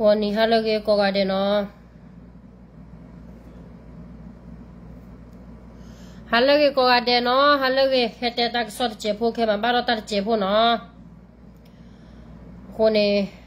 ဂီၤနံၤဟါလၢအဂ့ၤကိးဂၤဒဲးနီၤ, ဟါလၢအဂ့ၤကိးဂၤဒဲးနီၤ, ဟါလၢအဂ့ၤ ဟဲတဲတၢ်ကစီၣ်တစဲးဖိ ခဲမၤဘၣ်ထီၣ်တၢ်တစဲးဖိနီၤ, အဃိန့ၣ်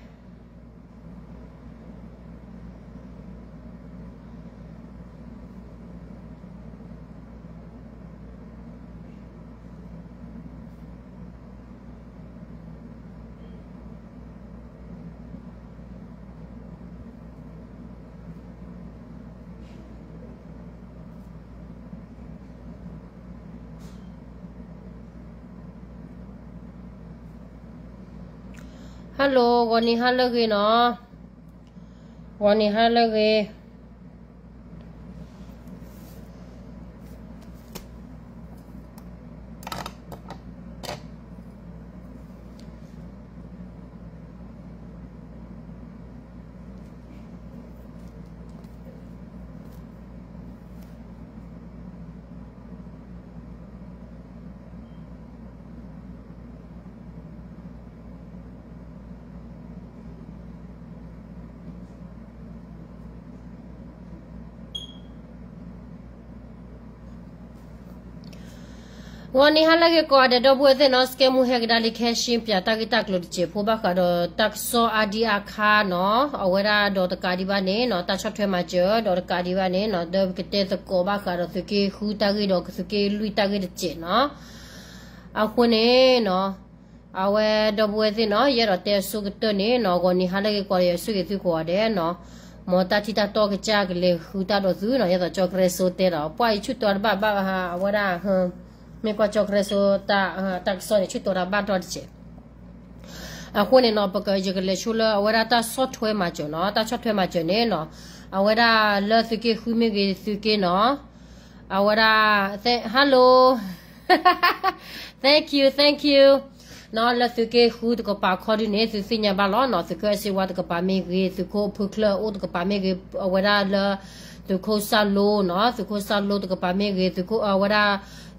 Hello, ဂီၤနံၤဟါလၢအဂ့ၤနီၤ, ဂီၤနံၤဟါလၢအဂ့ၤ. ဂီၤနံၤဟါလၢအဂ့ၤကိးဂၤဒဲး ဒီပုၢ်ဝဲၢ်သ့ၣ်နီၤ, စကဲမူဟဲကဒါလံ ခဲရှင်းပြ တၢ်ဂ့ၢ်တၢ်ကျိၤတစဲးဖိ ဘၣ်ဃးဒီးတၢ်ကစီၣ်အါဒံအါခါနီၤ, အဝဲဒၣ်ဒီးတကးဒံးဘၣ်န့ၣ်နီၤ, တၢ်ဆီၣ်ထွဲမၤစၢၤ ဒီးတကးဒံးဘၣ်န့ၣ်နီၤ, ဒီးပကတဲသကိးဘၣ်ဃးဒီးသုးက့ဃုတၢ်ဂ့ၢ်ဒီးသုးက့လွံၢ်တၢ်ဂ့ၢ်တစဲးနီၤ, အဃိန့ၣ်နီၤ အဝဲဒီပုၢ်ဝဲၢ်သ့ၣ်နီၤ, ယအဲၣ်ဒိးတဲအဆိကတၢၢ်န့ၣ်နီၤ, ဂီၤနံၤဟါလၢအဂ့ၤကိးဂၤဒဲး ယွၤဆိၣ်ဂ့ၤသုကိးဂၤဒဲးနီၤ, မ်တၢ်ထံၣ်တၢ်တီကစၢ်ကလဲၤဃုတၢ်ဒီးသုနီၤ, ယဲသိးကၠီကရဲစိတဲဒီး ပှၢ်အံၤဆူၣ်တီတဘၣ်ဘၣ် အဝဲဒၣ် မ့ၢ်ကွၢ်ကၠီကရဲစိ တၢ်ကစီၣ်န့ၣ် ဆူၣ်တီတၢ်ဘၣ်ဒီတစဲး. အဃိန့ၣ်နီၤ, ပက ယကလဲၤဆိလၢအဝဲဒၣ်တၢ်ဆီၣ်ထွဲမၤစၢၤနီၤ, တၢ်ဆီၣ်ထွဲမၤစၢၤန့ၣ်နီၤ, အဝဲဒၣ်လၢသုးက့ဃုမ့ၢ်ဂ့ၤ သုးက့နီၤ, အဝဲဒၣ် hello, thank you, thank you, နီၤ, လၢသုးက့ဃုတကပၤခီဒုန့ၣ် သုသ့ၣ်ညါဘၣ်လီၤနီၤ, သုးခိၣ်အဲၣ်စ့ဝါတကပၤမ့ၢ်ဂ့ၤ, သုးခိၣ်ဖုချၢၣ်အိၣ်တကပၤမ့ၢ်ဂ့ၤ, အဝဲဒၣ်လၢ သုးခိၣ်စၢ်လိနီၤ, သုးခိၣ်စၢ်လိတကပၤမ့ၢ်ဂ့ၤ, သုးခိၣ် အဝဲဒၣ်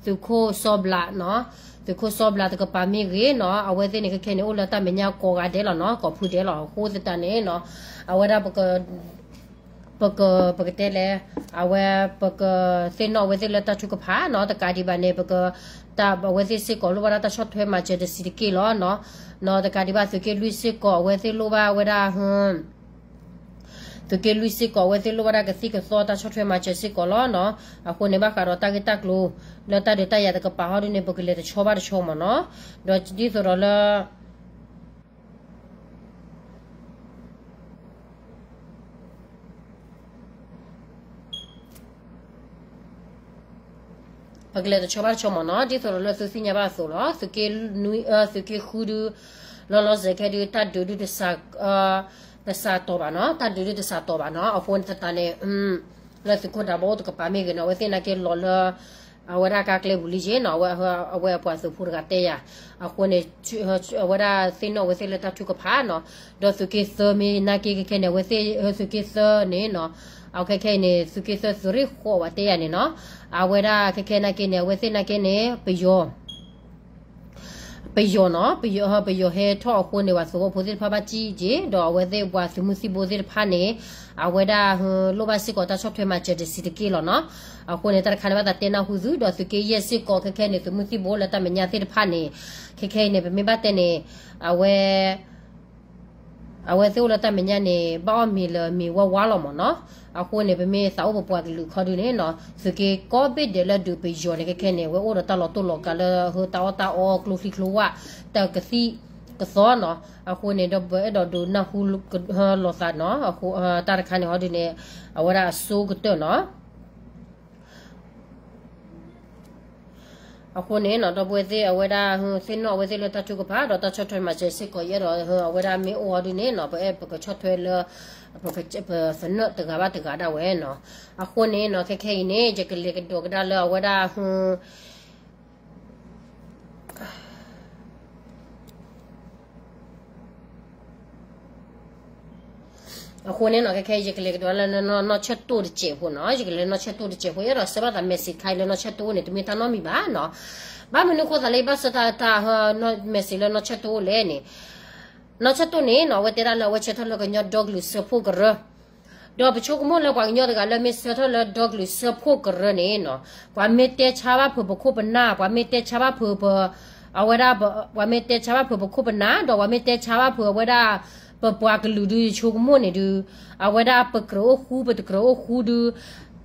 သုးခိၣ်စီဘျးနီၤ, သုးခိၣ်စီဘျးတကပၤမ့ၢ်ဂ့ၤနီၤ, အဝဲသ့ၣ်န့ၣ် ခဲခဲန့ၣ် အိၣ်လၢတၢ်မဲာ်ညါကိးဂၤဒဲးလီၤနီၤ, ကိးဖုဒဲးလီၤ. အဃိသတးန့ၣ်နီၤ, အဝဲဒၣ် ပက ပကတဲလဲၣ်, အဝဲ ပကသ့ၣ်နီၣ်အဝဲသ့ၣ်လၢတၢ်ထုကဖၣ်နီၤ, တကးဒံးဘၣ်န့ၣ် ပက တၢ် အဝဲသ့ၣ်စ့ၢ်ကီးလိၣ်ဘၣ်ဒၣ်တၢ်ဆီၣ်ထွဲမၤစၢၤတဆံးတက့ၢ်လီၤနီၤ, နီၤ တကးဒံးဘၣ်သုးက့လွံၢ်စ့ၢ်ကီး အဝဲသ့ၣ်လိၣ်ဘၣ်ဝဲဒၣ် သုးက့လွံၢ်စ့ၢ်ကီး အဝဲသ့ၣ်လိၣ်ဘၣ်ဒၣ်ကသံၣ်ကသီတၢ်ဆီၣ်ထွဲမၤစၢၤစ့ၢ်ကီးလီၤနီၤ. အဃိန့ၣ် ဘၣ်ဃးဒီးတၢ်ဂ့ၢ်တၢ်ကျိၤ လၢတၢ်ဒုးတၢ်ယၤတကပၤဟီဒုန့ၣ် ပကလဲၤတဆီဘၣ်တဆီမ့ၢ်နီၤ. ဒီးဒ်သိးဒီးလၢ ပကလဲၤတဆီဘၣ်တဆီမ့ၢ်နီၤ, ဒ်သိးဒီးလၢသုသ့ၣ်ညါဘၣ်အသိးလီၤ. သုးက့ သုးက့ဃုဒု လီၤလီၤဆဲးဆဲးခဲဒု တၢ်ဒုးဒု တစးတီၤဘၣ်နီၤ, တၢ်ဒုးဒုတစးတီၤဘၣ်နီၤ. အဃိသတးန့ၣ် လၢသုးခိၣ်ဒးဘီအိၣ်တကပၤမ့ၢ်ဂ့ၤနီၤ, အဝဲသ့ၣ်နာ်က့လီၤလၢ အဝဲဒၣ်ကါကျဲပူၤလံယ့ၣ်နီၤ, အဝဲအပှၤသုးဖိတဂၤတဲယၤ. အဃိန့ၣ် အဝဲဒၣ်သ့ၣ်နီၣ်ဝဲသ့ၣ်လၢတၢ်ထုကဖၣ်နီၤ. ဒီးသုးက့သၢမ့ၢ်နာ်က့ခဲခဲန့ၣ် အဝဲသ့ၣ် သုးက့သၢန့ၣ်နီၤ, အခဲခဲအံၤန့ၣ် သုးက့သၢသုးရ့ၣ်ဃီးဝဲတဲယၤန့ၣ်နီၤ. အဝဲဒၣ်ခဲခဲနာ်က့န့ၣ် အဝဲသ့ၣ်နာ်က့န့ၣ် ပယီၤ ပယီၤနီၤ, ပယီၤ ပယီၤဟဲထီၣ်အဃိန့ၣ် ပှၤသုးဖိဖိသ့ၣ်တဖၣ်ဘၣ်စံၣ်က့ၤ, ဒီးအဝဲသ့ၣ်ပှၤသုးမုၢ်သံၣ်ဘိသ့ၣ်တဖၣ်န့ၣ် အဝဲဒၣ်လိၣ်ဘၣ်စ့ၢ်ကီးတၢ်ဆီၣ်ထွဲမၤစၢၤတဆံးတက့ၢ်လီၤနီၤ. အဃိန့ၣ် တၢ်တခါန့ၣ် ဘၣ်သးတဲနၢ်ဟူသု, ဒီးသုးက့ယဲၢ်စ့ၢ်ကီး ခဲခဲန့ၣ် သုးမုၢ်သံၣ်ဘိလၢတၢ်မဲာ်ညါသ့ၣ်တဖၣ်န့ၣ် ခဲခဲအံၤန့ၣ် ပမ့ၢ်ဘၣ်တဲန့ၣ် အဝဲ အဝဲသ့ၣ်အိၣ်လၢတၢ်မဲာ်ညါန့ၣ် ဘၣ်အီၣ်မ့ၤလၢမ့ၤဝါဝါလီၤမ့ၢ်နီၤ. အဃိန့ၣ် ပမ့ၢ်သးအိၣ်ပပှၤကလုာ်ခီဒုန့ၣ်နီၤ, သုးက့ကိးဘ့ၣ်ဒဲးလၢဒုးပယီၤန့ၣ် ခဲခဲန့ၣ် အဝဲအိၣ်ဒီးတၢ်လီၤတိၢ်လီၤကးလၢ ဟၢတၢ်အီၣ်တၢ်အီကျိချံကျိဝၣ် တၢ်ကသံၣ်ကသီနီၤ. အဃိန့ၣ် ဒီးပအဲၣ်ဒိးဒုးနၢ်ဟူလိာ်သးနီၤ, တၢ်တခါန့ၣ်ဟီဒုန့ၣ် အဝဲဒၣ်အဆိကတၢၢ်နီၤ. အဃိန့ၣ်နီၤ ဒီပုၢ်ဝဲၢ်သ့ၣ်အဝဲဒၣ် သ့ၣ်နီၣ်အဝဲသ့ၣ်လၢတၢ်ထုကဖၣ် ဒီးတၢ်ဆီၣ်ထွဲမၤစၢၤစ့ၢ်ကီး ယအဲၣ်ဒိး အဝဲဒၣ်မ့ၢ်အိၣ်အီၤဒုန့ၣ်နီၤ ပအဲၣ်ပကဆီၣ်ထွဲလၢ ပသနၢၣ်တဂၤဘၣ်တဂၤဒၣ်ဝဲနီၤ. အဃိန့ၣ်နီၤ ခဲခဲအံၤန့ၣ် ယကလဲၤကဒီးကဒါလၢအဝဲဒၣ် အဃိန့ၣ်နီၤ ခဲခဲအံၤ ယကလဲၤကဒီးလၢနီၢ်ဆၢၣ်တိၣ်တစဲးဖိနီၤ, ယကလဲၤနီၢ်ဆၢၣ်တိၣ်တစဲးဖိ ယအဲၣ်ဒိးဆှၢဘၣ်သး message ခါအံၤလၢနီၢ်ဆၢၣ်တိၣ်န့ၣ် တမ့ၢ်တၢ်နီတမံၤဘၣ်နီၤ. ဘၣ်မနုၤဃိသးလၢယဘၣ်ဆှၢတၢ် message လၢနီၢ်ဆၢၣ်တိၣ်လဲၣ်န့ၣ် နီၢ်ဆၢတိၢ်န့ၣ်နီၤ အဝဲတဲဒၣ်လၢအဝဲဆၢထၢၣ်လၢကညီဒီကလုာ်စၢဖှိၣ်ကရၢ, ဒီးပဆိကမိၣ်လၢပှၤကညီတဂၤလၢမ့ၢ်ဆၢထၢၣ်လၢဒီကလုာ်စၢဖှိၣ်ကရၢန့ၣ်နီၤ, ပှၤမ့ၢ်တဲဆါဘၣ်ဖုးပခိၣ်ပနၢ်, ပှၤမ့ၢ်တဲဆါဘၣ်ဖုးပ အဝဲဒၣ် ပှၤမ့ၢ်တဲဆါဘၣ်ဖုးပခိၣ်ပနၢ် ဒီးပှၤမ့ၢ်တဲဆါဘၣ်ဖုးအဝဲဒၣ် ပပှၤကလုာ်ဒုး ယဆိကမိၣ်န့ၣ်ဒုး အဝဲဒၣ်ပကြၢးအိၣ်ဃူ ပတကြၢးအိၣ်ဃူဒုး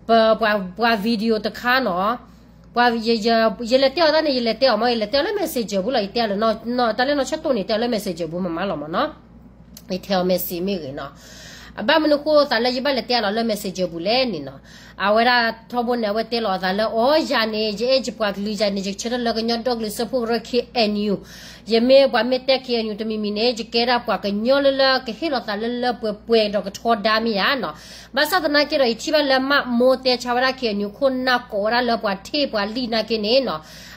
ပ ပှၤ ပှၤ video တခါနီၤ, ပှၤ ယ ယ ယလဲၤတဲအီၤတၢ်န့ၣ် ယလဲၤတဲအီၤမ့ၢ် ယလဲၤတဲအီၤလၢ messenger ပူၤလီၤ, ယတဲအီၤလၢ တၢ်လၢနီၢ်ဆၢတိၢ်န့ၣ် တဲအီၤလၢ messenger ပူၤမးမးလီၤမ့ၢ်နီၤ, ယထဲအီၤ message မ့ၢ်ဂ့ၤနီၤ, အဘၣ်မနုၤဃိသးလၢယဘၣ်လဲၤတဲအီၤလီၤလၢ messenger ပူၤလဲၣ်န့ၣ်နီၤ, အဝဲဒၣ်ထီဘိန့ၣ် အဝဲတဲလီၤအသးလၢ အိ ယၤန့ၣ် ယအဲၣ်ယပှၤကလုာ်ယၤန့ၣ် ယဆၢထၢၣ်လၢကညီဒီကလုာ်စၢဖှိၣ်ကရၢ K N U ယမ့ၢ်ပှၤမ့ၢ်တဲ K N U တမံၤမံၤန့ၣ် ယကဲဒၣ်ပှၤကညီလၢလၢကဟ့ၣ်လီၤသးလၢလၢပှဲၤပှဲၤဒီးကထီဒါမ့ၢ်ယၤနီၤ, ဘၣ်ဆၣ်သနာ်က့ဒီး ယထံၣ်ဘၣ်လၢမးမိၢ်တဲဆါဝဲဒၣ် K N U ခိၣ်နၢ်ကိးဝဲဒၣ်လၢပှၤထ့ၣ်ပှၤလံၣ်နာ်က့န့ၣ်နီၤ,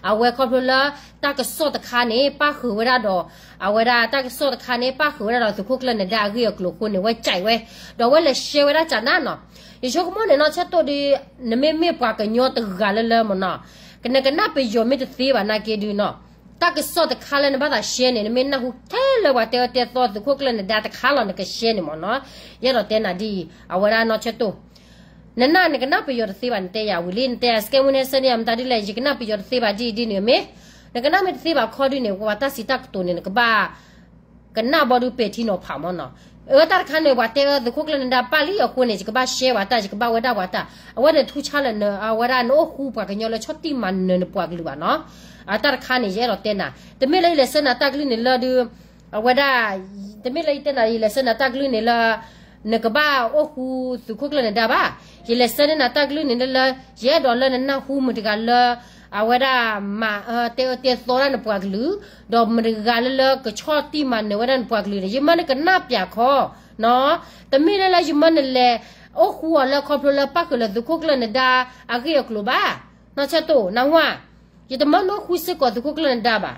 အဝဲခီဖျိလၢ တၢ်ကစီၣ်တခါန့ၣ် ပၣ်ဃုာ်ဝဲဒၣ်ဒီး အဝဲဒၣ်တၢ်ကစီၣ်တခါန့ၣ် ပၣ်ဃုာ်ဝဲဒၣ်ဒီးသုးခိၣ်ကျၢၢ်နဒါအဂ့ၢ်အကျိၤအဃိန့ၣ် ဝဲကဲဝဲ, ဒီးအဝဲလဲၤရှဲဝဲဒၣ်ကနၣ်နီၤ, ယဆိကမိၣ်န့ၣ်နီၢ်ဆၢတိၢ်ဒုး နမ့မ့ၢ်ပှၤကညီတဂၤလၢလၢမ့ၢ်နီၤ, နကနၢ်ပယီၤမ့ၢ်တသ့ဘၣ်နာ်က့ဒုးနီၤ, တၢ်ကစီၣ်တခါလၢနဘၣ်သးရှဲန့ၣ် နမ့ၢ်နၢ်ဟူထဲလၢပှၤတဲအၢတဲသီသုးခိၣ်ကျၢၢ်နဒါတခါလီၤ နကရှဲန့ၣ်မ့ၢ်နီၤ, ယအဲၣ်ဒိးတဲနၤဒ်အံၤ အဝဲဒၣ်နီၢ်ဆၢတိၢ် နနၢ်နကနၢ်ပယီၤတသ့ဘၣ် နတဲယၤဝံၤလံ နတဲစကဲမူန့ၣ်ဆၢန့ၣ် မတၤဒ်လဲၣ် ယကနၢ်ပယီၤတသ့ဘၣ်ဒ်အံၤဒ်န့ၣ်မ့ၢ်, နကနၢ်မ့ၢ်တသ့ဘၣ်ခီဒုးန့ၣ် ပှၤတၢ်စံးတၢ်ကတိၤန့ၣ် နကဘၣ် ကနၣ်ဘီဒုးပဲာ်ထံနီၤဖးမ့ၢ်နီၤ, အၢတၢ်တခါန့ၣ် ပှၤတဲအၢသုးခိၣ်ကျၢၢ်နဒါပၢ်လံအဃိန့ၣ် ယကဘၣ်ရှဲဝဲတၢ် ယကဘၣ်ဝဲဒၣ်ပှၤတၢ် အဝဲန့ၣ်ထူဆါလၢ အဝဲဒၣ်နအိၣ်ဃူပှၤကညီလၢဆီၣ်တံၢ်မၤနၢၤနပှၤကလုာ်ဘၣ်နီၤ, အတၢ်တခါန့ၣ် ယအဲၣ်ဒိးတဲနၤ တမ့ၢ်လၢယလဲၤဆၢနၤတၢ်ကလုၢ်န့ၣ်လၢဒုး အဝဲဒၣ် တမ့ၢ်လၢယတဲနၤ ယလဲၤဆၢနၤတၢ်ကလုၢ်န့ၣ်လၢ နကဘၣ်အိၣ်ဃူသုးခိၣ်ကျၢၢ်နဒါဘၣ်, ယလဲၤဆၢန့ၢ်နၤတၢ်ကလုၢ်န့ၣ်လၢ ယအဲၣ်ဒိးလၢနနၢ်ဟူမတၤတဂၤလၢ အဝဲဒၣ်မၤအၢတဲအၢတဲသီဒၣ်နပှၤကလုာ်, ဒီးမတၤတဂၤလၢလၢကဆီၣ်တံၢ်မၤနၢၤဝဲဒၣ်နပှၤကလုာ်န့ၣ် ယမၢနကနၢ်ပၠးခီ, တမ့ၢ်လၢလၢယမၢနလဲၤ အိၣ်ဃူအီၤလၢခီဖျိလၢပၣ်ဃုာ်လၢသုးခိၣ်ကျၢၢ်နဒါအဂ့ၢ်အကျိၤဘၣ်, နီၢ်ဆၢတိၢ် နၢ်ဟူဧါ ယတမၢနအိၣ်ဃူစ့ၢ်ကီးသုးခိၣ်ကျၢၢ်နဒါဘၣ်,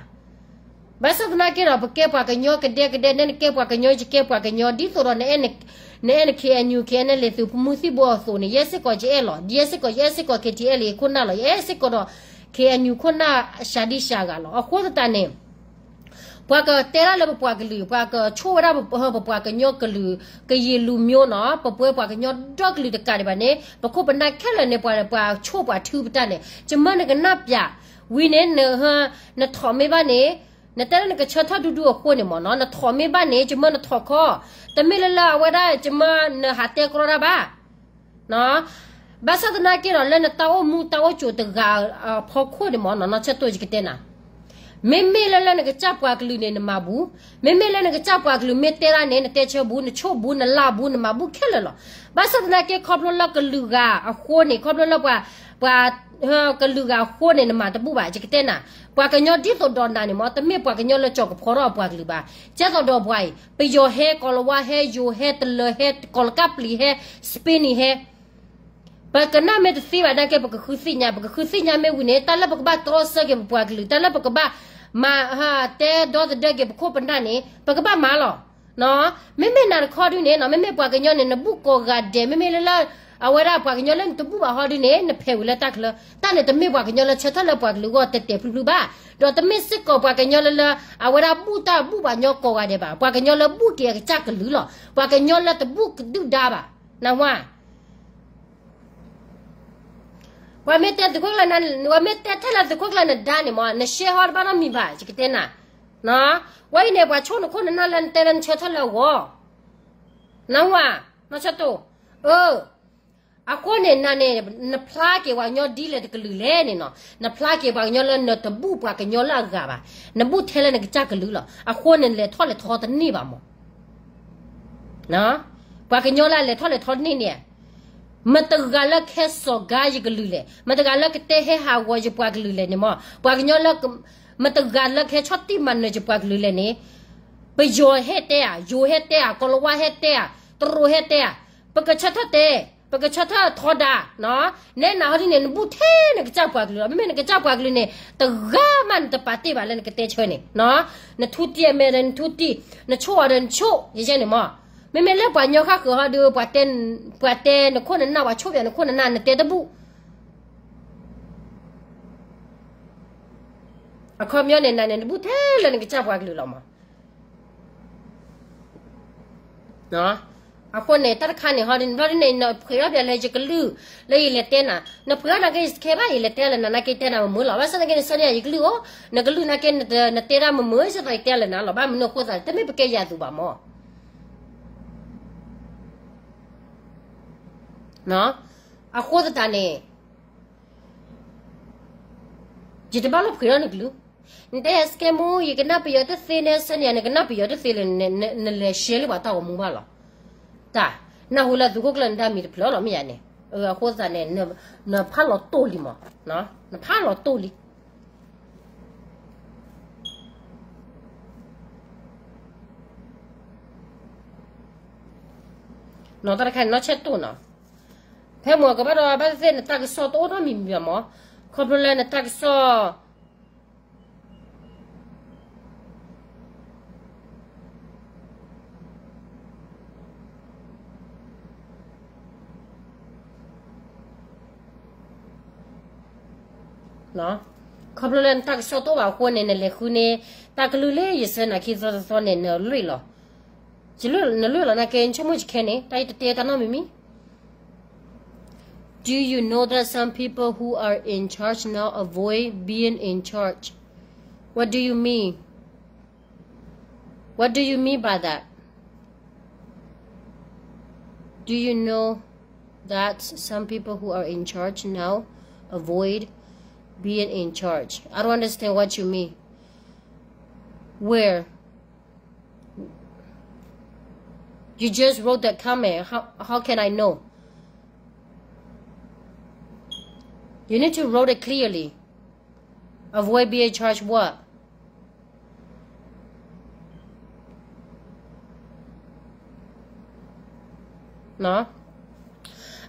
ဘၣ်ဆၣ်သနာ်က့ဒီး ပကဲပှၤကညီကဒဲကဒဲ နဲနကဲပှၤကညီ ယကဲပှၤကညီ ဒ်သိးဒီး နအဲၣ်န K N U K N L A သုးမုၢ်သံၣ်ဘိအသိးန့ၣ် ယဲစ့ၢ်ကီးယအဲၣ်လီၤ, ယဲစ့ၢ်ကီး ယအဲၣ်စ့ၢ်ကီး K T L A ခိၣ်နၢ်လီၤ, ယအဲၣ်စ့ၢ်ကီးဒီး K N U ခိၣ်နၢ်စှၤဒံစှၤဂၤလီၤ, အဃိသတးန့ၣ် ပှၤကတဲဒၣ်လၢပပှၤကလုာ် ပှၤကဆိၣ်ဝဲဒၣ်ပပှၤကညီကလုာ် ကယံာ်လူၤမျိၤနီၤ, ပပှၤကညီဒီကလုာ်တကးဒံးဘၣ်န့ၣ် ပခိၣ်ပနၢ်ခဲလၢာ်န့ၣ် ပှၤ ပှၤဆိၣ်ပှၤထုပတၢ်န့ၣ် ယမၢနကနၢ်ပၠး ဝံၤန့ၣ် န နထီၣ်မ့ၢ်ဘၣ်န့ၣ် နတဲလၢနကဆၢထၢၣ်ဒူဒူအဃိန့ၣ်မ့ၢ်နီၤ, နထီၣ်မ့ၢ်ဘၣ်န့ၣ် ယမၢနထီၣ်ခီ, တမ့ၢ်လၢလၢအဝဲဒၣ် ယမၢနဟးတဲကြီတၢ်ဘၣ် ဘၣ်ဆၣ်သနာ်က့ဒီး လၢနတၢ်အိၣ်မူတၢ်အိၣ်ကၠိတဂၤအဖီခိၣ်န့ၣ်မ့ၢ်နီၤ, နီၢ်ဆၢတိၢ်ယကတဲနၤ, မ့မ့ၢ်လၢလၢနကစၢ်ပှၤကလုာ်န့ၣ် နမၤဘူး, မ့မ့ၢ်လၢနကစၢ်ပှၤကလုာ်မ့ၢ်တဲဒၣ်န့ၣ် နတဲဆၢဘူး, နဆိၣ်ဘူး, နလၢဘူး, နမၤဘူးခဲလၢာ်လီၤ. ဘၣ်ဆၣ်သနာ်က့ ခီဖျိလၢကလုာ်ဂၤအဃိန့ၣ်, ခီဖျိလၢပှၤ ပှၤ ကလုာ်ဂၤအဃိန့ၣ် နမၤတဘူးဘၣ်. ယကတဲနၤ, ပှၤကညီဒ်သိးဒီးနၤန့ၣ်မ့ၢ် တမ့ၢ်ပှၤကညီလၢကၠီၤကဖီထီၣ်အပှၤကလုာ်ဘၣ်. ကဲသိးဒီးပှၤအံၤ ပယီၤဟဲ, ကီၤလၤဝါဟဲ, ယိၤဟဲ, တလၢၤဟဲ, ကီၤလၤကၢ်ပျံၤဟဲ, စပ့နံၤဟဲ ပကနၣ်မ့ၢ်တသ့ဘၣ်နာ်က့ ပကဃုသ့ၣ်ညါ, ပကဃုသ့ၣ်ညါမ့ၢ်ဝံၤန့ၣ် တၢ်လၢပကဘၣ်တြီဆၢက့ၤပပှၤကလုာ်, တၢ်လၢပကဘၣ်မၤ တဲဒီသဒၢက့ၤပခိၣ်ပနၢ်န့ၣ် ပကဘၣ်မၤလီၤ. မ့မ့ၢ်နၤတခီဒုန့ၣ် မ့မ့ၢ်ပှၤကညီန့ၣ် နဘူးကိးဂၤဒဲး, မ့မ့ၢ်လၢလၢ အဝဲဒၣ်ပှၤကညီလၢနတဘူးဘၣ်ဟီဒုန့ၣ် နဖဲးဝံၤလၢတၢ်ချၢ, တၢ်န့ၣ်တမ့ၢ်ပှၤကညီလၢဆၢထၢၣ်လၢပှၤကလုာ်အဂီၢ်တဲာ်တဲာ်ဖျုးဖျုးဘၣ်, ဒီးတမ့ၢ်စ့ၢ်ကီးပှၤကညီလၢလၢ အဝဲဒၣ်ဘူးတၢ်ဘူးပှၤကညီကိးဂၤဒဲးဘၣ်, ပှၤကညီလၢဘူးက့ၤအကစၢ်ကလုာ်လီၤ, ပှၤကညီလၢတဘူးကဒုၣ်ဒါဘၣ်, နၢ်ဟူဧါ ပှၤမ့ၢ်တဲသုးခိၣ်ကျၢၢ်နဒါ, ပှၤမ့ၢ်တဲထဲလၢသုးခိၣ်ကျၢၢ်နဒါန့ၣ်မ့ၢ် နရှဲဟီတဘၣ်နီတမံၤဘၣ် ယကတဲနၤ, ဝဲအံၤန့ၣ် ပှၤဆိၣ်နခိၣ်နနၢ်လၢနတဲလၢနဆၢထၢၣ်လၢအဂီၢ်, နၢ်ဟူဧါ, နီၢ်ဆၢတိၢ်, အၢ အဃိန့ၣ် နၤန့ၣ် နဖျါက့ၤပှၤကညီဒ်လဲၣ်တကလုာ်လဲၣ်န့ၣ်နီၤ, နဖျါက့ၤပှၤကညီလၢနတဘူးပှၤကညီလၢအဂၤဘၣ်, နဘူးထဲလၢနကစၢ်ကလုာ်လီၤ, အဃိန့ၣ် နလဲၤထီၣ်လဲၤထီတန့ၢ်ဘၣ်မး ပှၤကညီလၢအလဲၤထီၣ်လဲၤထီတန့ၢ်န့ၣ်, မတဂၤလၢကဟဲစိာ်ကါယကလုာ်လဲၣ်, မတဂၤလၢကတဲဟဲဟးဂီၤယပှၤကလုာ်လဲၣ်န့ၣ်မး, ပှၤကညီလၢ မတဂၤလၢကဟဲဆီၣ်တံၢ်မၤနၢၤယပှၤကလုာ်လဲၣ်န့ၣ်, ပယီၤဟဲတဲဧါ, ယိၤဟဲတဲဧါ, ကီၤလၤဝါဟဲတဲဧါ, တရူးဟဲတဲဧါ, ပကဆၢထၢၣ်တဲ, ပကဆၢထၢၣ်ထီဒါ, နဲနၤဟီဒ်န့ၣ် နဘူးထဲနကစၢ်ပှၤကလုာ်လီၤ, မ့မ့ၢ်နကစၢ်ပှၤကလုာ်န့ၣ် တဂၤမးနတပာ်တ့ၢ်ဘၣ်လၢနကတဲဆၢန့ၣ်, နထူတံၢ်အမဲာ်ဒီးနထူတံၢ်, နဆိၣ်အီၤဒီးနဆိၣ်, ယဲန့ၣ်မး, မ့မ့ၢ်လၢပှၤကညီဃၣ်ဃုာ်ဟီဒုး ပှၤတဲနခိၣ်နနၢ် ပှၤဆိၣ်ပၠးနခိၣ်နနၢ် နတဲတဘူး, အခီပညီန့ၣ် နၤန့ၣ် နဘူးထဲလၢနကစၢ်ပှၤကလုာ်လီၤမး, အဃိန့ၣ် တၢ်တခါန့ၣ် ဟီဒ်န့ၣ်ဘျီဒ်န့ၣ် နဖှ့ၤထီၣ်ပၠးလၢယကလုၢ် လၢယလဲၤတဲနၤ, နဖှ့ၤထီၣ်နာ်က့ ယတခဲဘၣ် ယလဲၤတဲလၢနၤနာ်က့ တဲနၤမ့ၢ်မုာ်လီၤ. ဘၣ်ဆၣ်သနာ်က့ နဆၢန့ၢ်ယကလုၢ်အိၣ်, နကလုၢ်နာ်က့ နတဲတၢ်မ့ၢ်မုာ် ဆၢသးယတဲလၢနၤလီၤ. ဘၣ်မနုၤအဃိသတးန့ၣ် တမ့ၢ်ပကဲယၤသူဘၣ်မၢ်. အဃိသတးန့ၣ် ယတဘၣ်လီၢ်ဖှ့ၤထီၣ်နကလုၢ်, နတဲယၤစကဲမူ ယကနၣ်ပယီၤတသ့ နဆၢန့ၢ်ယၤ နကနၣ်ပယီၤတသ့လၢ နလဲၤရှဲလၢ ပှၤတၢ်ဂီၤမူဘၣ်လီၤ. တၢ်, နၢ်ဟူလၢသုးခိၣ်ကျၢၢ်နတၢ်မံၤတဖျၢၣ်လီၤ မ့ၢ်ယၤန့ၣ်. အဃိသတးန့ၣ် နဖးလီၤတိၢ်လံမၢ်, နဖးလီၤတိၢ်လံ နီၢ်တၢ်တခါန့ၣ် နီၢ်ဆဲးတိၢ်နီၤ, ဖဲမ့ၢ်ကဘၣ်ဒီး ဘၣ်သ့ၣ်သ့ၣ် နတၢ်ကစီၣ်တအိၣ်နီတမံၤမံၤဘၣ်မၢ်, ခီဖျိလၢနတၢ်ကစီၣ် ခီဖျိလၢနတၢ်ကစီၣ်တအိၣ်ဘၣ်အဃိန့ၣ် နလဲၤဃုန့ၢ် တၢ်ကလုၢ်လၢယဆၢနၤခံသီသီန့ၣ် နလွံၢ်လီၤ, နလွံၢ်လီၤနာ်က့ နဆိကမိၣ်ယခဲန့ၣ် တၢ်အံၤတတဲတၢ်နီတမံၤမံၤ. Do you know that some people who are in charge now avoid being in charge? What do you mean? What do you mean by that? Do you know that some people who are in charge now avoid being in charge? I don't understand what you mean. Where? You just wrote that comment. How, how can I know? You need to wrote it clearly. Avoid being charged what?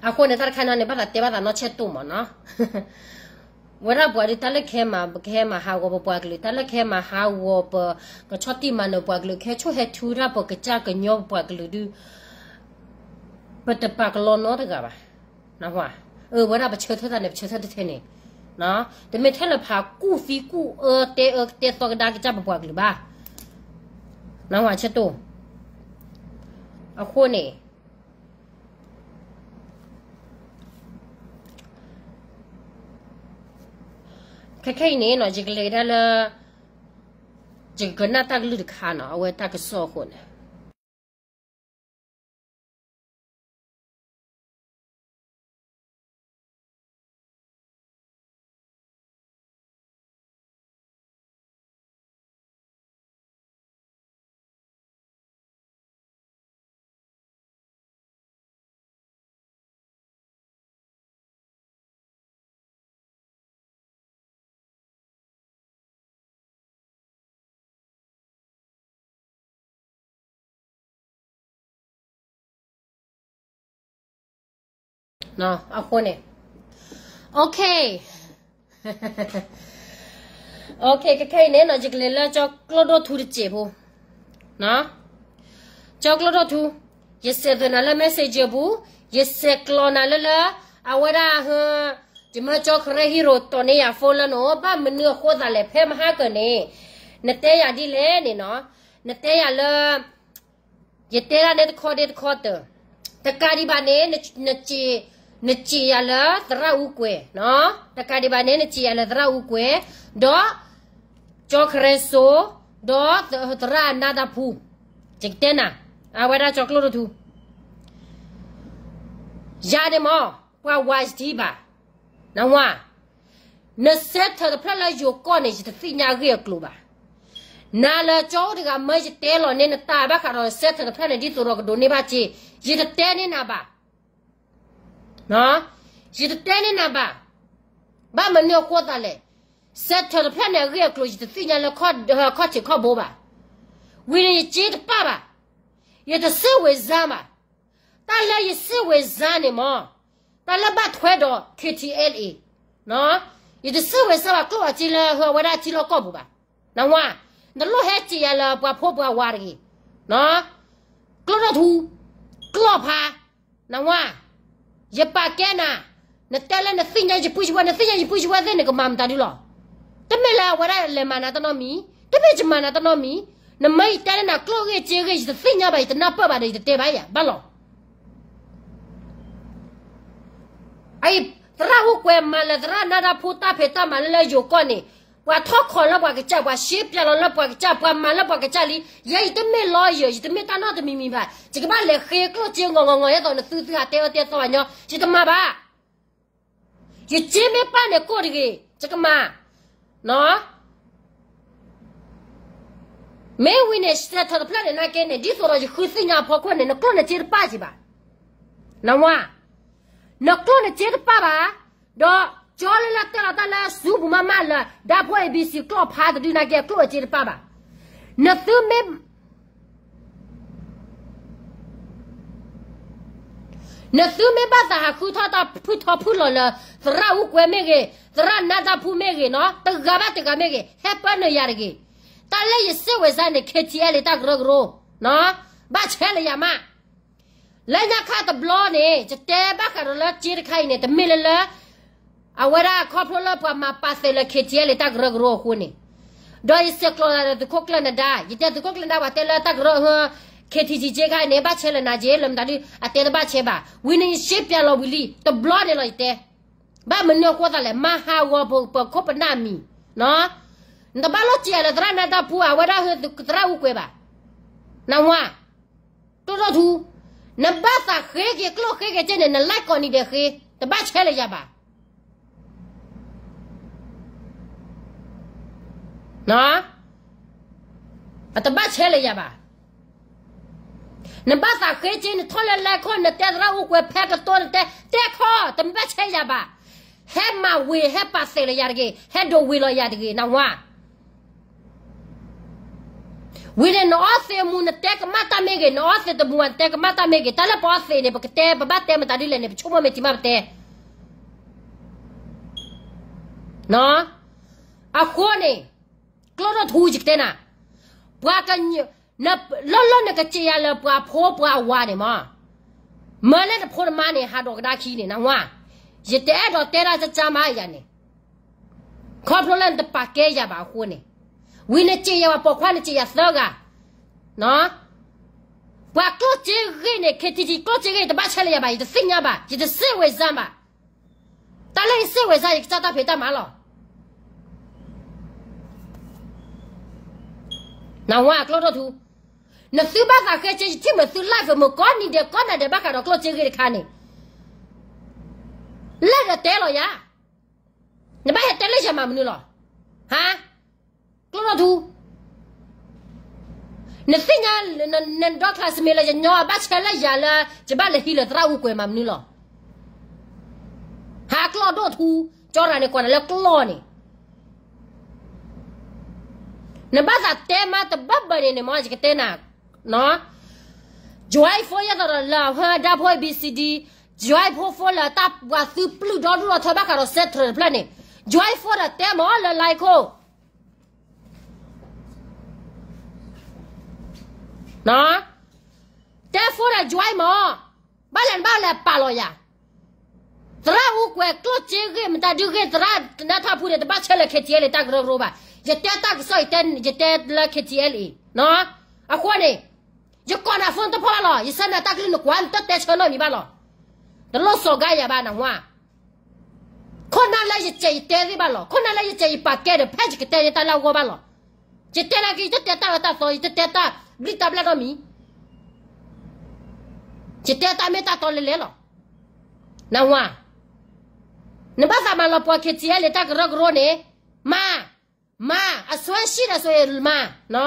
အဃိန့ၣ် တၢ်တခါန့ၣ် ဘၣ်သးတဲဘၣ်သးနီၢ်ဆဲးတိၢ်မၢ်နီၤ. ဝဲဒၣ်ပှၤဒုး တၢ်လၢကဟဲမၤ ကဟဲမၤဟးဂီၤပပှၤကလုာ်, တၢ်လၢကဟဲမၤဟးဂီၤပ ကဆီၣ်တံၢ်မၤနၢၤပှၤကလုာ်, ကဟဲဆိၣ်ဟဲထုတၢ် ပကစၢ်ကညီပပှၤကလုာ်ဒုး ပတပာ်ကလီနီတဂၤဘၣ်. နၢ်ဟူဧါ. အဝဲဒၣ်ပဆၢထၢၣ်တၢ်န့ၣ် ပဆၢထၢၣ်တထဲန့ၣ်, တမ့ၢ်ထဲလၢဖးကူၣ်သံကူၣ်အၢ တဲအၢတဲသီကဒါကစၢ်ပပှၤကလုာ်ဘၣ်. နၢ်ဟူဧါ ဆဲးတိၢ်. အဃိန့ၣ် ခဲခဲအံၤန့ၣ်နီၤ ယကလဲၤကဒါလၢ ယကကနၣ်တၢ်ကလုၢ်တခါနီၤ အဝဲတၢ်ကစီၣ်အဃိန့ၣ်အဃိန့ၣ် okay, okay, ခဲခဲအံၤန့ၣ်နီၤ ယကလဲၤလၢကၠီကျိဒိၣ်ထူတစဲးဖိ, ကၠီကျိဒိၣ်ထူ, ယဆဲးသိးနၤလၢ messenger ပူၤ, ယဆဲးကျိးနၤလၢလၢ အဝဲဒၣ် ယမၢကၠီ Karen Hero တီၢ်န့ၢ်ယၤ phone လၢနအိၣ်, ဘၣ်မနုၤအဃိသးလဲၣ် ဖဲမဟါကၢၤန့ၣ် နတဲယၤဒ်လဲၣ်န့ၣ်နီၤ, နတဲယၤလၢ ယတဲဒၣ်န့ၣ်တခီဒ့တခီတၢၢ်, တကးဒံးဘၣ်န့ၣ် နစံးယၤလၢသရၣ်အူကွဲၤ, တကးဒံးဘၣ်န့ၣ် နစံးယၤလၢသရၣ်အူကွဲၤ, ဒီး ကၠီ Karen စိ, ဒီးသရၣ်အနါတၢ်ဖူ, ယကတဲနၤ, အဝဲဒၣ်ကၠီကျိဒိၣ်ထူ ယၤန့ၣ်မၢ် ပှၤ wise ဒံးဘၣ်, နဝၤ, န center တဖျၢၣ်လၢယိၤကီၢ်န့ၣ် ယတသ့ၣ်ညါအဂ့ၢ်အကျိၤဘၣ်. နၤလၢကၠီအိၣ်တဂၤ မၢယတဲလီၤန့ၢ်နတၢ်ဘၣ်ဃးဒီး center တဖျၢၣ်န့ၣ် ဒ်သိးဒီးကဒိးန့ၢ်ဘၣ်စ့, ယတတဲန့ၢ်နၤဘၣ်. ယတတဲန့ၢ်နၤဘၣ်. ဘၣ်မနုၤအဃိသးလဲၣ်, center တဖျၢၣ်န့ၣ် အဂ့ၢ်အကျိၤ ယတသ့ၣ်ညါလၢခီၣ်ထံးခီၣ်ဘိဘၣ်. ဝံၤန့ၣ် ယစ့တပၣ်ဘၣ်. ယတစံးဝဲစါဘၣ်. တၢ်လၢယစံးဝဲစါန့ၣ်မၢ်, တၢ်လၢဘၣ်ထွဲဒီး K T L A, ယတစံးဝဲစါဘၣ် ကျိၣ်အစ့လၢဟၢအဝဲဒၣ်ထံလီၢ်ကီၢ်ပူၤဘၣ်. နဝၤ, နလိၣ်ဟဲစံးယၤလၢပှၤဖိပှၤဝၤတဂ့ၤ. ကျိၣ်ထူ, ကျိၣ်ဖါ, နဝၤ, ယပာ်ကဲနၤ, နတဲလၢနသ့ၣ်ညါယပုၢ်ယဝဲၢ်, နသ့ၣ်ညါယပုၢ်ယဝဲၢ်သ့ၣ် နကမၤမတၤဒုလီၤ. တမ့ၢ်လၢအဝဲဒၣ်လဲၤမၤနၤတၢ်နီတမံၤ, တမ့ၢ်ယမၤနၤတၢ်နီတမံၤ, နမ့ၢ်ယတဲလၢနၤကျိၣ်ဂ့ၢ်စ့ဂ့ၢ် ယတသ့ၣ်ညါဘၣ် ယတနၢ်ပၢၢ်ဘၣ်ဒီး ယတတဲဘၣ်ယၤ ဘၣ်လီၤ. အံၤ သရၣ်ဟူကွဲးမၤလၢသရၣ်နါဒၣ်ဖိတၢ်ဖံးတၢ်မၤလၢလၢယိၤကီၢ်န့ၣ် ပှၤထီၣ်ခိးလၢပှၤကစၢ် ပှၤရှဲပၠးလီၤလၢပှၤကစၢ် ပှၤမၤလၢပှၤကစၢ်လံ. ယဲယတမ့ၢ် lawyer ယတမ့ၢ်တၢ်နီတမံၤမံၤဘၣ် ယကဘၣ်လဲၤဃ့ကျိၣ်စ့ဂီၤဂီၤဂီၤ ဒ်သိးနသုသုဟးတဲအၢတဲသီပှၤညီ ယတမၤဘၣ်. ယစ့မ့ၢ်ပၢ်န့ၣ်ကိၣ်တဂ့ၤ ယကမၤ မ့ၢ်ဝံၤန့ၣ် စဲးထီၣ်တဖျၢၣ်န့ၣ်နာ်က့န့ၣ် ဒ်သိးဒီးယဃုသ့ၣ်ညါအဖီခိၣ်န့ၣ် နကျိၣ်နစ့တပၢ်က့ၤဘၣ်. နဝါ, နကျိၣ်နစ့တပၢ်ဘၣ်. ဒီးကၠီလၢလၢတဲလီၤတၢ်လၢ စူပူၤမးမးလၢ ဓာတ်ဖိုး A B C ကျိၣ်ဖးတဒုနာ်က့ အကျိၣ်အစ့တပၢ်ဘၣ်. နသုမ့ၢ် နသုမ့ၢ်ဘၣ်သးဟးဃုထီၣ်တၢ်ဖုၣ်ထီဖုၣ်လီၤလၢ သရၣ်အူကွဲမ့ၢ်ဂ့ၤ, သရၣ်နါတၢ်ဖူမ့ၢ်ဂ့ၤနီၤ, တဂၤဘၣ်တဂၤမ့ၢ်ဂ့ၤ, ဟဲပၢနုာ်ယၤတဂ့ၤ. တၢ်လၢယစ့ဝဲစါန့ၣ် K T L တၢ်ကရၢကရိ, ဘၣ်ဆဲးလၢယၤမး. လၢညါခါတဘျီန့ၣ် ယတဲဘၣ်ဃးဒီးလၢစ့တခါအံၤန့ၣ် တမ့ၢ်လၢလၢ အဝဲဒၣ်ခီဖျိလၢပှၤမၤပာ်သ့းလၢ K T L တၢ်ကရၢကရိအဃိန့ၣ်, ဒီးယဆဲးကျိးသးဒီးသုးခိၣ်ကျၢၢ်နဒါ, ယတဲသုးခိၣ်ကျၢၢ်နဒါ ပှၤတဲလၢတၢ်ကရၢ K T G စ့ခါအံၤန့ၣ် ဘၣ်ဆဲးလၢနၤက့ လၢမတၤဒု အတဲတဘၣ်ဆဲးဘၣ်. ဝံၤန့ၣ်ယစ့ပျးလီၤဝံၤလံ တဘျီန့ၣ်လီၤယတဲ. ဘၣ်မနုၤအဃိသးလဲၣ် မၤဟးဂီၤပခိၣ်ပနၢ်မံၤ, နတဘၣ်လိၣ်စ့ယၤလၢသရၣ်နါတၢ်ဖူ အဝဲဒၣ်ဟၢသရၣ်အူကွဲဘၣ်. နဝါ ကျိၣ်ဒိၣ်ထူ, နဘၣ်သးဃ့က့ၤကျိၣ်ဃ့က့ၤစ့န့ၣ် နလဲၤကိးနံၤဒဲးဃ့, တဘၣ်ဆဲးလၢယၤဘၣ်. အတဘၣ်ဆဲးလၢယၤဘၣ်. နဘၣ်သးဃ့က့ၤ နထီၣ်လၢလဲၤခိၣ် နတဲသရၣ်အူကွဲဖဲကတိၤ နတဲတဲခီ တမ့ၢ်ဘၣ်ဆဲးယၤဘၣ်. ဟဲမၤဝ့ၤ ဟဲပာ်သ့းလၢယၤတဂ့ၤ, ဟဲဒိးဝ့ၤလီၤယၤတဂ့ၤ နဝါ. ဝံၤန့ၣ် နအီသံးအမူ နတဲကမၣ်တၢ်မ့ၢ်ဂ့ၤ, နအီသံးတမူ နတဲကမၣ်တၢ်မ့ၢ်ဂ့ၤ, တၢ်လၢပအီသံးန့ၣ် ပကတဲ ပဘၣ်တဲမတၤဒ်လဲၣ်န့ၣ် ပဆိကမိၣ်မ့ၢ်ထံမးပတဲ. အဃိန့ၣ် ကျိၣ်ဒိၣ်ထူယကတဲနၤ, ပှၤကညီ, လၢလၢနကစံးယၤလၢပှၤဖိပှၤအဝၤန့ၣ်မး, မၢလၢနဖိနမါန့ၣ် ဟးဒိးကဒါခံန့ၣ် နဝါ, ယတအဲၣ်ဒိးတဲဒၣ်ကၢ်ကၢ်မးယၤန့ၣ်, ခီဖျိလၢနတပာ်ကဲယၤဘၣ်အဃိန့ၣ်, ဝံၤနစံးယၤဝဲပိာ်ခွါ နစံးယၤသၢဂၤ, ပှၤကျိၣ်စ့ဂ့ၢ်န့ၣ် K T G ကျိၣ်စ့ဂ့ၢ် တဘၣ်ဆဲးလၢယၤဘၣ်, ယတသ့ၣ်ညါဘၣ်, ယတစ့ဝဲစါဘၣ်. တၢ်လၢယစ့ဝဲစါ ယကစၢ်တၢ်ဖံးတၢ်မၤလီၤ. နဝါကျိၣ်ဒိၣ်ထူ, နသုဘၣ်သးဃ့က့ၤ ယထံၣ်မုာ်သု live မုာ်ကိးနံၤဒဲးကိးနၤဒဲး ဘၣ်ဃးဒီးကျိၣ်စ့ဂ့ၢ်တခါန့ၣ်, လၢနတဲလီၤယၤ, နဘၣ်ဟဲတဲလၢယၤမၤမနုၤလီၤ. ဟါ, ကျိၣ်ဒိၣ်ထူ, နသ့ၣ်ညါ, နဒီ classmate လၢယညီ ဘၣ်ဆဲးလၢယၤလၢ ယဘၣ်လဲၤဟံးလၢသရၣ်အူကွဲမၤမနုၤလီၤ. ဟါကျိၣ်ဒိၣ်ထူ, ကၠီရၤန့ၣ်ကိးနၤလၢကျိၣ်န့ၣ်, နဘၣ်သးတဲမးတဘၣ်ဘၣ်န့ၣ်န့ၣ်မ့ၢ် ယကတဲနၤ, join force ယဲသိးဒီးလၢ ဟၢ ဓာတ်ဖိုး A B C D, join force လၢတၢ်ပှၤသုပျုၢ်ဒီဒူၣ်ဒီထၢဘၣ်ဃးဒီး central တဖျၢၣ်န့ၣ်, join force ဒီးတဲမ့ၢ်လၢ line ခိၣ် တဲ force ဒီး join မ့ၢ်, ဘၣ်လဲၣ်နဘၣ်လဲၤပာ်လီၤယၤ, သရၣ်အူကွဲးကျိၣ်စ့ဂ့ၢ် မတၤဒုဂ့ၢ် သရၣ်နါထၢဖူန့ၣ် တဘၣ်ဆဲးလၢ K T L တၢ်ကရၢကရိဘၣ်. ယတဲတၢ်ကစီၣ် ယတဲလၢ K T L အံၤ, အဃိန့ၣ်, ယကိးနၤ phone တဖီၣ်ဘၣ်လီၤ, ယဆၢနၤတၢ်ကလုၢ်နကွၢ် နတတဲဆၢလီၤမံၤဘၣ်လီၤ. တလိၣ်စီၤကါယၤဘၣ်နဝါ. ခိၣ်နၢ်လၢယစဲးယတဲသ့ဘၣ်လီၤ, ခိၣ်နၢ်လၢယစဲးယပာ်ကဲဒီး ဖဲယကတဲန့ၢ်တၢ်လၢအဂီၢ်ဘၣ်လီၤ. ယတဲနာ်က့ ယတတဲတၢ်အၢတၢ်သီ, ယတတဲတၢ်ဘျံၣ်တၢ်ဘျၣ်နီတမံၤ, ယတဲတၢ်မ့ၢ်တၢ်တီလဲၤလဲၤလီၤ. နဝါ, နဘၣ်သးမၤလီၤပှီၢ် K T L လၢတၢ်ကရၢကရိန့ၣ်, မၤ, မၤ, အစွဲရှိတယ်ဆိုရင် မၤ,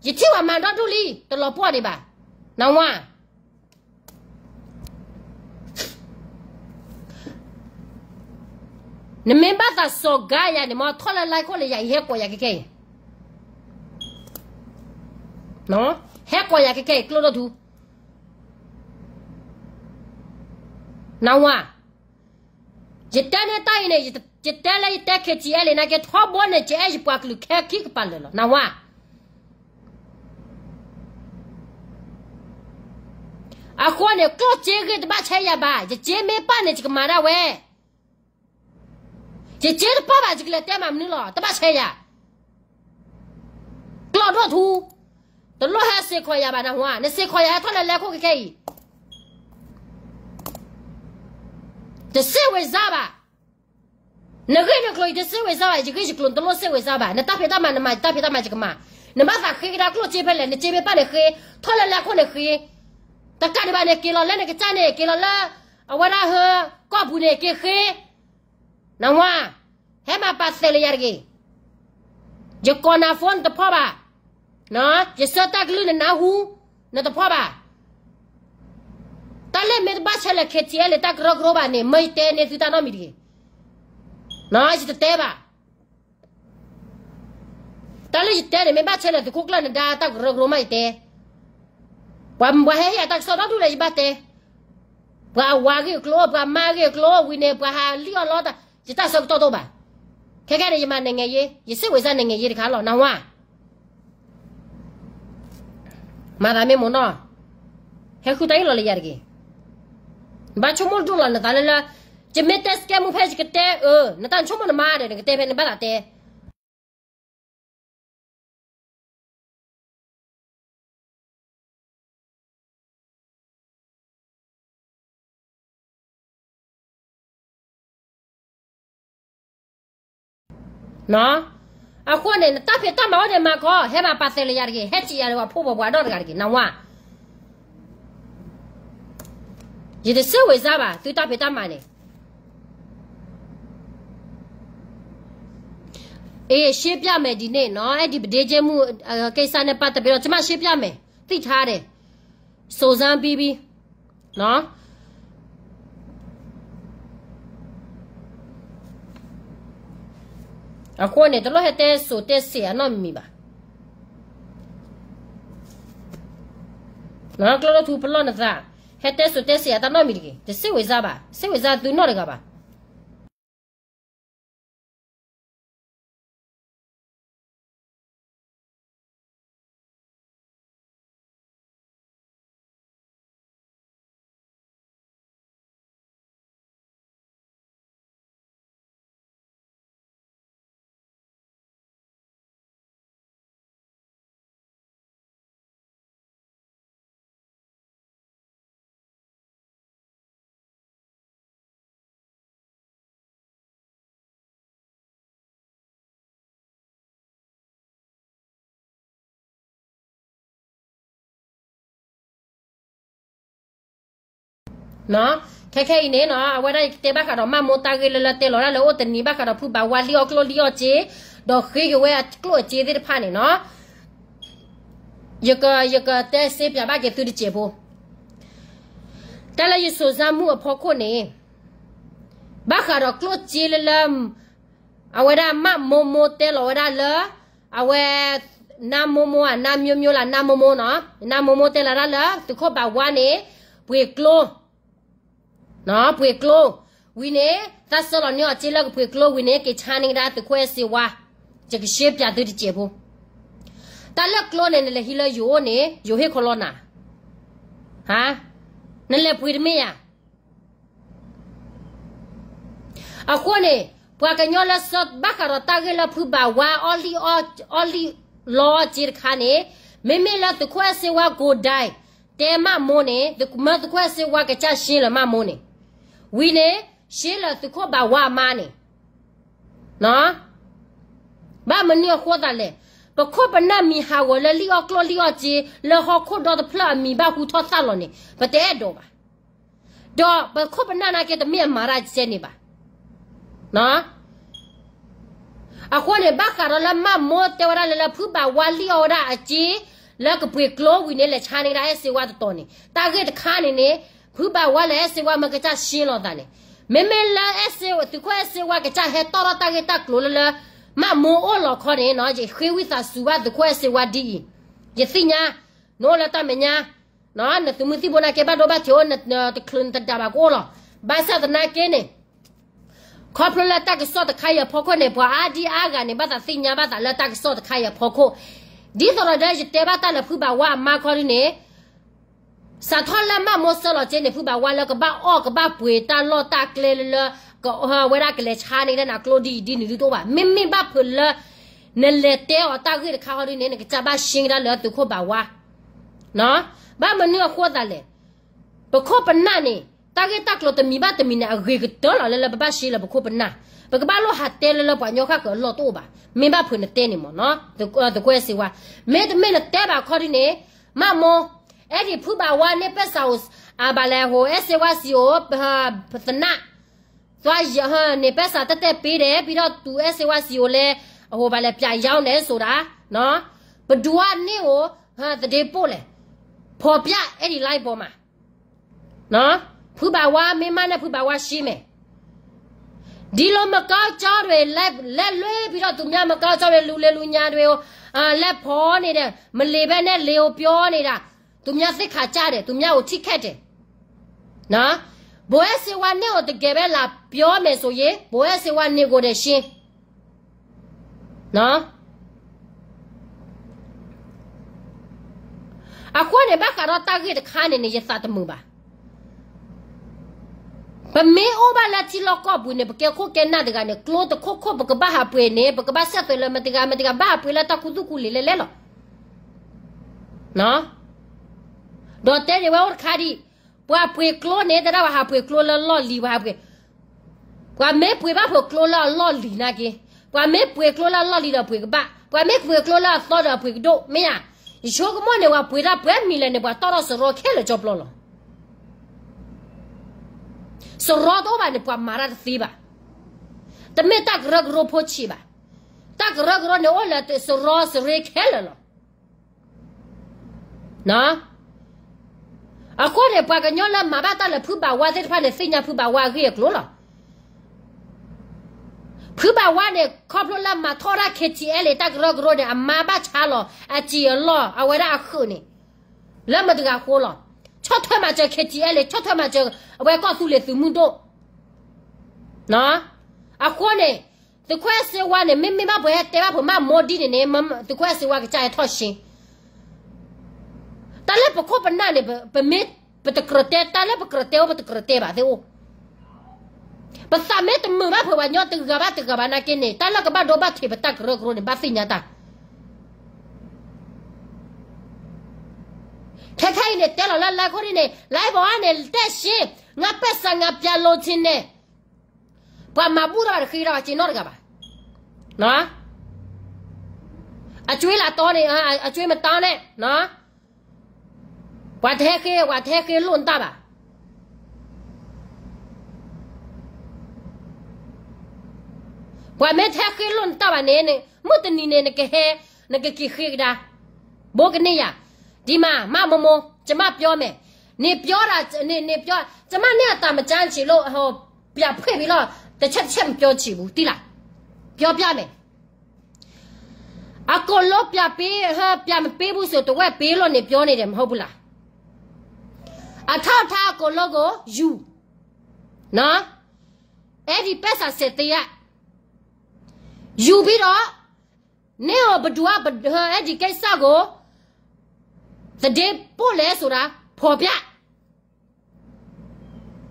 ယထံၣ်ဝဲမၤဒီဒူၣ်လံ တလီၤပှီၢ်ဒံးဘၣ်, နဝါ. နမ့ၢ်ဘၣ်သးစီၤကါယၤန့ၣ်မ့ၢ် ထီၣ်လၢ line ခိၣ်လၢယၤအံၤ ဟဲကိးယၤခဲခဲအံၤ, ဟဲကိးယၤခဲခဲအံၤ ကျိၣ်ဒိၣ်ထူ, နဝါ. ယတဲန့ၢ်တၢ်အံၤန့ၣ်, ယတဲလၢယတဲ K T L နာ်က့ ထီဘိန့ၣ် ယအဲၣ်ယပှၤကလုာ်ခဲခံကပၤလၢာ်လီၤ နဝါ. အဃိန့ၣ် ကျိၣ်စ့ဂ့ၢ်တဘၣ်ဆဲးယၤဘၣ်, ယစ့မ့ၢ်ပၢ်န့ၣ် ယကမၤဒၣ်ဝဲ, ယစ့တပၢ်ဘၣ် ယကလဲၤတဲမၤမနုၤလီၤ, တဘၣ်ဆဲးယၤ. ကျိ အီၣ်ဒိၣ်ထူ, တလိၣ်ဟဲစ့ၢ်ကီးယၤဘၣ်နဟါ, နစ့ၢ်ကီးယၤဟဲထီၣ်လၢလဲၤခိၣ်ခဲခဲအံၤ, တစ့ၢ်ဝံၤစါဘၣ်. နဂ့ၢ်နကျိၤအံၤတစ့ၢ်ဝံၤစါဘၣ်, ယဂ့ၢ်ယကျိၤနတလိၣ်စ့ၢ်ဝံၤစါဘၣ်, နတၢ်ဖံးတၢ်မၤနမၤတၢ်ဖံးတၢ်မၤယကမၤ, နဘၣ်သးဃ့ကဒါကျိၣ်စ့ဖဲလဲၣ်, နစ့ဖဲပၢ်န့ၣ်ဃ့, ထီၣ်လၢလဲၤခိၣ်န့ၣ်ဃ့, တကးဒံးဘၣ်န့ၣ် က့ၤလီၤလၢနကစၢ်န့ၣ် က့ၤလီၤလၢ အဝဲဒၣ်ဟၢကီၢ်ပူၤန့ၣ် က့ၤဃ့ နဝါ, ဟဲမၤပာ်သဲးလၢယၤတဂ့ၤ. ယကိးနၤ phone နတဖီၣ်ဘၣ်, ယဆၢတၢ်ကလုၢ်နနၢ်ဟူ, နတဖီၣ်ဘၣ်. တၢ်လၢမ့ၢ်တဘၣ်ဆဲးလၢ KTLA တၢ်ကရၢကရိဘၣ်န့ၣ် မၢယတဲန့ၢ်သုတၢ်နီတမံၤတဂ့ၤ, ယတတဲဘၣ်. တၢ်လၢယတဲန့ၣ် မ့ၢ်ဘၣ်ဆဲးလၢသုးခိၣ်ကျၢၢ်နဒါတၢ်ကရၢကရိမးယတဲ, ပှၤဟဲဟ့ၣ်ယၤတၢ်ကစီၣ်ဒီဒူၣ်လၢယဘၣ်တဲ, ပှၤဝၤဂ့ၢ်အကျိၤ ပှၤမါဂ့ၢ်အကျိၤ ဝံၤန့ၣ် ပှၤဟးလံၣ်အီၣ်လီတၢ်, ယတၢ်ဆၢကတီၢ်တအိၣ်ဘၣ်. ခဲခဲန့ၣ် ယမၤနံၣ်ငဲၤယ့, ယစ့ၢ်ဝံၤစါနံၣ်ငဲၤယ့တခါလီၤ နဝါ. မၤသးမ့ၢ်မိၢ်နီၢ်, ဟဲဃုတၢ်အ့ၣ်လိာ်လၢယၤတဂ့ၤ. ဘၣ်ဆိကမိၣ်ဒိၣ်လီၤနသးလၢလၢ, ယမ့ၢ်တဲစကဲမူဖဲယကတဲ, အၢ, နတၢ်ဆိကမိၣ်နမါဒီး နကတဲဖဲနဘၣ်သးတဲ အဃိန့ၣ် နတၢ်ဖံးတၢ်မၤအိၣ်န့ၣ်မၤခီ, ဟဲမၤပာ်သဲးလၢယၤတဂ့ၤ, ဟဲစံးယၤဒီးပှၤဖိပှၤဘှၤဒီတဂၤတဂ့ၤ, နဝါ. ယတစ့ၢ်ဝံၤစါဘၣ် သုတၢ်ဖံးတၢ်မၤန့ၣ်. ရှင်းပြမယ်ဒီနေ့နော်, အဲဒီပဒေကျဲမူကိစ္စနဲ့ပတ်သက်ပြီးတော့ ကျွန်မရှင်းပြမယ်, သိထားတယ်, စုံစမ်းပြီးပြီ. အဃိန့ၣ် တလိၣ်ဟဲတဲစိၤတဲဆှံအနီတမံၤဘၣ်. ကျိဒိၣ်ထူပလီၢ်နသး, ဟဲတဲစိၤတဲဆှံအတၢ်နီတမံၤတဂ့ၤ, တစ့ၢ်ဝံၤစါဘၣ်, စ့ၢ်ဝံၤစါသုနီတဂၤဘၣ်. ခဲခဲအံၤန့ၣ်နီၤ အဝဲဒၣ်ယကတဲဘၣ်ဃးဒီးမၢ်မိၢ်တၢ်ဂ့ၢ်လၢလၢတဲလီၤဒၣ်လၢအိၣ်တနံၤဘၣ်ဃးဒီးဖုဘၣ်ဝါလံၣ်အီၣ်ကျိၣ်လံၣ်အီၣ်စ့, ဒီးဃ့က့ၤဝဲအကျိၣ်အစ့သ့ၣ်တဖၣ်န့ၣ်နီၤ. ယက, ယကတဲစ့ပၠးဘၣ်က့ၤသုတစဲးဖိ, တၢ်လၢယစိၤစၢ်မုၣ်အဖီခိၣ်န့ၣ်, ဘၣ်ဃးဒီးကျိၣ်စ့လၢလၢ အဝဲဒၣ်မၢ်မိၢ်မိၢ်တဲလီၤဝဲဒၣ်လၢ, အဝဲ, နါမိၢ်မိၢ်ဧါ နါမိၢ်မိၢ်လၢနါမိၢ်မိၢ်နီၤ, နါမိၢ်မိၢ်တဲလီၤဒၣ်လၢ သုးခိၣ်ဘၣ်ဝါန့ၣ်, ပှ့ၤကျိ, ပှ့ၤကျိ, ဝံၤန့ၣ် သးစၢလီၤန့ၢ်အီၤစ့လၢကပှ့ၤကျိဝံၤန့ၣ် က့ၤဆါန့ၢ်ကဒါသုးခိၣ်အဲၣ်စ့ဝါ, ယကစ့ပၠးသုတစဲးဖိ, တၢ်လၢကျိန့ၣ် နလဲၤဟံးလၢယိၤအိၣ်န့ၣ် ယိၤဟ့ၣ်ခိၣ်လီနၤ, နလဲၤပှ့ၤတမ့ၢ်ဧါ. အဃိန့ၣ်, ပှၤကညီလၢဆၢဘၣ်ဃးဒီးတၢ်ဂ့ၢ်လၢဖုဘၣ်ဝါအီၣ်လံၣ်အီၣ်, အီၣ်လံၣ်လီအီၣ်စ့တခါန့ၣ်, မ့မ့ၢ်လၢသုးခိၣ်အဲၣ်စ့ဝါကိးဒဲး, တဲမၢ်မိၢ်န့ၣ်, မၢသုးခိၣ်အဲၣ်စ့ဝါကစၢ်ရှ့လၢမၢ်မိၢ်န့ၣ်, ဝံၤန့ၣ်, ရှ့လၢသုးခိၣ်ဘၣ်ဝါအမါန့ၣ် ဘၣ်မနုၤအဃိသးလဲၣ်, ပခိၣ်ပနၢ်မံၤဟးဂီၤလၢလံၣ်အီၣ်ကျိၣ်လံၣ်အီၣ်စ့, လၢဟီၣ်ခိၣ်ဒီတဖျၢၣ်အမံၤဘၣ်ဟူထီၣ်သၣ်လီၤန့ၣ်, ပတအဲၣ်ဒိးဘၣ်. ဒီးပခိၣ်ပနၢ်နာ်က့တမ့ၢ်အမၤတၢ်ကဲန့ၣ်ဘၣ်. အဃိန့ၣ် ဘၣ်ဃးဒီးလၢမၢ်မိၢ်တဲဝဲဒၣ်လၢလၢဖုဘၣ်ဝါလံၣ်အီၣ်ဝဲဒၣ်အစ့, လၢကပှ့ၤကျိဝံၤန့ၣ် လဲၤဆါန့ၢ်ကဒါအဲၣ်စ့ဝါတတီၤန့ၣ်, တၢ်ဂ့ၢ်တခါန့ၣ်န့ၣ်, ဖုဘၣ်ဝါလၢအဲၣ်စ့ဝါမၢကစၢ်ရှ့လီၤသးန့ၣ်, မ့မ့ၢ်လၢအဲၣ်စ့, သုးခိၣ်အဲၣ်စ့ဝါကစၢ်ဟဲတီၣ်ထီၣ်တၢ်ဂ့ၢ်တၢ်ကျိၤလၢလၢ, မၢ်မိၢ်အိၣ်လီၤခီန့ၣ်, ယဃ့ဝံသးစူၤဘၣ်သုးခိၣ်အဲၣ်စ့ဝါဒ်အံၤ, ယသ့ၣ်ညါ, နအိၣ်လၢတၢ်မဲာ်ညါ, နသုးမုၢ်သံၣ်ဘိနာ်က့ဘၣ်ဒိဘၣ်ထံးအိၣ်, တချုးနတဒၣ်ဘၣ်ကအိၣ်လီၤ. ဘၣ်ဆၣ်သနာ်က့န့ၣ် ခီဖျိလၢတၢ်ကစီၣ်တခါအံၤအဖီခိၣ်န့ၣ် ပှၤအါဒံအါဂၤန့ၣ် ဘၣ်သးသ့ၣ်ညါဘၣ်သးလၢတၢ်ကစီၣ်တခါအံၤအဖီခိၣ်, ဒ်သိးဒီးယတဲဘၣ်တၢ်လၢဖုဘၣ်ဝါအမါခီဒ်န့ၣ်, စးထီၣ်လၢမၢ်မိၢ်ဆၢလီၤစ့န့ၣ် ဖုဘၣ်ဝါလၢကဘၣ်အီၣ်ကဘၣ်ပှ့ၤတၢ်လီၢ်တၢ်ကျဲလၢလၢ, ကဝဲဒၣ်ကလဲၤဆါန့ၢ်ကဒါနၤကျိဒ်အံၤဒ်နုၤဒ်တအိၣ်ဘၣ်. မ့မ့ၢ်ဘၣ်ဖုးလၢ နလဲၤတဲအီၤတၢ်ဂ့ၢ်တခါဟီဒ်န့ၣ် နကစၢ်ဘၣ်ရှင်းကဒါလၢသုးခိၣ်ဘၣ်ဝါ, ဘၣ်မနုၤအဃိသးလဲၣ်. ပခိၣ်ပနၢ်န့ၣ် တၢ်ဂ့ၢ်တၢ်ကျိၤတမံၤဘၣ်တမံၤန့ၣ် အဂ့ၤကတၢၢ်လီၤလၢလၢပဘၣ်ရှင်းလၢပခိၣ်ပနၢ်, ပကဘၣ်လိၣ်ဟးတဲလၢလၢပှၤကညီဃၣ်ဃၢၤအလီၢ်တအိၣ်ဘၣ်. မ့ၢ်ဘၣ်ဖုးနတဲန့ၣ်မ့ၢ်နီၤ, သုးခိၣ်အဲၣ်စ့ဝါ, မ့တမ့ၢ်နတဲဘၣ်ခီဒ်န့ၣ်, မ့ၢ်မိၢ်, အဲၣ်ဒိးဖုဘၣ်ဝါန့ၢ်ပဲစးအိၣ်, အဘၣ်လဲၣ်ဟိ အဲၣ်စ့ဝါစံအိၣ်, ပသနၣ် သွါယၤဟၢန့ၣ် ပဲစးတၢ်တဲပ့ၤဒဲး ပံၤဒီးတူၤအဲၣ်စ့ဝါစံအိၣ်လဲၣ်, အဟိဘၣ်လဲၣ် ပျးယါန့ၣ်စိဒၣ်, ပဒွးန့ၢ်အိၣ်, သဒ့ပိၢ်လဲၣ်, ဖီၣ်ပျၢ်အဲၣ်ဒိးလါအံၤဘီမး, ဖုဘၣ်ဝါမ့ၢ်မၤန့ၢ်ဖုဘၣ်ဝါရှဲမဲာ် ဒ်လီၤမကီကၠီတဝဲ လဲၤလွဲဖံဒီး သူများမကီကၠီတဝဲ လူၤလဲၤလူၤညါတဝဲ, လဲၤဖီၣ်န့ၣ်ဒီး မလ့ၤဘဲန့ၣ်လ့ၤအိၣ်ပျီန့ၣ်ဒၣ်, သူများသ့ၣ်ခးကၢ်ဒီး သူများအိၣ်ထံၣ်ခဲတဲာ်, ဘိၣ်အဲၣ်စ့ဝါန့ၢ်အိၣ်တကဲဘဲလၢပျီမဲာ်ဆိယ့, ဘိၣ်အဲၣ်စ့ဝါန့ၢ်ကိးဒီးရှ့ အဃိန့ၣ် ဘၣ်ဃးဒီးတၢ်ဂ့ၢ်တခါန့ၣ်န့ၣ် ယသးတမုာ်ဘၣ်. ပမ့ၢ်အိၣ်ဘၣ်လၢထံလီၢ်ကီၢ်ပူၤန့ၣ် ပကဲခိၣ်ကဲနၢ်တဂၤန့ၣ် ကျိတခိၣ်ခိၣ် ပကဘၣ်ဟးပှ့ၤန့ၣ် ပကဘၣ်ဆဲးသွဲးလၢမတၤတဂၤမတၤတဂၤ ဘၣ်ဟးပှ့ၤလၢတၢ်ခူသူၣ်ခူလံာ်လဲလဲလီၤ. ဒီးတဲန့ၣ်ဝဲအိၣ်တခါဒံး, ပှၤပှ့ၤကျိန့ၣ် တဒၣ်ပှၤဟးပှ့ၤကျိလၢလီၢ်လံၤ ပှၤဟးပှ့ၤ ပှၤမ့ၢ်ပှ့ၤဘၣ်ဖုးကျိလၢအလီၢ်လံၤနာ်က့, ပှၤမ့ၢ်ပှ့ၤကျိလၢအလီၢ်လံၤဒီးပှ့ၤကဘၣ်, ပှၤမ့ၢ်ပှ့ၤကျိလၢအသီဒီးပှ့ၤကဒိၣ်, မ့ၢ်ဧါ. ယဆိကမိၣ်န့ၣ် ပှၤပှ့ၤတၢ်ပှဲၤမံၤလဲၣ်န့ၣ် ပှၤတီၣ်ထီၣ်စရီခဲလၢာ်ကၠီပျီလီၤ. စရီတအိၣ်ဘၣ်န့ၣ် ပှၤမၤတၢ်တသ့ဘၣ်. တမ့ၢ်တၢ်ကရၢကရိဖိဆံးဘၣ်. တၢ်ကရၢကရိန့ၣ်အိၣ်လၢစရီစရ့ခဲလၢာ်လီၤ. အဃိန့ၣ် ပှၤကညီလၢမၤဘၣ်တၢ်လၢဖုဘၣ်ဝါသ့ၣ်တဖၣ်န့ၣ် သ့ၣ်ညါဖုဘၣ်ဝါအဂ့ၢ်အကျိၤလီၤ. ဖုဘၣ်ဝါန့ၣ် ခီဖျိလၢမၤထီၣ်တၢ် ခ့ထံအဲလ့း တၢ်ကရၢကရိန့ၣ် အမါဘၣ်ဆါလီၤ အစံာ်အလီၢ် အဝဲဒၣ်အဃုာ်န့ၣ် လၢမတၤတဂၤဃိလီၤ. ဆီၣ်ထွဲမၤစၢၤ ခ့ထံအဲလ့း ဆီၣ်ထွဲမၤစၢၤ အဝဲကီၢ်သူလ့ၤသုးမုၢ်ဒိၣ် အဃိန့ၣ် သုးခိၣ်အဲၣ်စ့ဝါန့ၣ် မ့မ့ၢ်ဘၣ်ပှၤဟဲတဲဘၣ်ဖုးမးမိၢ်ဒ်န့ၣ်န့ၣ် သုးခိၣ်အဲၣ်စ့ဝါကစၢ်ဟဲထီၣ်ရှ့ တၢ်လၢပခိၣ်ပနၢ်န့ၣ် ပမ့ၢ်ပတကြၢးတဲ တၢ်လၢပကြၢးတဲအိၣ် ပတကြၢးတဲဘၣ်သ့ၣ်အိၣ် ပသးမ့ၢ်တမုာ်ဘၣ်ဖုးပှၤညီတဂၤဘၣ်တဂၤဘၣ်နာ်က့န့ၣ် တၢ်လၢကဘၣ်ဒိဘၣ်ထံးပတၢ်ကရၢကရိန့ၣ် ဘၣ်သ့ၣ်ညါတၢ် ခဲခဲအံၤန့ၣ် တဲလီၤလၢလၢခိၣ်ဒ်န့ၣ် လၢအဘီန့ၣ် တဲရှ့ ငါပဲၢ်စးငါပျးလိာ်ဆ့န့ၣ် ပှၤမၤဘူၣ်ထီၣ်ဘၣ်တဃ့ဒီးအစ့နီတဂၤဘၣ်. အကၠွ့လၢတီန့ၣ် အကၠွ့မတီန့ၣ် ပှၤတဟဲဃ့ ပှၤတဟဲဃ့လိၣ်နတၢ်ဘၣ်. ပှၤမ့ၢ်တဟဲဃ့လိၣ်နတၢ်ဘၣ်န့ၣ် မုၢ်တနံၤန့ၣ် နကဟဲ နကက့ၤဃ့ကဒါ ဘိကန့ၢ်ယၤ ဒ်မး မးမိၢ်မိၢ် ကမၣ်ပျီမဲာ် န့ၣ်ပျီဒၣ် န့ၣ်ပျီ ကမၣ်န့ၢ်အတၢ်မကၢဆံးလိၣ် ပျးဖှ့ၣ်ဖံလီၤ တဆဲးတဆဲးမပျီဆံးဘူး တံၢ်လၢ် ပျီပျၢ်မဲာ် အကိာ်လိပျးပ့ ပျးမပ့ဘူးစိၤ တဝဲၢ်ပ့လိာ်န့ၣ် ပျီန့ၣ်ဒီး မဟုတ်ဘူးလား. အထီၣ်ထါအကိာ်လိကိး ယူၤ အဲဒ်ပဲၢ်စးစဲးတယၣ် ယူၤဖံဒီး န့ၢ်အီၤပဒွး အဲဒ်ကဲစၢ်ကိး သဒ့ပိၢ်လဲၣ်စိဒၣ် ဖီၣ်ပျၢ်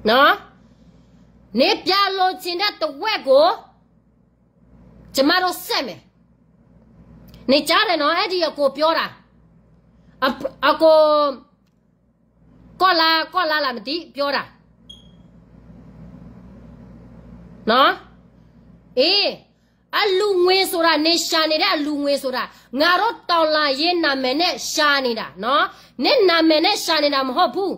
န့ၣ်ပျးလိာ်ဆ့ဒၣ်တဝဲၢ်ကိး ကမၣ်ဒိးစဲးမဲာ် န့ၣ်ကၢ်လဲၣ်နီၤ အဲဒ်အကိာ်ပျီဒၣ် အကိာ် ကီၢ်လါ ကီၢ်လါလၢမတံၢ် ပျီဒၣ် အ့ အလူၤငွ့ၤစိဒၣ် န့ၣ်စှၤန့ၣ်ဒၣ် အလူၤငွ့ၤစိဒၣ် ငါတို့တော်လှန်ရေးနာမည်နဲ့ စှၤနေတာနော် နနာမည်နဲ့ စှၤနေတာမဟုတ်ဘူး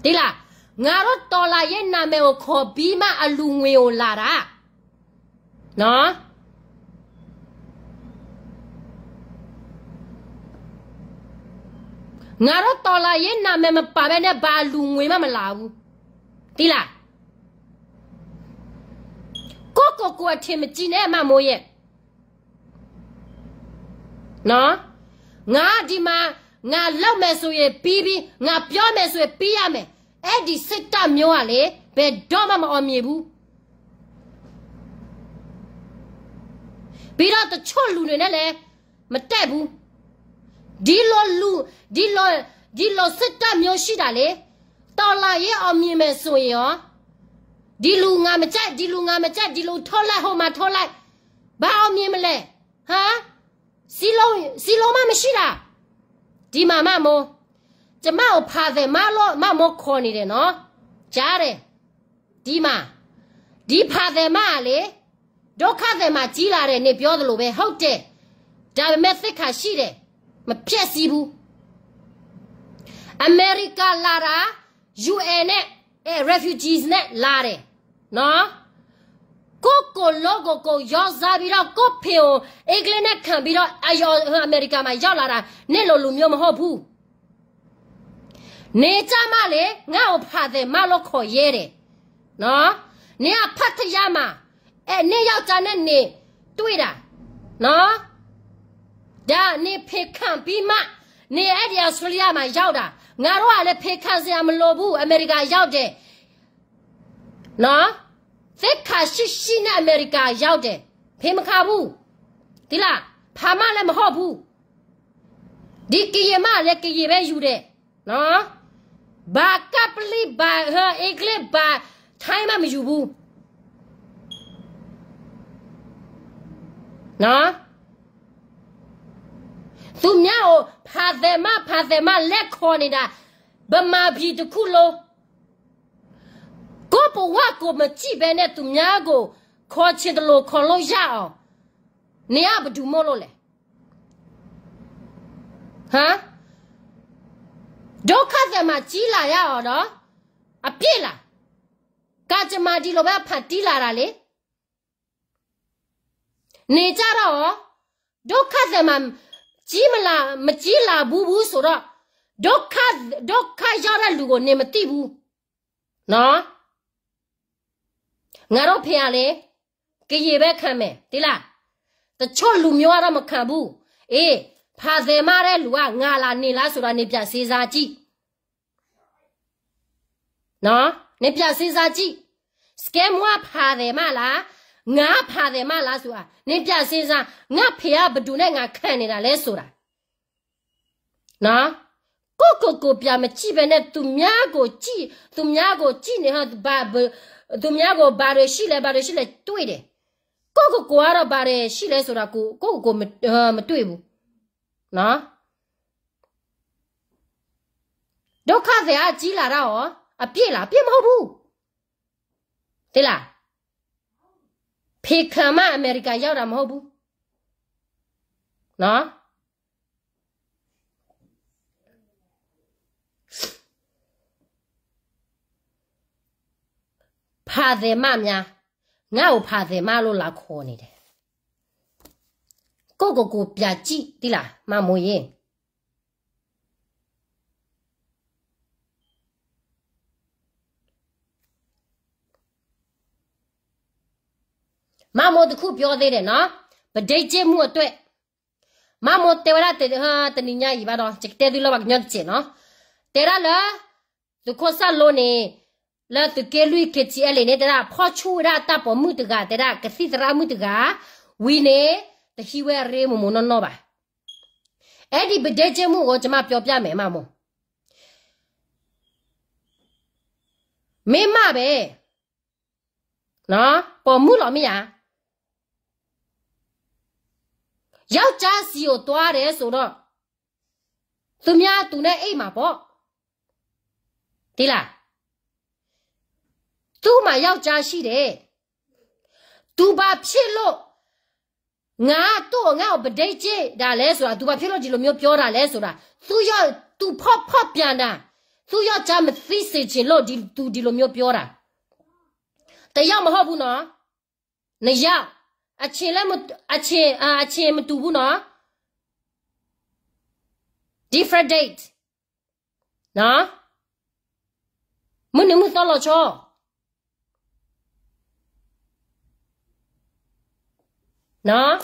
တံၢ်လၢ် ငါတို့တော်လှန်ရေးနာမည်ကို ခေါ်ပြီးမှ အလူၤငွေကို လာတာ နော် ငါတို့တော်လှန်ရေးနာမည်မပါဘဲနဲ့ ဘာအလူငွေမှမလာဘူး တံၢ်လၢ် ကိုယ့်ကိုယ်ကိုယ်အထင်မကြီးနဲ့ မမိုးရဲ့ နော် ငါဒီမှာ ငါလုပ်မယ်ဆိုရင်ပြီးပြီ ငါပြောမယ်ဆိုရင်ပြီးရမယ် အဲ့ဒီစိတ်ဓာတ်မျိုးကလေ ဘယ်တော့မှမအောင်မြင်ဘူး ပြီးတော့တချို့လူတွေနဲ့လည်းမတည့်ဘူး ဒီလိုလူ ဒီလို ဒီလိုစိတ်ဓာတ်မျိုးရှိတာလေ တော်လှန်ရေးအောင်မြင်မယ်ဆိုရင်ရော ဒီလူငါမကြိုက် ဒီလူငါမကြိုက် ဒီလူထောက်လိုက် ဟိုမှာထောက်လိုက် ဘၣ်အီၤမံၤမလဲၣ်, ဟါ, စံလီၤမးမ့ၢ်ဆံးဒၣ်, ဒ်မးမးမိၢ်, ကမၣ်အိၣ်ဖးသဲးမးလီၤ မးမိၢ်ခိးန့ၣ်ဒီးနီၤ, ကၢ်ဒီး, ဒ်မး, ဒ်ဖးသဲးမးလံ, ဒိခါသဲးမးကံလၤဒီး န့ၣ်ပျီသလိာ်ဝဲ ဟုတ်တယ်, ဒါပေမဲ့ သ့ၣ်ခါရှိတယ်, မဖျက်ဆီးဘူး. အမဲရကၤလၤတၢ်, ယူဢၣ်န့ၣ်, refugees န့ၣ် လၤဒီး, နီၤ, ကိုယ့်ကိုယ် လုပ်ကိုယ်ကိုယ် ရောင်းစားပြီးတော့ ကိုယ့်ဖင်ကို အင်္ဂလိပ်နဲ့ခံပြီးတော့ အမေရိကန်မှာရောက်လာတာ နင့်လိုလူမျိုးမဟုတ်ဘူး. န့ၣ်ကမၣ်လံ ငါ့အိၣ်ဖးသဲးမးလီၤခိးယဲဒီး, န့ၣ်အဖးထယါမး, အဲၣ်န့ၣ်ယောက်ျားနဲ့န့ၣ် တွေ့တာ, ဒါန့ၣ်ဖံးခံပြီးမှ န့ၣ် အဲ့ဒီ Australia မှာရောက်တာ, ငါတို့ကလည်း ဖံးခံစရာမလိုဘူး အမေရိကရောက်တယ်, နော်, သ့ၣ်ခါရှိရှိနဲ့ အမေရိကရောက်တယ်, ဖံးမခံဘူး, သိလား, ဘာမှလည်းမဟုတ်ဘူး, ဒီကရင်မလည်း ကရင်ပဲယူတယ်, နော်, ဘာကပလီ ဘာ အင်္ဂလိပ် ဘာ ထိုင်းမှမယူဘူး, နော်. သူများကို ဖးသဲးမး ဖးသဲးမး လဲၤခိးနေတာ, ဗမာပြည်တစ်ခုလုံး, ကိုယ့်ဘဝကိုမကြည့်ဘဲနဲ့ သူများကို ခေါ်ချင်သလို ခေါ်လို့ရအောင်, နင်ကဘယ်သူမို့လို့လဲ, ဟမ်, ဒုက္ခသည်မှာ ကြီးလာရအောင်တော့ အပြစ်လား, ကံကြမ္မာ ဒီလိုပဲ ဖန်တီးလာတာလေ. နေကြတော့ ဒုက္ခသည်မှာ ကြီးမလာ မကြီးလာဘူးဘူးဆိုတော့ ဒုက္ခ ဒုက္ခရောက်တဲ့လူကို နေမသိဘူးနော်. ငါတို့ဖင်ကလည်း ကရင်ပဲခံမယ် သိလား. တချို့လူမျိုးကတော့ မခံဘူး. အေး, ဖာသဲမတဲ့လူက ငါလား နေလားဆိုတာ နေပြန်စဉ်းစားကြည့်. နော်, နေပြန်စဉ်းစားကြည့်. စကဲမွှားဖာသဲမလား, ငါဖာသဲမလားဆိုတာ နေပြန်စဉ်းစား. ငါဖင်က ဘယ်သူနဲ့ ငါခံနေတာလဲဆိုတာ. နော်, ကိုယ့်ကိုယ်ကို ပြန်မကြည့်ဘဲနဲ့ သူများကိုကြည့်, သူများကိုကြည့်နေ, ဘာ, သူများကို ဘာတွေရှိလဲ ဘာတွေရှိလဲ တွေ့တယ်. ကိုယ့်ကိုယ်ကိုယ်ကတော့ ဘာတွေရှိလဲဆိုတာ ကိုယ့်, ကိုယ့်ကိုယ်ကိုယ်မ, မတွေ့ဘူး. နော်. ဒုက္ခသည်က ကြီးလာတာရော အပြစ်လား? အပြစ်မဟုတ်ဘူး. သိလား? ဖင်ခံမှ အမေရိကရောက်တာ မဟုတ်ဘူး. နော်. ဖာသဲမများ, ငါ့ကို ဖာသဲမလို့ လာခေါ်နေတယ်. ကိုယ့်ကိုယ်ကို ပြန်ကြည့် သိလား မမိုးရေ. မမိုး တစ်ခုပြောသေးတယ်နော်, ပဒိတ်ကြေးမှုအတွက်. မမိုး တဲဝဲဒၣ် တနံၤညါအံၤဘၣ်ဒီး ယကတဲသုလၢပှၤကညီတစဲးနီၤ. တဲဒၣ်လၢ သုးခိၣ်စၢ်လိန့ၣ် လၢသုးက့လွံၢ် KTLA န့ၣ် တဲဒၣ် ဖီၣ်ဆူၣ်ဝဲဒၣ်တၢ်ပိာ်မုၣ်တဂၤ, တဲဒၣ် ကသံၣ်သရၣ်မုၣ်တဂၤ, ဝံၤန့ၣ် တဟံးဝဲအရ့မိၢ်မိၢ်နီၢ်နီၢ်ဘၣ်. အဲၣ်ဒိး ပဒိတ်ကြေးမှုကို ကျွန်မပြောပြမယ် မမိုး. မင်းမပဲ နော်, ပိာ်မုၣ်လီၤမ့ၢ်ဧါ. ယောက်ျားဆီကိုသွားတယ်ဆိုတော့ သူများသူနဲ့အိပ်မှာပေါ့. သိလား? သူ့မှာယောက်ျားရှိတယ်. သူဘာဖြစ်လို့ ငါတို့ ငါ့ကို ပဒိတ်ကြေးတာလဲဆိုတာ, သူဘာဖြစ်လို့ ဒီလိုမျိုးပြောတာလဲဆိုတာ, သူ့ယောက်ျား, သူဖောက်, ဖောက်ပြန်တာ, သူ့ယောက်ျားမသိစေချင်လို့ ဒီ, သူဒီလိုမျိုးပြောတာ. တစ်ယောက်မဟုတ်ဘူးနော်, နှစ်ယောက်. အချိန်လည်းမ, အချိန်, အာ, အချိန်မတူဘူးနော်. Different date. နော်, မုၢ်နုာ်မုၢ်သီလီၤဆီ. နော်,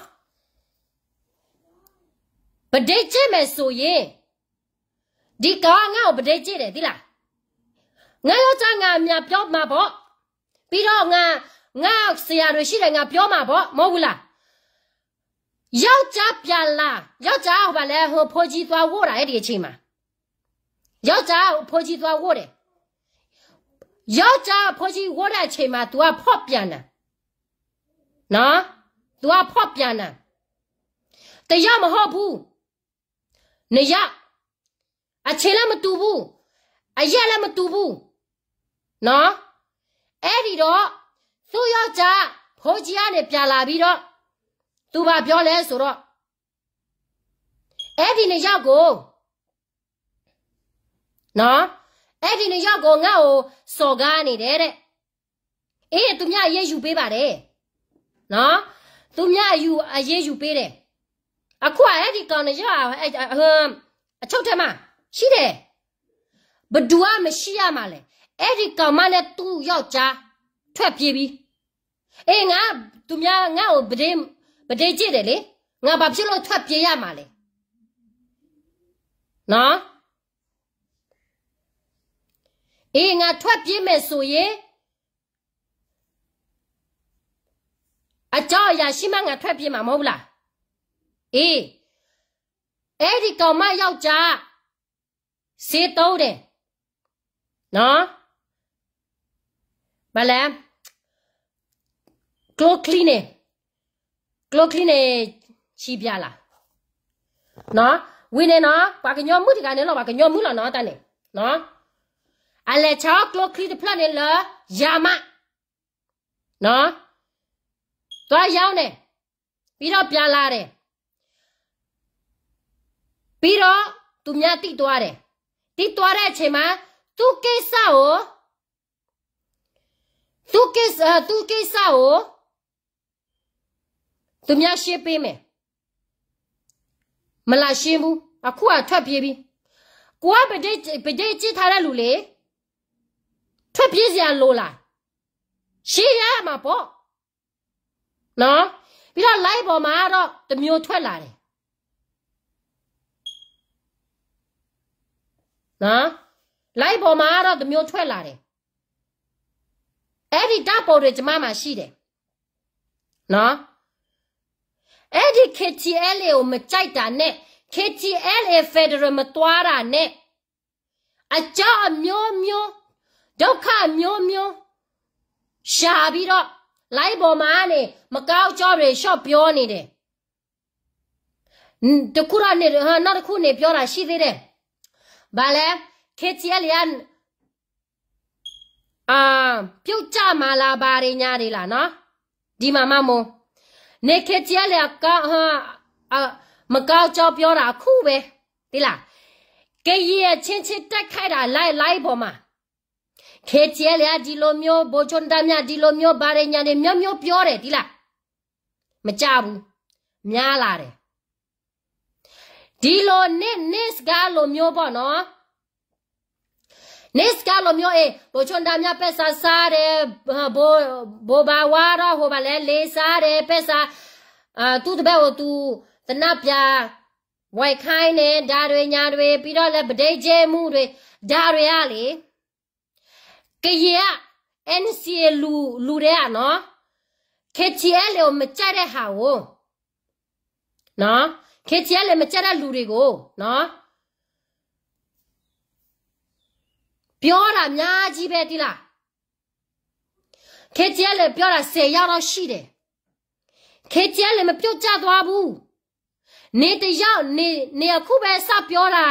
ပဒိတ်ကြေးမယ်ဆိုရင်, ဒီကောင်က ငါ့ကို ပဒိတ်ကြေးတယ် သိလား? ငါ့ယောက်ျား ငါ များပြောမှာပေါ့. ပြီးတော့ ငါ, ငါဆရာတွေရှိတယ် ငါပြောမှာပေါ့, မဟုတ်ဘူးလား? ယောက်ျားပြန်လာ, ယောက်ျားက ဟိုဘက်လဲ, ဟို ဘုန်းကြီးသွားဝတ်တာ အဲ့ဒီအချိန်မှာ. ယောက်ျားက ဘုန်းကြီးသွားဝတ်တယ်. ယောက်ျားက ဘုန်းကြီးဝတ်တဲ့အချိန်မှာ သူက ဖောက်ပြန်တာ. နော်, သူကဖောက်ပြန်တာ တယောက်မဟုတ်ဘူး နှစ်ယောက် အချိန်လည်းမတူဘူး အရက်လည်းမတူဘူး နော် အဲ့ဒီတော့ သူ့ယောက်ျား ဖုန်းကြီးကနေပြန်လာပြီးတော့ သူဘာပြောလဲဆိုတော့ အဲ့ဒီနှစ်ယောက်ကို နော် အဲ့ဒီနှစ်ယောက်ကိုငါ့ကိုစော်ကားနေတယ်တဲ့ အေး သူများအရေးယူပေးပါတယ် နော် သူများအယူအရေးယူပေးတယ် အခုကအဲ့ဒီကောင်နှစ်ယောက်အချုပ်ထဲမှာရှိတယ် ဘယ်သူကမရှိရမှာလဲ အဲ့ဒီကောင်မနဲ့သူ့ယောက်ျားထွက်ပြေးပြီ အေး ငါ သူများငါ့ကိုပဒေပဒေကြည့်တယ်လေ ငါဘာဖြစ်လို့ထွက်ပြေးရမှာလဲ နော် အေး ငါထွက်ပြေးမယ်ဆိုရင် အကြောင်းအရာရှိမှငါထွက်ပြေးမှာမဟုတ်ဘူးလား အေး အဲ့ဒီကောင်မယောက်ျား ဆေးသုံးတယ် နော် ဘာလဲ ကျိချံန့ၣ် ကျိချံန့ၣ် ချီပြလာ နော် ဝံၤန့ၣ်နော် ပှၤကညီမုၣ်တဂၤန့ၣ်လီၤ ပှၤကညီမုၣ်လီၤနော် တၢ်န့ၣ် နော် အလဲၤဆါကျိချံတဖျၢၣ်န့ၣ်လၢ ယၤမး နော် သွားရောင်းတယ် ပြီးတော့ပြန်လာတယ် ပြီးတော့သူများသိသွားတယ် သိသွားတဲ့အချိန်မှာ သူ့ကိစ္စကို သူ့ကိစ္စသူ့ကိစ္စကို သူများရှင်းပေးမယ် မလာရှင်းဘူး အခုကထွက်ပြေးပြီ ကိုကပဒေပဒေကြည့်ထားတဲ့လူလေ ထွက်ပြေးစရာလိုလား ရှင်းရမှာပေါ့ နော် ပြီးတော့ live ပေါ်မှာတော့တစ်မျိုးထွက်လာတယ် နော် live ပေါ်မှာတော့တစ်မျိုးထွက်လာတယ် အဲ့ဒီဓာတ်ပုံတွေကျမမှာရှိတယ် နော် အဲ့ဒီ KTLA ကိုမကြိုက်တာနဲ့ KTLA Federal မသွားတာနဲ့ အကြောင်းအမျိုးမျိုး ဒုက္ခအမျိုးမျိုး ရှာပြီးတော့ live ပေါ်မှာနေ မကောင်းကြောင်းတွေ ရှော့ပြောနေတယ် တစ်ခုတော့နေ နောက်တစ်ခုနေပြောတာရှိသေးတယ် ဘာလဲ KTLA က အာ ပြုတ်ကျမှာလား ဘာတွေညာတွေလားနော် ဒီမှာမမိုး နေ KTLA အကောင်း အ မကောင်းကြောင်းပြောတာအခုပဲ သိလား ကရင်အချင်းချင်းတိုက်ခိုက်တာ live live ပေါ်မှာ KTLA ကဒီလိုမျိုး ဗိုလ်ချုပ်တမ်းမြတ် ဒီလိုမျိုး ဘာတွေညာတွေ မျိုးမျိုးပြောတယ် သိလား မကြဘူး များလာတယ် ဒီလိုနေ့နေ့စကားလိုမျိုးပေါ့နော် နေ့စကားလိုမျိုး အေး ဗိုလ်ချုပ်တမ်းမြတ်ပဲစာစားတယ် ဘိုဘိုဘၣ်ဝါတော့ ဟိုဘၣ်လဲလဲစားတယ် ပဲစာ သူ့တပည့်ကိုသူ သနပ်ပြာ ဝယ်ခိုင်းတယ် ဒါတွေညာတွေ ပြီးတော့လဲ ပဒိတ်ကျဲမှုတွေ ဒါတွေကလေ ကရင်က NCA လူလူတွေကနော် KTLA ကိုမကြိုက်တဲ့ဟာကိုနော် KTLA မကြိုက်တဲ့လူတွေကိုနော် ပြောတာအများကြီးပဲ သိလား KTLA ပြောတာဆယ်ယောက်တော့ရှိတယ် KTLA မပြုတ်ကျသွားဘူး နေတစ်ယောက်နေနေအခုပဲစပြောတာ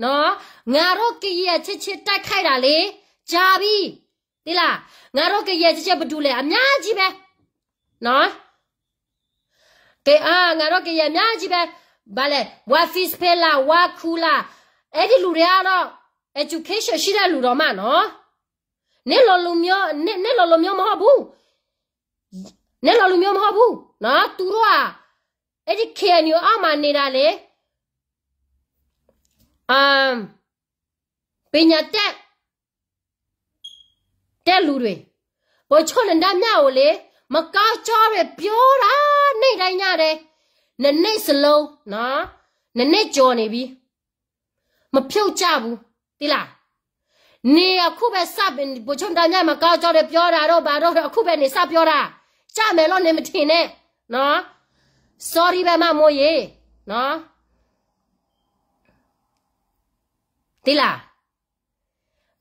နော် ငါတို့ကရင်အချင်းချင်းတိုက်ခိုက်တာလေ ကြာပြီ သိလား ငါတို့ကရင်ချင်းချင်း ဘယ်သူလဲ အများကြီးပဲနော် ကဲ အာ ငါတို့ကရင်အများကြီးပဲ ဘာလဲ ဝါ Fizz ဖဲလာ ဝါခူလာ အဲ့ဒီလူတွေကတော့ education ရှိတဲ့လူတော့မှနော် နစ်လိုလူမျိုး နစ်လိုလူမျိုးမဟုတ်ဘူး နစ်လိုလူမျိုးမဟုတ်ဘူးနော် သူတို့က အဲ့ဒီ KNU အောက်မှာနေတာလေ ပညာတတ်တဲ့လူတွေ ဗိုလ်ချုပ်နန္ဒမြကိုလေ မကောင်းကြောင်းတွေပြောတာ နေ့တိုင်းညတယ် နှစ်နှစ်စလုံးနော် နှစ်နှစ်ကျော်နေပြီ မပြုတ်ကျဘူး သိလား နေအခုပဲစ ဗိုလ်ချုပ်နန္ဒမြ မကောင်းကြောင်းတွေပြောတာတော့ ဘာတော့ အခုပဲနေစပြောတာ ကျမယ်လို့နေမထင်နဲ့နော် sorry ပဲ မမိုးရေနော် သိလား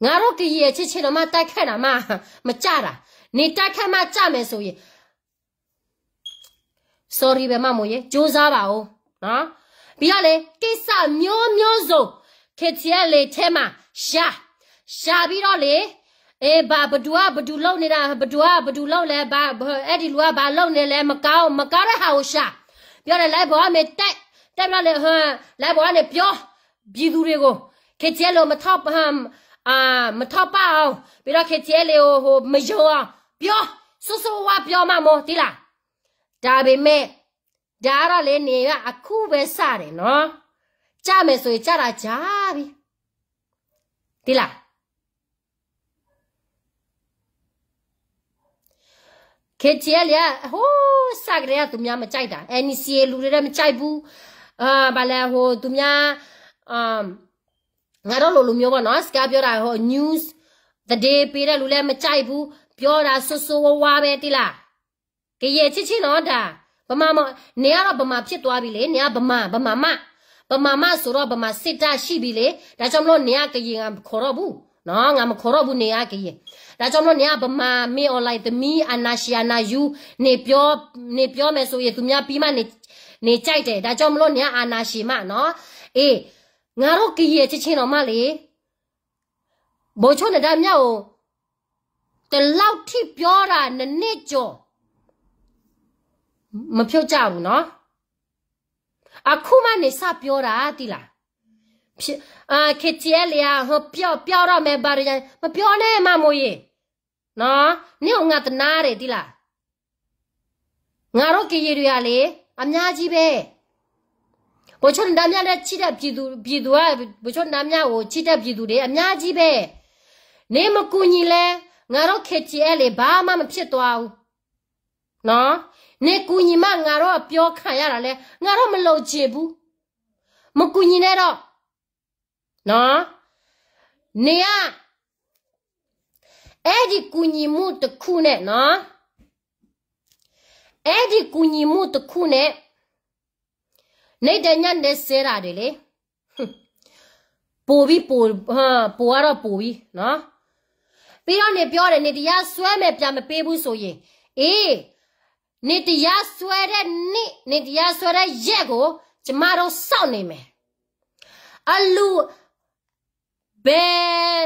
ငါတို့ကရင်အချင်းချင်းတော့မှတိုက်ခိုက်တာမှ မကြတာ နေတိုက်ခိုက်မှကြမယ်ဆိုရင် sorry ပဲမ့ၢ်မိၢ်ယဲ ကြိုးစားပါဦး ပြီးတော့လေ ကိစ္စမျိုးမျိုးစုံ KTLA ထဲမှာ ရှာ ရှာပြီးတော့လေ အဲဘၣ်ဘဒူးအဘဒူးလုပ်နေတာ ဘဒူးအဘဒူးလုပ်လဲ ဘၣ် အဲဒ်လူးအဘၣ်လုပ်နေလဲ မကောင်း မကောင်းတဲ့ဟာကိုရှာ ပြောတယ် လိုင်းပေါ်ကနေ တက် တက်ပြီးတော့လေ ဟို လိုင်းပေါ်ကနေ ပြော ပြည်သူတွေကို KTLA ကို မထောက် အာ မထောက်ပံ့အောင် ပြီးတော့ KTLA ကို ဟို မယုံအောင် ပြော ဆိုးဆိုးဝါးဝါး ပြော မ့ၢ်မိၢ် သိလား ဒါပေမဲ့ ဒါကတော့လေ နေကအခုပဲစတယ်နော် ကြမယ်ဆိုရင် ကြတာကြာပြီ သိလား KTLA ဟိုး စကတည်းက သူများမကြိုက်တာ NCA လူတွေလည်း မကြိုက်ဘူး အာ ဘာလဲ ဟို သူများ အာ ငါတို့လိုလူမျိုးပေါ့နော် စကားပြောတာ ဟို news သတင်းပေးတဲ့လူလည်း မကြိုက်ဘူး ပြောတာ ဆိုးဆိုးဝါးဝါးပဲ သိလား ကယဲၢ်ချစ်ချစ်နော် ဒါ ဗမာမ နေကတော့ ဗမာဖြစ်သွားပြီလေ နေက ဗမာ ဗမာမ ဗမာမဆိုတော့ ဗမာစစ်တပ်ရှိပြီလေ ဒါကြောင့်မလို့ နေက ကရင် ငါမခေါ်တော့ဘူး နော် ငါမခေါ်တော့ဘူး နေက ကရင် ဒါကြောင့်မလို့ နေက ဗမာ မင်းအောင်လှိုင် သမီး အာဏာရှင် အာဏာယူ နေပြော နေပြောမယ်ဆိုရင် သူများပြီးမှ နေ နေကြိုက်တယ် ဒါကြောင့်မလို့ နေက အာဏာရှင်မ နော် အေး ငါတို့ ကယဲၢ်ချစ်ချစ်နော် မလေး ဗိုလ်ချုပ်နဒါမြတ်ကို ဒီလောက်ထိပြောတာ နှစ်နှစ်ကျော် မဖြုတ်ကြဘူးနော် အခုမှနေစပြောတာ သိလား ဖြစ် အာ KTLA อ่ะ ဟို ပျောက် ပျောက်တော့မယ် ဘာတွေ မပြောနဲ့ မမိုးရေ နော် နင့်ကို ငါတနာတယ် သိလား ငါတို့ ကရင်တွေကလေ အများကြီးပဲ ဗိုလ်ချုပ်နဒါမြတ်နဲ့ ချစ်တဲ့ပြည်သူ ပြည်သူက ဗိုလ်ချုပ်နဒါမြတ်ကို ချစ်တဲ့ပြည်သူတွေ အများကြီးပဲ နေမကူညီလဲ ငါတို့ KTLA ဘာမှမဖြစ်သွားဘူး နော် နေကူညီမှ ငါတို့က ပြောခံရတာလဲ ငါတို့ မလိုချင်ဘူး မကူညီနဲ့တော့ နော် နေက အဲ့ဒီကူညီမှုတစ်ခုနဲ့နော် အဲ့ဒီကူညီမှုတစ်ခုနဲ့ နေ့တညနေစဲတာတွေလေ ပိုပြီးပို ဟမ် ပိုကတော့ပိုပြီးနော် ပြီးတော့နေပြောတယ် နေတရားစွဲမယ် ပြန်မပေးဘူးဆိုရင် အေး နေတရားစွဲတဲ့နေ့ နေတရားစွဲတဲ့ရက်ကို ကျမတို့စောင့်နေမယ် အလူ ဘယ်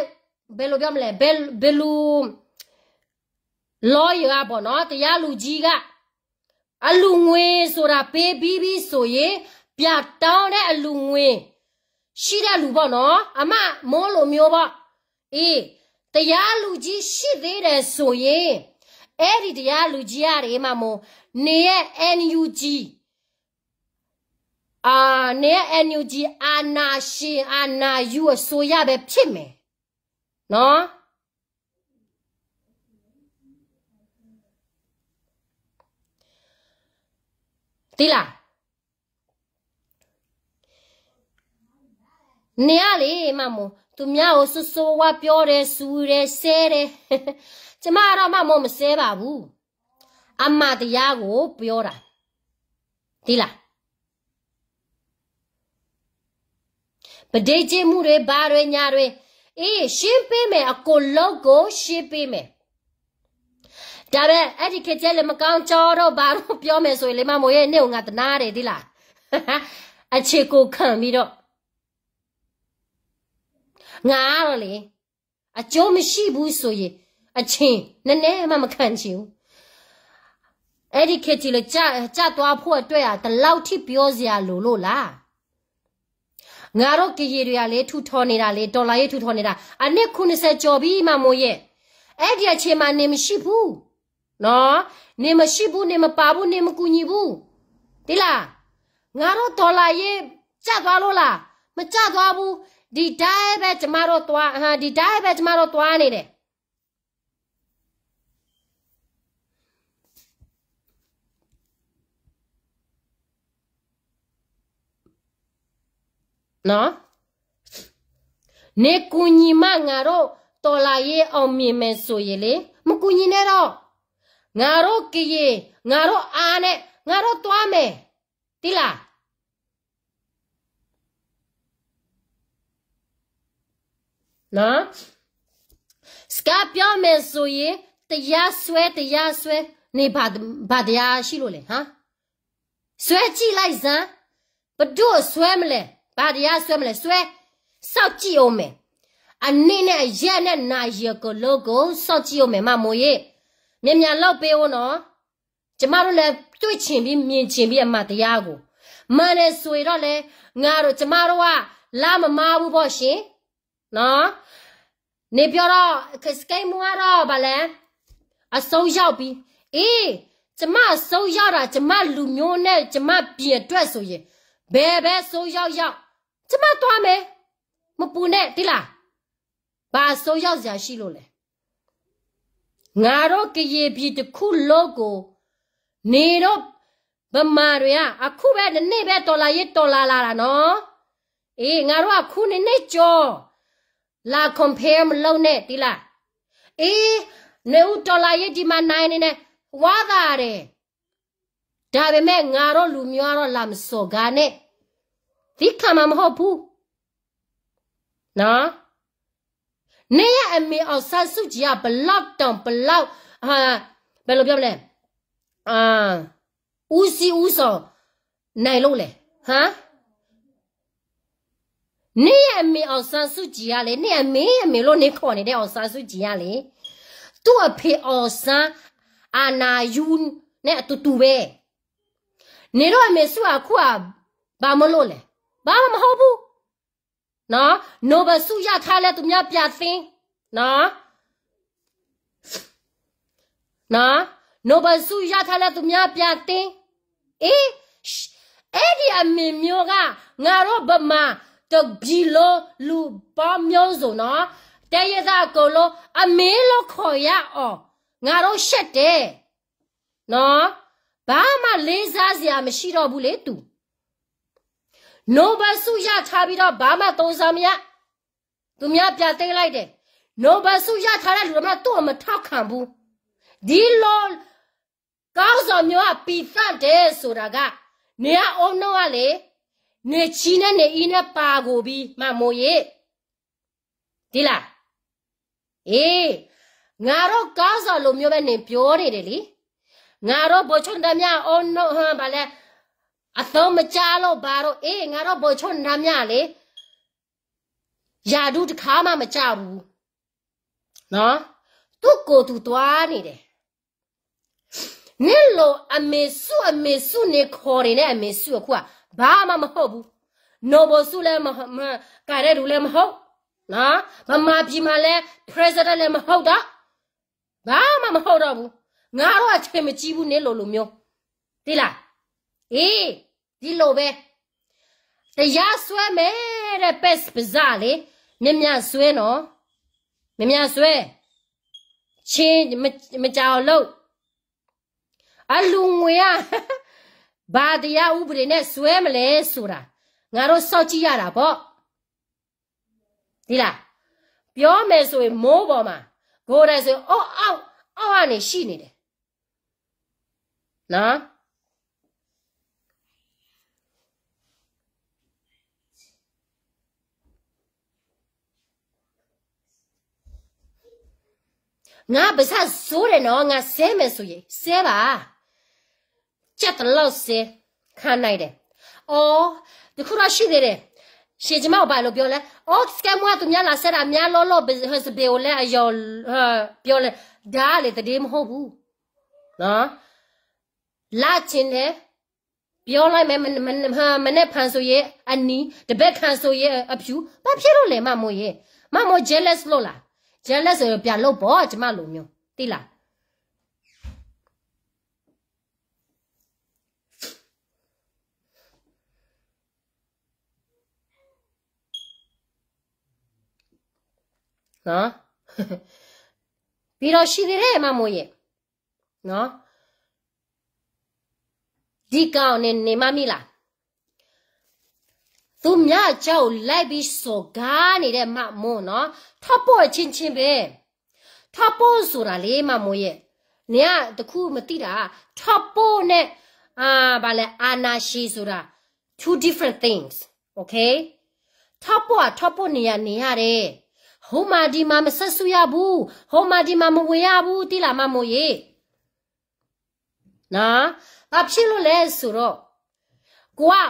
ဘယ်လိုပြောမလဲ ဘယ် ဘယ်လူ lawyer ပေါ့နော် တရားလူကြီးက အလူငွေဆိုတာပေးပြီးပြီဆိုရင် ပြန်တောင်းတဲ့အလူငွေ ရှိတဲ့လူပေါ့နော် အမမိုးလိုမျိုးပေါ့ အေး တရားလူကြီးရှိသေးတယ်ဆိုရင် အဲ့ဒီတရားလူကြီးက မမိုး နေရဲ့ NUG အာ နေရဲ့ NUG အာဏာရှင် အာဏာယူအစိုးရပဲဖြစ်မယ်နော် သိလား နေရလေ မမိုး သူများကို ဆိုးဆိုးဝါးဝါးပြောတယ် စူတယ် ဆဲတယ် ကျမကတော့ မမိုး မဆဲပါဘူး အမှန်တရားကို ပြောတာ သိလား ပဒေကျင်းမှုတွေ ဘာတွေ ညာတွေ အေး ရှင်းပေးမယ် အကုန်လုံးကို ရှင်းပေးမယ် ဒါပေမဲ့ အဲ့ဒီ KTLA မကောင်းကြောင်းတို့ ဘာတို့ ပြောမယ်ဆိုရင်လေ မမိုးရေ နင့်ကို ငါတနာတယ် သိလား အခြေကိုခံပြီးတော့ ငါကတော့လေ အကျိုးမရှိဘူးဆိုရင် အချိန် နည်းနည်းမှ မခံချင်ဘူး အဲ့ဒီ KTLA ကျ ကျသွားဖို့အတွက် ဒီလောက်ထိ ပြောစရာလိုလို့လား ငါတို့ ကရင်တွေကလေ ထူထောင်နေတာလေ တော်လှန်ရေး ထူထောင်နေတာ အနှစ် ခုနှစ်ဆယ် ကျော်ပြီ မမိုးရေ အဲ့ဒီအချိန်မှာ နေမရှိဘူး နော် နေမရှိဘူး နေမပါဘူး နေမကူညီဘူး သိလား ငါတို့ တော်လှန်ရေး ကျသွားလို့လား မကျသွားဘူး ဒီတိုင်းပဲ ကျမတို့ သွား ဒီတိုင်းပဲ ကျမတို့ သွားနေတယ် နော် နေကူညီမှ ငါတို့ တော်လှန်ရေး အောင်မြင်မယ်ဆိုရင်လေ မကူညီနဲ့တော့ ငါတို့ ကရင် ငါတို့ အားနဲ့ ငါတို့ သွားမယ် သိလား နော် စကားပြောမယ်ဆိုရင် တရားစွဲ တရားစွဲ နေ ဘာ ဘာတရားရှိလို့လဲ ဟမ် စွဲကြည့်လိုက်စမ်း, ဘယ်သူ့ကိုစွဲမလဲ, ဘာတရားစွဲမလဲ, စွဲ, စောင့်ကြည့်ဦးမယ်, အနည်းနဲ့အရက်နဲ့နာရီအကလို့ကို စောင့်ကြည့်ဦးမယ် မမိုးရေ, မြန်မြန်လုပ်ပေးဦးနော်. ကျမတို့လည်းတွေ့ချင်ပြီးမြင်ချင်ပြီး အမှန်တရားကို, မှန်တယ်ဆိုရင်တော့လည်း ငါတို့, ကျမတို့က လမ်းမမှားဘူးပေါ့ရှင်နော်. နေပြောတော့ စကဲမူကတော့ ဘာလဲ, အဆုံးရောက်ပြီ. အေး, ကျမအဆုံးရောက်တာ ကျမလူမျိုးနဲ့ကျမပြည်အတွက်ဆိုရင် ဘယ်ပဲဆုံးရောက်ရောက် ကျမသွားမယ်, မပူနဲ့, သိလား. ဘာအဆုံးရောက်စရာရှိလို့လဲ. ငါတို့ကရင်ပြည်တစ်ခုလုံးကို နေတော့ ဗမာတွေက အခုပဲ နှစ်နှစ်ပဲ တော်လှန်ရေး တော်လှန်လာတာနော်. အေး, ငါတို့က ခုနှစ်နှစ်ကျော်, လာ compare မလုပ်နဲ့, သိလား. အေး, နွေဦးတော်လှန်ရေး ဒီမှာနိုင်နေတယ်, ဝါသာတယ်. ဒါပေမဲ့ ငါတို့လူမျိုးကတော့ လာမစော်ကားနဲ့, သီးခံမှာမဟုတ်ဘူးနော်. နင့်ရဲ့အမေ အောင်ဆန်းစုကြည်က ဘယ်လောက်တောင် ဘယ်လောက်, အာ, ဘယ်လိုပြောမလဲ, အာ, ဦးစီးဦးဆောင်နိုင်လို့လဲ, ဟမ်. နင့်ရဲ့အမေ အောင်ဆန်းစုကြည်ကလေ, နင့်အမေ, အမေလို့နင်ခေါ်နေတဲ့ အောင်ဆန်းစုကြည်ကလေ, သူ့အဖေ အောင်ဆန်း အာဏာယူနဲ့အတူတူပဲ. နင်တို့အမေစုက အခုက ဘာမို့လို့လဲ, ဘာမှမဟုတ်ဘူးနော်. နိုဘယ်ဆုရထားလဲ, သူများပြန်သင်နော်. နော်, နိုဘယ်ဆုရထားလဲ, သူများပြန်သင်. အေး, အဲ့ဒီအမေမျိုးက ငါတို့ဗမာ တစ်ပြည်လုံး လူပေါင်းမျိုးစုံနော်, တိုင်းရင်းသားအကုန်လုံး အမေလို့ခေါ်ရအောင် ငါတို့ရှက်တယ်နော်. ဘာမှလေးစားစရာမရှိတော့ဘူးလေ သူ. နိုဘယ်ဆုရထားပြီးတော့ ဘာမှသုံးစားမရ. သူများပြန်သိမ်းလိုက်တယ်. နိုဘယ်ဆုရထားတဲ့လူတွေမှ သူ့ကိုမထောက်ခံဘူး. ဒီလိုခေါင်းဆောင်မျိုးက ပီသန့်တယ်ဆိုတာက နေအုံးနုကလေ, နေချီနဲ့နေအီနဲ့ပါကိုပြီ မမိုးရေ. သိလား. အေး, ငါတို့ခေါင်းဆောင်လိုမျိုးပဲ နင်ပြောနေတယ်လေ. ငါတို့ဗိုလ်ချုပ်နတမ်းမြအုံးနု, ဟမ်, ဘာလဲ, အသုံးမကျလို့ဘာလို့. အေး, ငါတို့ဗိုလ်ချုပ်နတမ်းမြလေ, ရာထူးတစ်ခါမှမကျဘူးနော်. သူ့ကိုယ်သူသွားနေတယ်. နင့်လိုအမေစု အမေစုနေခေါ်နေတဲ့အမေစုအခုက ဘာမှမဟုတ်ဘူး. နိုဘယ်ဆုလည်းမ, မ, ကိုင်တဲ့လူလည်းမဟုတ်နော်. ဗမာပြည်မှာလည်း president လည်းမဟုတ်တော့, ဘာမှမဟုတ်တော့ဘူး. ငါတို့အထင်မကြီးဘူး နင့်လိုလူမျိုး. သိလား. အေး, ဒီလိုပဲ. တရားစွဲမယ်တဲ့ ပဲစပစလေ, မြန်မြန်စွဲနော်, မြန်မြန်စွဲ, ချင်းမ, မကြာအောင်လုပ်. အလူငွေက ဘာတရားဥပဒေနဲ့စွဲမလဲဆိုတာ ငါတို့စောင့်ကြည့်ရတာပေါ့. သိလား. ပြောမယ်ဆိုရင် မိုးပေါ်မှာ, ကိုယ်တိုင်ဆိုရင် အောက်, အောက်, အောက်ကနေရှိနေတယ်နော်. ငါပါးစပ်ဆိုးတယ်နော်, ငါစဲမယ်ဆိုရင် စဲပါ. ကြက်သလောက်စဲ, ခံနိုင်တယ်. အော်, တစ်ခုတော့ရှိသေးတယ်. ရှင်ကျမကိုဘာလို့ပြောလဲ. အော်, စကဲမွားသူများလာစဲတာများလို့လို့ စပယ်ကိုလည်းအယော်, ပြောလဲ. ဒါကလေ သတင်းမဟုတ်ဘူးနော်. လချင်းလည်း ပြောလိုက်မယ်, မ, မ, မ, မနက်ဖြန်ဆိုရင်အနီ, တဘက်ခါဆိုရင်အဖြူ, ဘာဖြစ်လို့လဲ မမိုးရေ. မမိုး jealous လို့လား. Jealous ဆိုရင် ပြန်လုပ်ပေါ့, ကျမလိုမျိုး, သိလား. နော်, ပြီးတော့ရှိသေးတယ် မမိုးရေ, နော်. ဒီကောင်နဲ့နေမမီးလား. သူများအကြောင်းကိုလိုက်ပြီးစော်ကားနေတဲ့ မမိုးနော်, ထောက်ပို့အချင်းချင်းပဲ. ထောက်ပို့ဆိုတာလေ မမိုးရေ, နင်ကတစ်ခုမသိတာ, ထောက်ပို့နဲ့, အာ, ဘာလဲ, အာဏာရှင်ဆိုတာ two different things, okay? ထောက်ပို့က ထောက်ပို့နေရ, နေရတယ်. ဟိုမှာဒီမှာမဆက်စုရဘူး, ဟိုမှာဒီမှာမဝင်ရဘူး, သိလား မမိုးရေ. နော်, ဘာဖြစ်လို့လဲဆိုတော့ ကွၢ်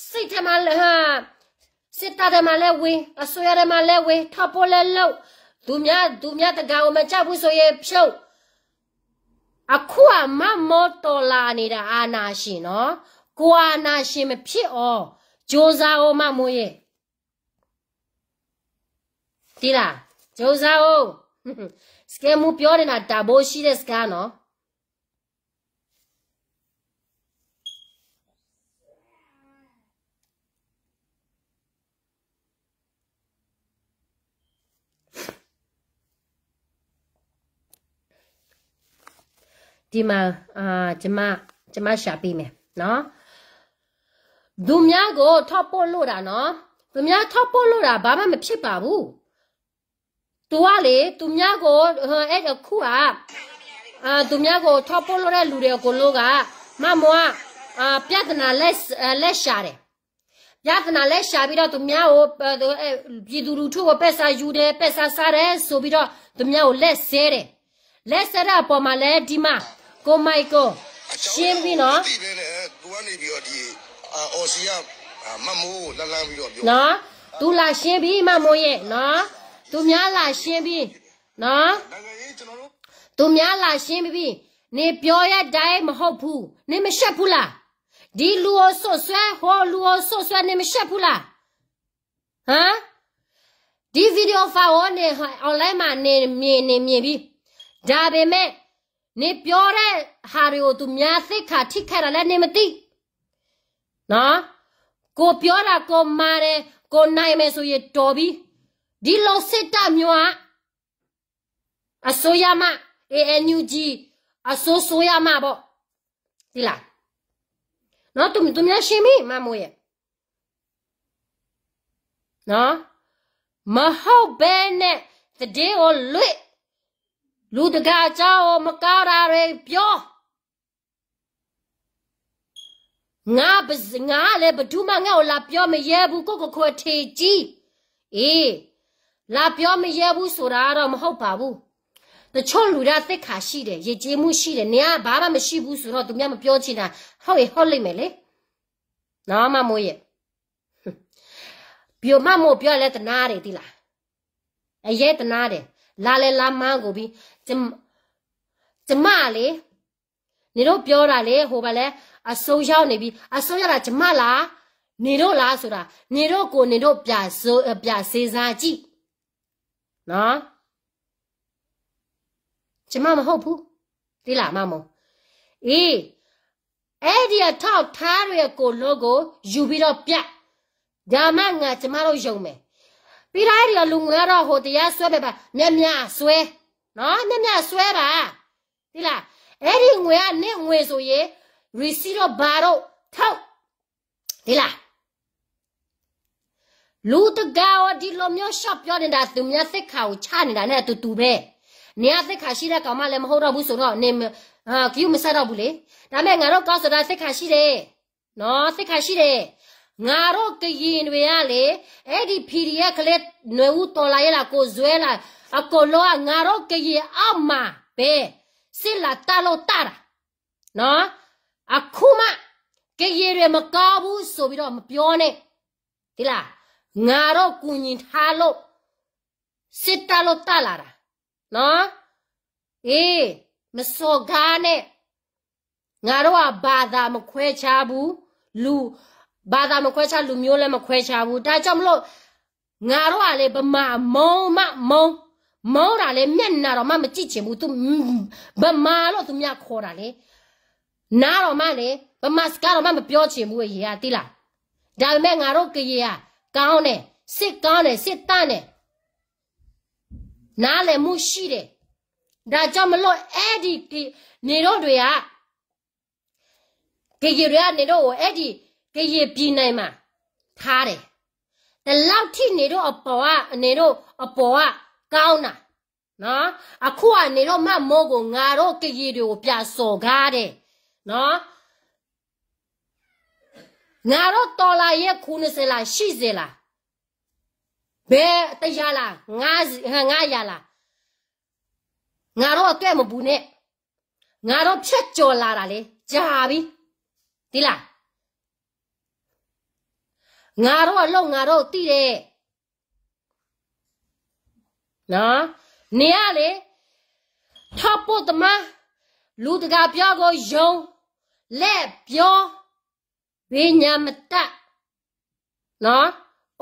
စစ်ထဲမှာလဲ စစ်တပ်ထဲမှာလဲဝင် အစိုးရထဲမှာလဲဝင် ထောက်ပို့လဲလုပ် သူများ သူများတဂၤကိုမကြိုက်ဘူးဆိုရင်ဖြုတ် အခုအမတ်မိုးတော်လှန်နေတာ အာဏာရှင်နော်။ ကိုယ်အာဏာရှင်မဖြစ်အောင် ကြိုးစားဦး မမိုးရဲ့ သိလား ကြိုးစားဦး စကဲမူပြောနေတာ တန်ဖိုးရှိတဲ့စကားနော် ဒီမှာ အာ ကျွန်မ ကျွန်မရှာပေးမယ်နော်။ သူများကို ထောက်ပို့လို့တာနော်။ သူများ ထောက်ပို့လို့တာ ဘာမှမဖြစ်ပါဘူး။ သူကလေ သူများကို အဲ အခုက အာ သူများကို ထောက်ပို့လို့တဲ့လူတွေအကုန်လုံးက မမိုးက အာ ပြဿနာလဲ အဲ လဲရှာတယ်။ ပြဿနာလဲရှာပြီးတော့ သူများကို အဲ အဲ ပြည်သူလူထုကို ပဲာ်စၢ်ယူတယ် ပဲာ်စၢ်စားတယ်ဆိုပြီးတော့ သူများကိုလက်စဲတယ်။ လက်စဲတဲ့အပေါ်မှာလဲ ဒီမှာ ကိုမိုင်ကို ရှင်းပြီနော်။ သူလာရှင်းပြီ မမိုးရဲ့နော်။ သူများလာရှင်းပြီနော်။ သူများလာရှင်းပြီ။ နေပြောရတိုင်းမဟုတ်ဘူး။ နေမရှက်ဘူးလား။ ဒီလူကိုစွပ်စွဲ ဟိုလူကိုစွပ်စွဲ နေမရှက်ဘူးလား။ ဟမ်။ ဒီ video file ကိုနေ online မှာနေမြင်နေမြင်ပြီ။ ဒါပေမဲ့ နေပြောတဲ့ဟာတွေကို သူများသိက္ခာထိခိုက်တာလည်း နေမသိနော်။ ကိုပြောတာကိုမှန်တယ် ကိုနိုင်မယ်ဆိုရင်တော်ပြီ။ ဒီလိုစစ်တပ်မျိုးကအစိုးရမှ A N U G အစိုးစိုးရမှပေါ့။ သိလားနော်။ သူသူများရှင်းပြီ မမိုးရဲ့နော်။ မဟုတ်ဘဲနဲ့ သတင်းကိုလွှင့် လူတကာအကြောင်းကို မကောင်းတာတွေပြော ငါပ- ငါလည်း ဘယ်သူမှ ငါ့ကို လာပြောမရဲဘူး ကိုယ့်ကိုယ်ကိုယ် အထင်ကြီး အေး လာပြောမရဲဘူးဆိုတာကတော့ မဟုတ်ပါဘူး။ တချို့လူတွေက သိက္ခာရှိတယ် ယဉ်ကျေးမှုရှိတယ် နင်က ဘာမှမရှိဘူးဆိုတော့ သူများမပြောချင်တာ ဟုတ်ရင်ဟုတ်လိမ့်မယ်လေနော် မမိုးရဲ့ ပြော မမိုးပြောလဲတနာတယ် သိလား။ အရဲတနာတယ် လာလဲလာမန်းကိုပြီ ကျမ ကျမလေ နင်တို့ပြောတာလေ ဟိုပါလဲ အဆုံးရောက်နေပြီ အဆုံးရောက်တာ ကျမလား နင်တို့လားဆိုတာ နင်တို့ကိုယ်နင်တို့ ပြန်စဉ်းစားကြည့်နော်။ ကျမမဟုတ်ဘူး သိလား မမိုး။ အေး အဲ့ဒီအထောက်အထားတွေအကုန်လုံးကို ယူပြီးတော့ပြ ဒါမှ ငါ ကျမတို့ ယုံမယ်။ ပြီးတော့ အဲ့ဒီအလူငွေကတော့ ဟို တရားစွဲပဲပါ များများစွဲနော် များများစွဲပါ သိလား။ အဲ့ဒီငွေက နင့်ငွေဆိုရင် receipt တို့ဘာတို့ထုတ် သိလား။ လူတဂၤရော ဒီလိုမျိုး ရှော့ပြောနေတာ သူများသိက္ခာကို ချနေတာနဲ့ အတူတူပဲ။ နင်က သိက္ခာရှိတဲ့ကောင်မလည်း မဟုတ်တော့ဘူးဆိုတော့ နင် အာ ဂရုမစိုက်တော့ဘူးလေ။ ဒါပေမဲ့ ငါတို့ ကောင်းဆိုတာ သိက္ခာရှိတယ်နော် သိက္ခာရှိတယ်။ ငါတို့ကရင်တွေကလေ အဲ့ဒီ P D F ကလေး နွေဦးတော်လှန်ရေးလား ကိုယ်စွဲလား အကုန်လုံးက ငါတို့ကရင်အောက်မှာပဲ စစ်လာတတ်လို့တတ်တာနော်။ အခုမှ ကရင်တွေမကောင်းဘူးဆိုပြီးတော့ မပြောနဲ့ သိလား။ ငါတို့ကူညီထားလို့ စစ်တပ်လို့ တက်လာတာနော်။ အေး မစော်ကားနဲ့ ငါတို့က ဘာသာမခွဲခြားဘူး လူ ဘာသာမခွဲခြား လူမျိုးလည်းမခွဲခြားဘူး ဒါကြောင့်မလို့ ငါတို့ကလေ ဗမာမုန်းမှမုန်း မုန်းတာလေ မျက်နှာတောင်မှ မကြည့်ချင်ဘူး သူ ဗမာလို့ သူများခေါ်တာလေ နားတောင်မှလေ ဗမာစကားတောင်မှ မပြောချင်ဘူး အရင်က သိလား။ ဒါပေမဲ့ ငါတို့ကရင်က ကောင်းတယ် စစ်ကောင်းတယ် စစ်တပ်နဲ့ နားလည်မှုရှိတယ်။ ဒါကြောင့်မလို့ အဲ့ဒီ က- နေတို့တွေက ကရင်တွေက နေတို့ကို အဲ့ဒီ ကရင်ပြည်နယ်မှာ ထားတယ်။ ဒီလောက်ထိ နေတို့အပေါ်က နေတို့အပေါ်က ကောင်းတာနော်။ အခုက နေတို့မမိုးကို ငါတို့ကရင်တွေကို ပြန်စော်ကားတယ်နော်။ ငါတို့ တော်လှန်ရေး ခုနှစ်ဆယ်လား ရှစ်ဆယ်လား ဘယ်တစ်ရာလား ငါးရာလား ငါတို့အတွက်မပူနဲ့ ငါတို့ဖြတ်ကျော်လာတာလေ ကြာပြီ သိလား။ ငါတို့အလုပ် ငါတို့သိတယ်. န့ၣ်ဧါလံ, ထီၣ်ပိၢ်သမါ, လူတဂၤပြောကိုယုံ, လက်ပြော, ဘိညါမတတ်,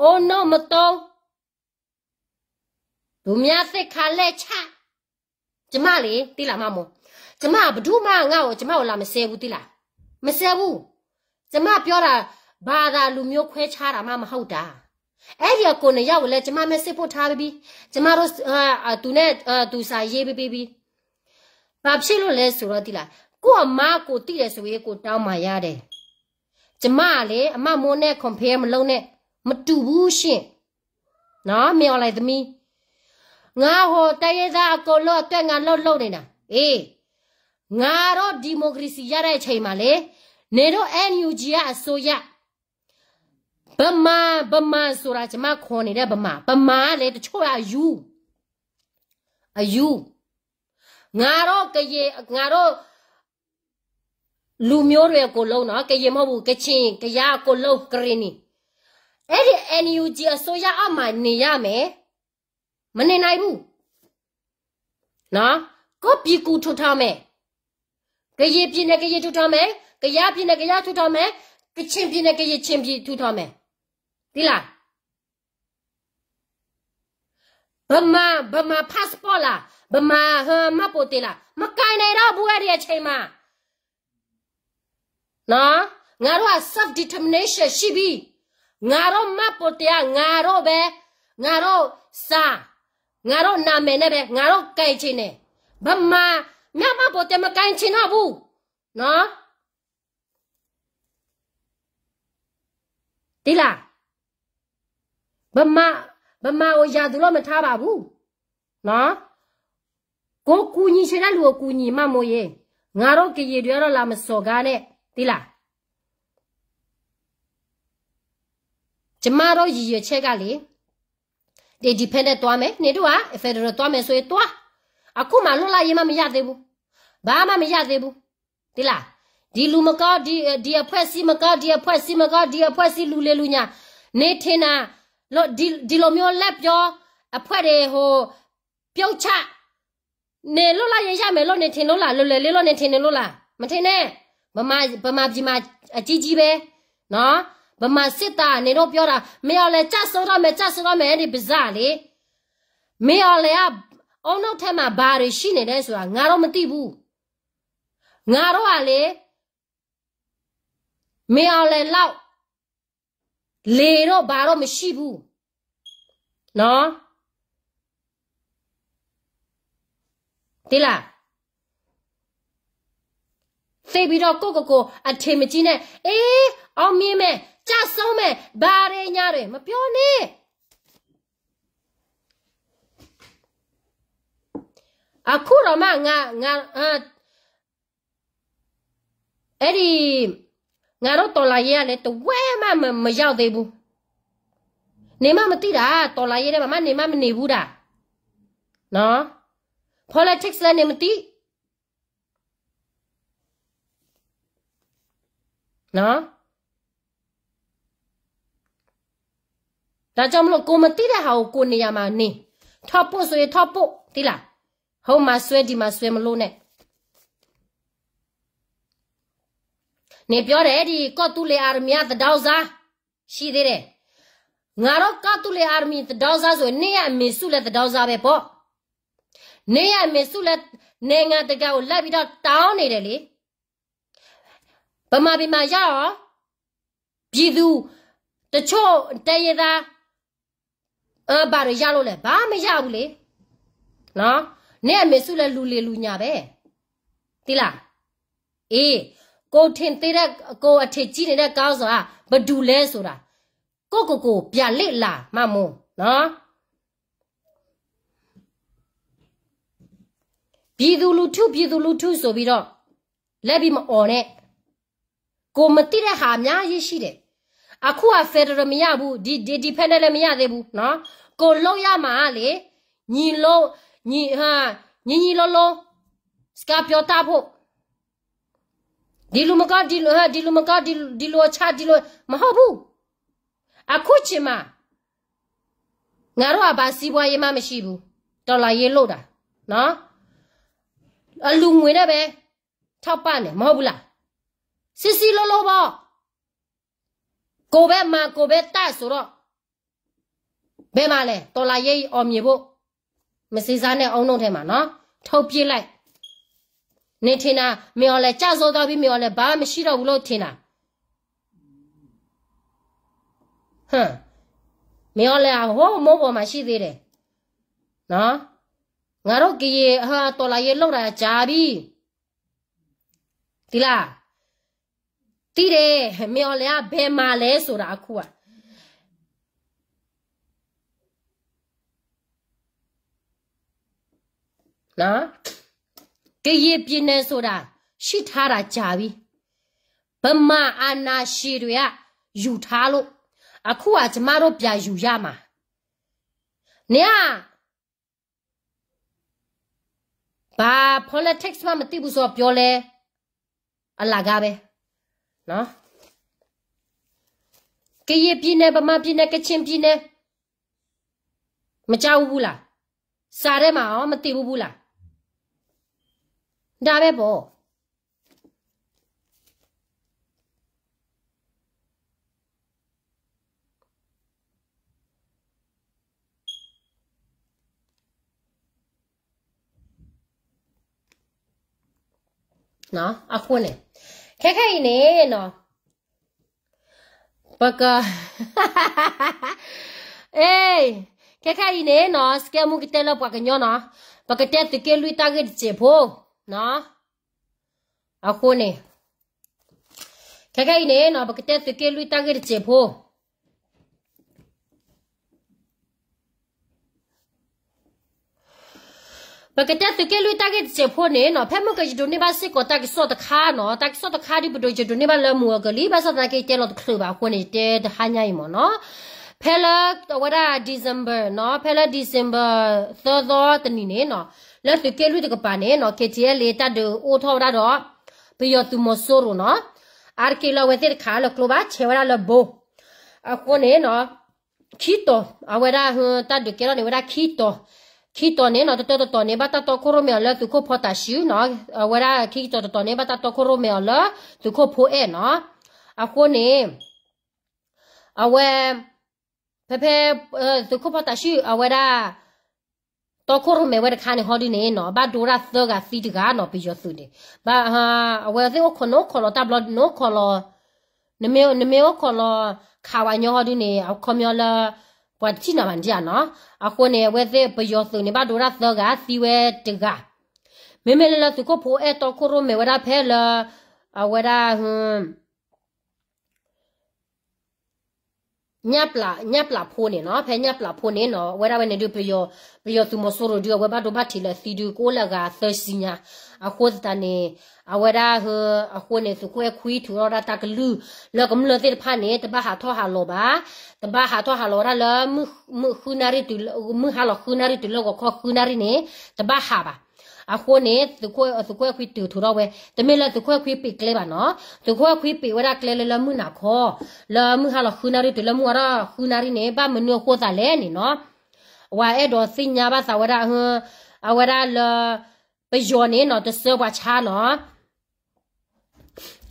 အိုးနုတ်မသုံး, သူများသိက္ခာလက်ချ, ကျမလံ သီလၢ်မမိၢ်, ကျမ ဘယ်သူမှ ငါ့ကို ကျမကို လာမစဲဘူး သီလၢ်, မစဲဘူး. ကျမပြောတာ ဘာသာလူမျိုးခွဲခြားတာမှ မဟုတ်တာ. အဲ့ဒီအကိုနှစ်ယောက်ကိုလည်း ကျမ message ပို့ထားပြီးပြီ. ကျမတို့ အဲ သူနဲ့ အဲ သူစာရေးပြီးပြီ. ဘာဖြစ်လို့လဲဆိုတော့ သီလၢ်, ကိုယ့်အမကိုသိတယ်ဆိုရင် ကိုတောင်းပန်ရတယ်. ကျမကလေ အမမိုးနဲ့ compare မလုပ်နဲ့, မတူဘူးရှင့်. နော် မင်းအောင်လှိုင်သမီး, ငါဟိုတိုင်းရင်းသားအကုန်လုံးအတွက် ငါလှုပ်လှုပ်နေတာ. အေး, ငါတို့ democracy ရတဲ့အချိန်မှာလေ, နင်တို့ NUG ကအစိုးရ, ဗမာ, ဗမာဆိုတာ ကျမ ခေါ်နေတဲ့ ဗမာ, ဗမာကလေ တချို့ကအယူ, အယူ, ငါတို့ ကရင်, ငါတို့ လူမျိုးတွေအကုန်လုံးနော်, ကရင်မဟုတ်ဘူး, ကချင်, ကယားအကုန်လုံး, ကရင်နီ. အဲ့ဒီ NUG အစိုးရအောက်မှာ နေရမယ်, မနေနိုင်ဘူးနော်. ကိုယ့်ပြည်ကိုထူထောင်မယ်, ကရင်ပြည်နယ် ကရင်ထူထောင်မယ်, ကယားပြည်နယ် ကယားထူထောင်မယ်, ကချင်ပြည်နယ် ကရင် ချင်းပြည် ထူထောင်မယ်. သီလၢ်, ဗမာ, ဗမာ passport လား, ဗမာ မှတ်ပုံတင်လား, မကိုင်နိုင်တော့ဘူး အဲ့ဒီအချိန်မှာ. နော်, ငါတို့က self determination ရှိပြီ. ငါတို့ မှတ်ပုံတင်က ငါတို့ပဲ, ငါတို့စာ, ငါတို့နာမည်နဲ့ပဲ ငါတို့ကိုင်ချင်တယ်. ဗမာ, မြန်မာ မှတ်ပုံတင် မကိုင်ချင်တော့ဘူးနော်. သီလၢ်, ဗမာ, ဗမာကို ရန်သူလို့ မထားပါဘူးနော်. ကိုယ်ကူညီချင်တဲ့လူကို ကူညီ မမိုးရေ. ငါတို့ကရင်တွေကတော့ လာမစော်ကားနဲ့, သီလၢ်. ကျမတို့ ရည်ရွယ်ချက်ကလေ, independent သွားမယ်, နင်တို့က federal သွားမယ်ဆိုရင်သွား. အခုမှ လွတ်လပ်ရေးမှ မရသေးဘူး, ဘာမှ မရသေးဘူး. သီလၢ်, ဒီလူမကောင်း, ဒီ, ဒီအဖွဲ့အစည်းမကောင်း, ဒီအဖွဲ့အစည်းမကောင်း, ဒီအဖွဲ့အစည်း လူလီၤလူလီၤ, နင်ထင်တာ, ဒီ, ဒီလိုမျိုး လက်ပြောအဖွဲ့တွေ, ဟို, ပြုတ်ချ, နင်လွတ်လပ်ရေးရမယ်လို့ နင်ထင်လို့လား, လွယ်လွယ်လေးလို့ နင်ထင်နေလို့လား, မထင်နဲ့. ဗမာ, ဗမာပြည်မှာ အကြီးကြီးပဲနော်. ဗမာစစ်တပ် နင်တို့ပြောတာ, မင်းအောင်လှိုင်ကျဆုံးတော့မယ်, ကျဆုံးတော့မယ်, အဲ့ဒီပါးစပ်လေ. မင်းအောင်လှိုင်က အုံနောက်ထဲမှာ ဘာတွေရှိနေလဲဆိုတာ ငါတို့မသိဘူး. ငါတို့ကလေ, မင်းအောင်လှိုင်လောက် လေတို့ဘာတို့မရှိဘူးနော်. သီလၢ်, သိပ်ပြီးတော့ ကိုယ့်ကိုယ်ကို အထင်မကြီးနဲ့, အေး, အောင်မြင်မယ်, ကျဆုံးမယ်, ဘာတွေညာတွေ မပြောနဲ့. အခုတောင်မှ ငါ, ငါ, အ အဲ့ဒီ, ငါတို့တော်လှန်ရေးကလည်း တဝက်မှ မ, မရောက်သေးဘူး. နေမှမသိတာ, တော်လှန်ရေးထဲမှာမှ နေမှမနေဘူးတာ. နော်. Politics လည်း နေမသိ. နော်. ဒါကြောင့်မလို့ ကိုယ်မသိတဲ့ဟာကို ကိုယ်နေရာမှာနေ. ထောက်ပို့ဆိုရင် ထောက်ပို့, သီလၢ်. ဟိုမှာစွဲ, ဒီမှာစွဲ မလို့နဲ့. နင်ပြောတယ်, ဒီ ကီၢ်သူလ့ၤ army က သဒါစၢ် ရှိသေးတယ်. ငါတို့ ကီၢ်သူလ့ၤ army သဒါစၢ်ဆိုရင် နင့်ရဲ့အမေစုလည်း သဒါစၢ်ပဲပေါ့. နင့်ရဲ့အမေစုလည်း နိုင်ငံတကာကို လိုက်ပြီးတော့ တောင်းနေတယ်လေ. ဗမာပြည်မှာရောက်ရော, ပြည်သူ, တချို့တိုင်းရင်းသား, ဘာတွေရလို့လဲ, ဘာမှမရဘူးလေ. နော်. နင့်အမေစုလည်း လူလီၤလူလီၤပဲ. သီလၢ်. အေး, ကိုယ်ထင်သေးတဲ့, ကိုယ်အထင်ကြီးနေတဲ့ ခေါင်းဆောင်က ဘယ်သူလဲဆိုတာ, ကိုယ့်ကိုယ်ကို ပြန်လေ့လာ, မမိုး, နော်. ပြည်သူလူထု, ပြည်သူလူထု ဆိုပြီးတော့, လက်ပြီးမအော်နဲ့. ကိုယ်မသိတဲ့ဟာ အများကြီးရှိတယ်. အခုက federal မရဘူး, ဒီ, ဒီ independent လည်း မရသေးဘူးနော်. ကိုယ်လုပ်ရမှာကလေ, ညီလို, ညီ, ညီညီလိုလို, စကားပြောတတ်ဖို့. ဒီလူမကောင်း, ဒီလူ, ဒီလူမကောင်း, ဒီလူအချ, ဒီလူ, မဟုတ်ဘူး. အခုချိန်မှာ ငါတို့က ဘာစီးပွားရေးမှ မရှိဘူး, တော်လှန်ရေးလုပ်တာနော်, အလှူငွေနဲ့ပဲ ထောက်ပံ့နေမဟုတ်ဘူးလား, စစ်စစ်လို့လို့ပေါ့, ကိုယ်ပဲမှန်ကိုယ်ပဲတတ်ဆိုတော့ ဘယ်မှာလဲ, တော်လှန်ရေးအောင်မြင်ဖို့, မင်းအောင်လှိုင်အုပ်စုထဲမှာနော်, ထုတ်ပစ်လိုက်, နင်ထင်တာ မင်းအောင်လှိုင်ကျဆုံးသွားပြီ, မင်းအောင်လှိုင်ဘာမှမရှိတော့ဘူးလို့ထင်တာ, ဟမ်, မင်းအောင်လှိုင်က ဟိုးမိုးပေါ်မှာရှိသေးတယ်နော်, ငါတို့ကရင် တော်လှန်ရေးလုပ်တာကြာပြီ, သိလား, သိတယ်, မင်းအောင်လှိုင်က ဘယ်မှာလဲဆိုတာ အခုက နော်, ကရင်ပြည်နယ်ဆိုတာ ရှိထားတာကြာပြီ, ဗမာအာဏာရှင်တွေက ယူထားလို့, အခုက ကျမတို့ ပြန်ယူရမှာ, နင်က ဘာ politics မှ မသိဘူးဆိုတော့ ပြောလဲ အလကားပဲနော်, ကရင်ပြည်နယ်, ဗမာပြည်နယ်, ကချင်ပြည်နယ်, မကြားဘူးဘူးလား, စာထဲမှာရော မသိဘူးဘူးလား, ဒါပဲပေါ့. အဃိန့ၣ်, ခဲခဲအံၤန့ၣ်နီၤ, ပက, အဲ, ခဲခဲအံၤန့ၣ်နီၤ, စကဲမူကတဲလၢပှၤကညီနီၤ, ပကတဲသုးက့လွံၢ်တၢ်ဂ့ၢ်တစဲးဖိနီၤ, အဃိန့ၣ်, ခဲခဲအံၤန့ၣ်နီၤ, ပကတဲသုးက့လွံၢ်တၢ်ဂ့ၢ်တစဲးဖိ ပကတဲသုးက့လွံၢ်တၢ်ဂ့ၢ်တစဲးဖိန့ၣ်နီၤ, ဖဲမုၢ်ကယဒိးန့ၢ်ဘၣ်စ့ၢ်ကီး တၢ်ကစီၣ်တခါနီၤ, တၢ်ကစီၣ်တခါဒ်ပဒိး ယဒိးန့ၢ်ဘၣ်လၢမုၢ်အကလံၤ, ဘၣ်ဆၣ်သနာ်က့ ယတဲလီၤတချုးဘၣ်အဃိန့ၣ် ယတဲတဟါညါအံၤမ့ၢ်နီၤ, ဖဲလၢအဝဲဒၣ် December နီၤ, ဖဲလၢ December သၢသီတနံၤန့ၣ်နီၤ, လၢသုးက့လွံၢ်တကပၤန့ၣ်နီၤ, KTLA တၢ်ဒုးအိၣ်ထီၣ်ဝဲဒၣ်ဒီး ပယီၤသုးမီၤစိရိၤနီၤ, အါတက့ၢ်လၢအဝဲသ့ၣ်တခါလၢကျိဘၣ် ဆဲးဝဲဒၣ်လၢဘိ, အဃိန့ၣ်နီၤ, ခံတီၤ, အဝဲဒၣ် တၢ်ဒုးကဲထီၣ်န့ၣ် ဝဲဒၣ်ခံတီၤ, ခံတီၤန့ၣ်နီၤ, တတီၤတတီၤန့ၣ် ဘၣ်တၢ်တီခိၣ်ရိၣ်မဲအီၤလၢသုးခိၣ်ဖီတၢ်စုနီၤ, အဝဲဒၣ်ခံတီၤတတီၤန့ၣ် ဘၣ်တၢ်တီခိၣ်ရိၣ်မဲအီၤလၢသုးခိၣ်ဖိအဲၣ်နီၤ, အဃိန့ၣ်, အဝဲ, ဖဲဖဲ, သုးခိၣ်ဖီတၢ်စု အဝဲဒၣ် တီခိၣ်ရိၣ်မဲဝဲတခါန့ၣ်ဟီဒုန့ၣ်နီၤ, ဘၣ်ဒိဝဲဒၣ်သၢဂၤသံတဂၤနီၤ, ပယီၤသုးန့ၣ်, ဘၣ်, အဝဲသ့ၣ်အိၣ်ခိးနအိၣ်ခိးလီၤတၢ်ဘျီ နအိၣ်ခိးလီၤ, နမ့ၢ်အိၣ်ခိးလီၤ ခးဝဲညီဟီဒုန့ၣ် အခီပညီလၢ ပှၤတထံၣ်နၤဘၣ်ဒ်နီၤ, အဃိန့ၣ် အဝဲသ့ၣ်ပယီၤသုးန့ၣ် ဘၣ်ဒိဝဲဒၣ်သၢဂၤသံဝဲတဂၤ, မ့မ့ၢ်လၢလၢသုးခိၣ်ဖိအဲၣ်တီခိၣ်ရိၣ်မဲဝဲဒၣ်ဖဲလၢ, အဝဲဒၣ် ညၣ်ပျၢ်ဖိန့ၣ်နီၤ, ဖဲညၣ်ပျၢ်ဖိန့ၣ်နီၤ, အဝဲဒၣ်ဝဲန့ၣ်ဒုး ပယီၤသုးမီၤစိရိၤဒုး အဝဲဘၣ်ဒိဘၣ်ထံးလၢသံဒုး ကအိၣ်လၢအဂၤသၢဆံညါ, အဃိသတးန့ၣ်, အဝဲဒၣ်, အဃိန့ၣ် သုးခိၣ်အဲၣ်ခွံထုးထီၣ်ဝဲဒၣ်တၢ်ကလုၢ်, လၢကမျၢၢ်သ့ၣ်တဖၣ်န့ၣ် တဘၣ်ဟးထီၣ်ဟးလီၤဘၣ်, တဘၣ်ဟးထီၣ်ဟးလီၤဝဲဒၣ်လၢ, မုၢ်ဃုနၣ်ရံၣ်တုၤ, မုၢ်ဟါလီၤဃုနၣ်ရံၣ်တုၤလၢဂီၤခီဃုနၣ်ရံၣ်န့ၣ်, တဘၣ်ဟးဘၣ်, အဃိန့ၣ်, သုးခိၣ်အဲၣ်ခွံထုးထီၣ်ဝဲ, တမ့ၢ်လၢသုးခိၣ်အဲၣ်ခွံပ့းကျဲဘၣ်နီၤ, သုးခိၣ်အဲၣ်ခွံပ့းဝဲဒၣ်ကျဲလၢလၢမုၢ်နၤခီ, လၢမုၢ်ဟါလီၤဃုနၣ်ရံၣ်တုၤလၢမုၢ်ဝါထီၣ်ဃုနၣ်ရံၣ်န့ၣ် ဘၣ်မနုၤအဃိသးလဲၣ်န့ၣ်နီၤ, ဝဲအဲၣ်ဒိးသ့ၣ်ညါဘၣ်သးဝဲဒၣ်, အဝဲဒၣ်လၢ, ပယီၤန့ၣ်နီၤ တဆှၢပှၤဆါနီၤ